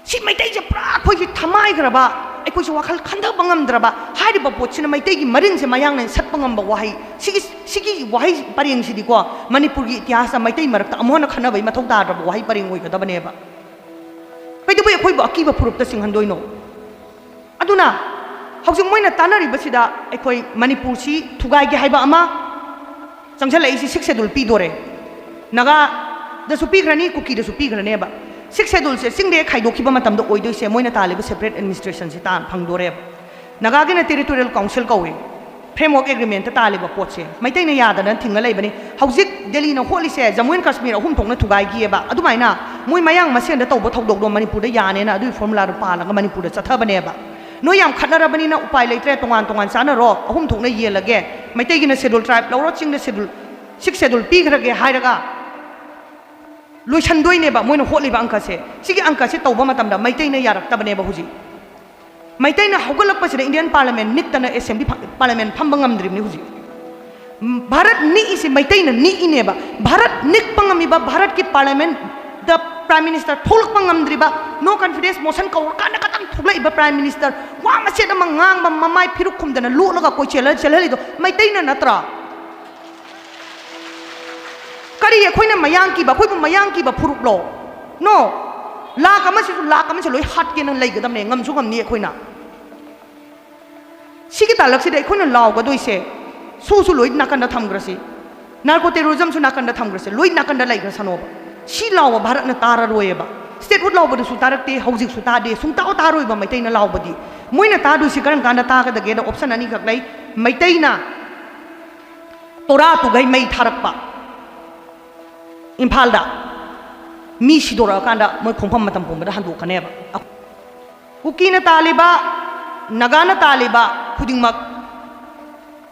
ꯁꯤ ꯃꯩꯇꯩꯁꯦ ꯄꯨꯔꯥ ꯑꯩꯈꯣꯏꯒꯤ ꯊꯃꯥꯏꯈ꯭ꯔꯕ, ꯑꯩꯈꯣꯏꯁꯦ ꯋꯥꯈꯜ ꯈꯟꯊꯕ ꯉꯝꯗ꯭ꯔꯕ, ꯍꯥꯏꯔꯤꯕ ꯄꯣꯠꯁꯤꯅ ꯃꯩꯇꯩꯒꯤ ꯃꯔꯤꯟꯁꯦ ꯃꯌꯥꯡꯅ ꯁꯠꯄ ꯉꯝꯕ ꯋꯥꯍꯩ꯫ ꯁꯤꯒꯤ, ꯁꯤꯒꯤ ꯋꯥꯍꯩ ꯄꯔꯦꯡꯁꯤꯗꯤꯀꯣ, ꯃꯅꯤꯄꯨꯔꯒꯤ ꯏꯇꯤꯍꯥꯁꯇ ꯃꯩꯇꯩ ꯃꯔꯛꯇ ꯑꯃꯨꯛ ꯍꯟꯅ ꯈꯟꯅꯕꯒꯤ ꯃꯊꯧ ꯇꯥꯗ꯭ꯔꯕ ꯋꯥꯍꯩ ꯄꯔꯦꯡ ꯑꯣꯏꯒꯗꯕꯅꯦꯕ꯫ ꯀꯩꯗꯧꯕꯩ ꯑꯩꯈꯣꯏꯕꯨ ꯑꯀꯤꯕ ꯐꯨꯔꯨꯞꯇ ꯆꯤꯡꯍꯟꯗꯣꯏꯅꯣ? ꯑꯗꯨꯅ ꯍꯧꯖꯤꯛ ꯃꯣꯏꯅ ꯇꯥꯟꯅꯔꯤꯕꯁꯤꯗ ꯑꯩꯈꯣꯏ ꯃꯅꯤꯄꯨꯔꯁꯤ ꯊꯨꯒꯥꯏꯒꯦ ꯍꯥꯏꯕ ꯑꯃ, ꯆꯪꯁꯜꯂꯛꯏꯁꯤ Sixth Schedule ꯄꯤꯗꯣꯔꯦ, ꯅꯥꯒꯥꯗꯁꯨ ꯄꯤꯈ꯭ꯔꯅꯤ, ꯀꯨꯀꯤꯗꯁꯨ ꯄꯤꯈ꯭ꯔꯅꯦꯕ꯫ Sixth Scheduleꯁꯦ ꯆꯤꯡꯗ ꯍꯦꯛ ꯈꯥꯏꯗꯣꯛꯈꯤꯕ ꯃꯇꯝꯗ ꯑꯣꯏꯗꯣꯏꯁꯦ ꯃꯣꯏꯅ ꯇꯥꯜꯂꯤꯕ separate administrationꯁꯤ ꯇꯥꯟ ꯐꯪꯗꯣꯔꯦꯕ꯫ ꯅꯥꯒꯥꯒꯤꯅ Territorial Council ꯀꯧꯏ, Framework Agreementꯇ ꯇꯥꯜꯂꯤꯕ ꯄꯣꯠꯁꯦ ꯃꯩꯇꯩꯅ ꯌꯥꯗꯅ ꯊꯤꯡꯉ ꯂꯩꯕꯅꯤ꯫ ꯍꯧꯖꯤꯛ ꯗꯦꯜꯂꯤꯅ ꯍꯣꯠꯂꯤꯁꯦ ꯖꯃꯨ ꯑꯦꯟ ꯀꯥꯁꯃꯤꯔ ꯑꯍꯨꯝ ꯊꯣꯛꯅ ꯊꯨꯒꯥꯏꯈꯤꯑꯕ꯫ ꯑꯗꯨꯃꯥꯏꯅ ꯃꯣꯏ ꯃꯌꯥꯡ ꯃꯁꯦꯟꯗ ꯇꯧꯕ ꯊꯧꯗꯣꯛꯇꯣ ꯃꯅꯤꯄꯨꯔꯗ ꯌꯥꯅꯦꯅ ꯑꯗꯨꯒꯤ formulaꯗꯣ ꯄꯥꯜꯂꯒ ꯃꯅꯤꯄꯨꯔꯗ ꯆꯠꯊꯕꯅꯦꯕ꯫ ꯅꯣꯏ ꯌꯥꯝ ꯈꯠꯅꯔꯕꯅꯤꯅ ꯎꯄꯥꯏ ꯂꯩꯇ꯭ꯔꯦ, ꯇꯣꯉꯥꯟ ꯇꯣꯉꯥꯟ ꯆꯥꯅꯔꯣ, ꯑꯍꯨꯝ ꯊꯣꯛꯅ ꯌꯦꯜꯂꯒꯦ, ꯃꯩꯇꯩꯒꯤꯅ Schedule Tribe ꯂꯧꯔꯣ, ꯆꯤꯡꯗ Schedule, Sixth Schedule ꯄꯤꯈ꯭ꯔꯒꯦ ꯍꯥꯏꯔꯒ ꯂꯣꯏꯁꯟꯗꯣꯏꯅꯦꯕ ꯃꯣꯏꯅ ꯍꯣꯠꯂꯤꯕ ꯑꯪꯀꯁꯦ꯫ ꯁꯤꯒꯤ ꯑꯪꯀꯁꯦ ꯇꯧꯕ ꯃꯇꯝꯗ ꯃꯩꯇꯩꯅ ꯌꯥꯔꯛꯇꯕꯅꯦꯕ꯫ ꯍꯧꯖꯤꯛ ꯃꯩꯇꯩꯅ ꯍꯧꯒꯠꯂꯛꯄꯁꯤꯗ Indian Parliament ꯅꯤꯛꯇꯅ Assembly ꯐ-, Parliament ꯐꯝꯕ ꯉꯝꯗ꯭ꯔꯤꯕꯅꯤ ꯍꯧꯖꯤꯛ꯫ ꯎꯝ, ꯚꯥꯔꯠ ꯅꯤꯛꯏꯁꯤ ꯃꯩꯇꯩꯅ ꯅꯤꯛꯏꯅꯦꯕ꯫ ꯚꯥꯔꯠ ꯅꯤꯛꯄ ꯉꯝꯃꯤꯕ, ꯚꯥꯔꯠꯀꯤ Parliamentꯗ Prime Minister ꯊꯣꯛꯂꯛꯄ ꯉꯝꯗ꯭ꯔꯤꯕ, No Confidence Motion ꯀꯧꯔꯀꯥꯟꯗ ꯈꯛꯇꯪ ꯊꯣꯛꯂꯛꯏꯕ Prime Minister, ꯋꯥ ꯃꯆꯦꯠ ꯑꯃ ꯉꯥꯡꯕ ꯃꯃꯥꯏ ꯐꯤꯔꯨꯛ ꯈꯨꯝꯗꯅ ꯂꯣꯠꯂꯒ ꯀꯣꯏꯆꯦꯜꯂ ꯆꯦꯜꯍꯜꯂꯤꯗꯣ ꯃꯩꯇꯩꯅ ꯅꯠꯇ꯭ꯔꯥ? ꯀꯔꯤ ꯑꯩꯈꯣꯏꯅ ꯃꯌꯥꯡ ꯀꯤꯕ, ꯑꯩꯈꯣꯏꯕꯨ ꯃꯌꯥꯡ ꯀꯤꯕ ꯐꯨꯔꯨꯞꯂꯣ? No꯫ ꯂꯥꯛ ꯑꯃꯁꯤꯁꯨ ꯂꯥꯛ ꯑꯃꯁꯤ ꯂꯣꯏ ꯍꯥꯠꯀꯦꯅ ꯂꯩꯒꯗꯕꯅꯦ, ꯉꯝꯁꯨ ꯉꯝꯅꯤ ꯑꯩꯈꯣꯏꯅ꯫ ꯁꯤꯒꯤ ꯇꯥꯂꯛꯁꯤꯗ ꯑꯩꯈꯣꯏꯅ ꯂꯥꯎꯒꯗꯣꯏꯁꯦ, ꯁꯨꯁꯨ ꯂꯣꯏ ꯅꯥꯀꯟꯗ ꯊꯝꯈ꯭ꯔꯁꯤ, narco terrorismꯁꯨ ꯅꯥꯀꯟꯗ ꯊꯝꯈ꯭ꯔꯁꯤ, ꯂꯣꯏ ꯅꯥꯀꯟꯗ ꯂꯩꯈ꯭ꯔꯁꯅꯣꯕ꯫ ꯁꯤ ꯂꯥꯎꯕ ꯚꯥꯔꯠꯅ ꯇꯥꯔꯔꯣꯏꯌꯦꯕ꯫ Statehood ꯂꯥꯎꯕꯗꯨꯁꯨ ꯇꯥꯔꯛꯇꯦ, ꯍꯧꯖꯤꯛꯁꯨ ꯇꯥꯗꯦ, ꯁꯨꯡꯇꯥ ꯇꯥꯔꯣꯏꯕ ꯃꯩꯇꯩꯅ ꯂꯥꯎꯕꯗꯤ꯫ ꯃꯣꯏꯅ ꯇꯥꯗꯣꯏꯁꯤ ꯀꯔꯝ ꯀꯥꯟꯗ ꯇꯥꯒꯗꯒꯦꯗ option ꯑꯅꯤꯈꯛ ꯂꯩ꯫ ꯃꯩꯇꯩꯅ ꯇꯣꯔꯥ ꯇꯨꯒꯩ ꯃꯩ ꯊꯥꯔꯛꯄ, ꯏꯝꯐꯥꯜꯗ ꯃꯤ ꯁꯤꯗꯣꯔꯛꯑꯀꯥꯟꯗ ꯃꯣꯏ ꯈꯣꯡꯐꯝ ꯃꯇꯝ ꯄꯨꯝꯕꯗ ꯍꯟꯗꯣꯛꯀꯅꯦꯕ꯫ ꯀꯨꯀꯤꯅ ꯇꯥꯜꯂꯤꯕ, ꯅꯥꯒꯥꯅ ꯇꯥꯜꯂꯤꯕ ꯈꯨꯗꯤꯡꯃꯛ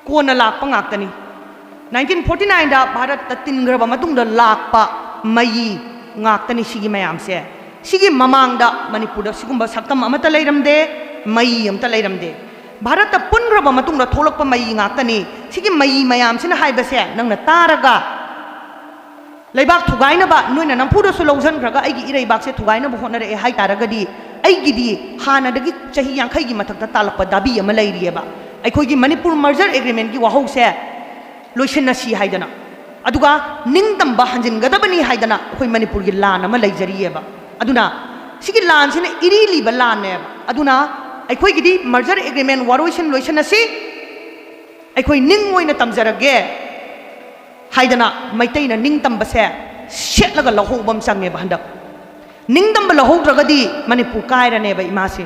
ꯀꯣꯟꯅ ꯂꯥꯛꯄ ꯉꯥꯛꯇꯅꯤ꯫ Nineteen forty nineꯗ ꯚꯥꯔꯠꯇ ꯇꯤꯟꯈ꯭ꯔꯕ ꯃꯇꯨꯡꯗ ꯂꯥꯛꯄ ꯃꯩ ꯉꯥꯛꯇꯅꯤ ꯁꯤꯒꯤ ꯃꯌꯥꯝꯁꯦ꯫ ꯁꯤꯒꯤ ꯃꯃꯥꯡꯗ ꯃꯅꯤꯄꯨꯔꯗ ꯁꯤꯒꯨꯝꯕ ꯁꯛꯇꯝ ꯑꯃꯠꯇ ꯂꯩꯔꯝꯗꯦ꯫ ꯃꯩ ꯑꯝꯇ ꯂꯩꯔꯝꯗꯦ꯫ ꯚꯥꯔꯠꯇ ꯄꯨꯟꯈ꯭ꯔꯕ ꯃꯇꯨꯡꯗ ꯊꯣꯛꯂꯛꯄ ꯃꯩ ꯉꯥꯛꯇꯅꯤ꯫ ꯁꯤꯒꯤ ꯃꯩ ꯃꯌꯥꯝꯁꯤꯅ ꯍꯥꯏꯕꯁꯦ ꯅꯪꯅ ꯇꯥꯔꯒ, ꯂꯩꯕꯥꯛ ꯊꯨꯒꯥꯏꯅꯕ, ꯅꯣꯏꯅ ꯅꯝꯐꯨꯗꯁꯨ ꯂꯧꯁꯤꯟꯈ꯭ꯔꯒ ꯑꯩꯒꯤ ꯏꯔꯩꯕꯥꯛꯁꯦ ꯊꯨꯒꯥꯏꯅꯕ ꯍꯣꯠꯅꯔꯛꯑꯦ ꯍꯥꯏ ꯇꯥꯔꯒꯗꯤ, ꯑꯩꯒꯤꯗꯤ ꯍꯥꯟꯅꯗꯒꯤ ꯆꯍꯤ ꯌꯥꯡꯈꯩꯒꯤ ꯃꯊꯛꯇ ꯇꯥꯜꯂꯛꯄ ꯗꯥꯕꯤ ꯑꯃ ꯂꯩꯔꯤꯑꯕ꯫ ꯑꯩꯈꯣꯏꯒꯤ ꯃꯅꯤꯄꯨꯔ merger agreementꯀꯤ ꯋꯥꯍꯧꯁꯦ ꯂꯣꯏꯁꯤꯟꯅꯁꯤ ꯍꯥꯏꯗꯅ, ꯑꯗꯨꯒ ꯅꯤꯡꯇꯝꯕ ꯍꯟꯖꯤꯟꯒꯗꯕꯅꯤ ꯍꯥꯏꯗꯅ ꯑꯩꯈꯣꯏ ꯃꯅꯤꯄꯨꯔꯒꯤ ꯂꯥꯟ ꯑꯃ ꯂꯩꯖꯔꯤꯑꯕ꯫ ꯑꯗꯨꯅ ꯁꯤꯒꯤ ꯂꯥꯟꯁꯤꯅ ꯏꯔꯤ ꯂꯤꯕ ꯂꯥꯟꯅꯦꯕ꯫ ꯑꯗꯨꯅ ꯑꯩꯈꯣꯏꯒꯤꯗꯤ merger agreement ꯋꯥꯔꯣꯏꯁꯤꯟ ꯂꯣꯏꯁꯤꯟꯅꯁꯤ, ꯑꯩꯈꯣꯏ ꯅꯤꯡ ꯑꯣꯏꯅ ꯇꯝꯖꯔꯒꯦ ꯍꯥꯏꯗꯅ ꯃꯩꯇꯩꯅ ꯅꯤꯡꯇꯝꯕꯁꯦ ꯁꯦꯠꯂꯒ ꯂꯧꯍꯧꯕ ꯑꯃ ꯆꯪꯉꯦꯕ꯫ ꯍꯟꯗꯛ ꯅꯤꯡꯇꯝꯕ ꯂꯧꯍꯧꯗ꯭ꯔꯒꯗꯤ ꯃꯅꯤꯄꯨꯔ ꯀꯥꯏꯔꯅꯦꯕ, ꯏꯃꯥꯁꯦ꯫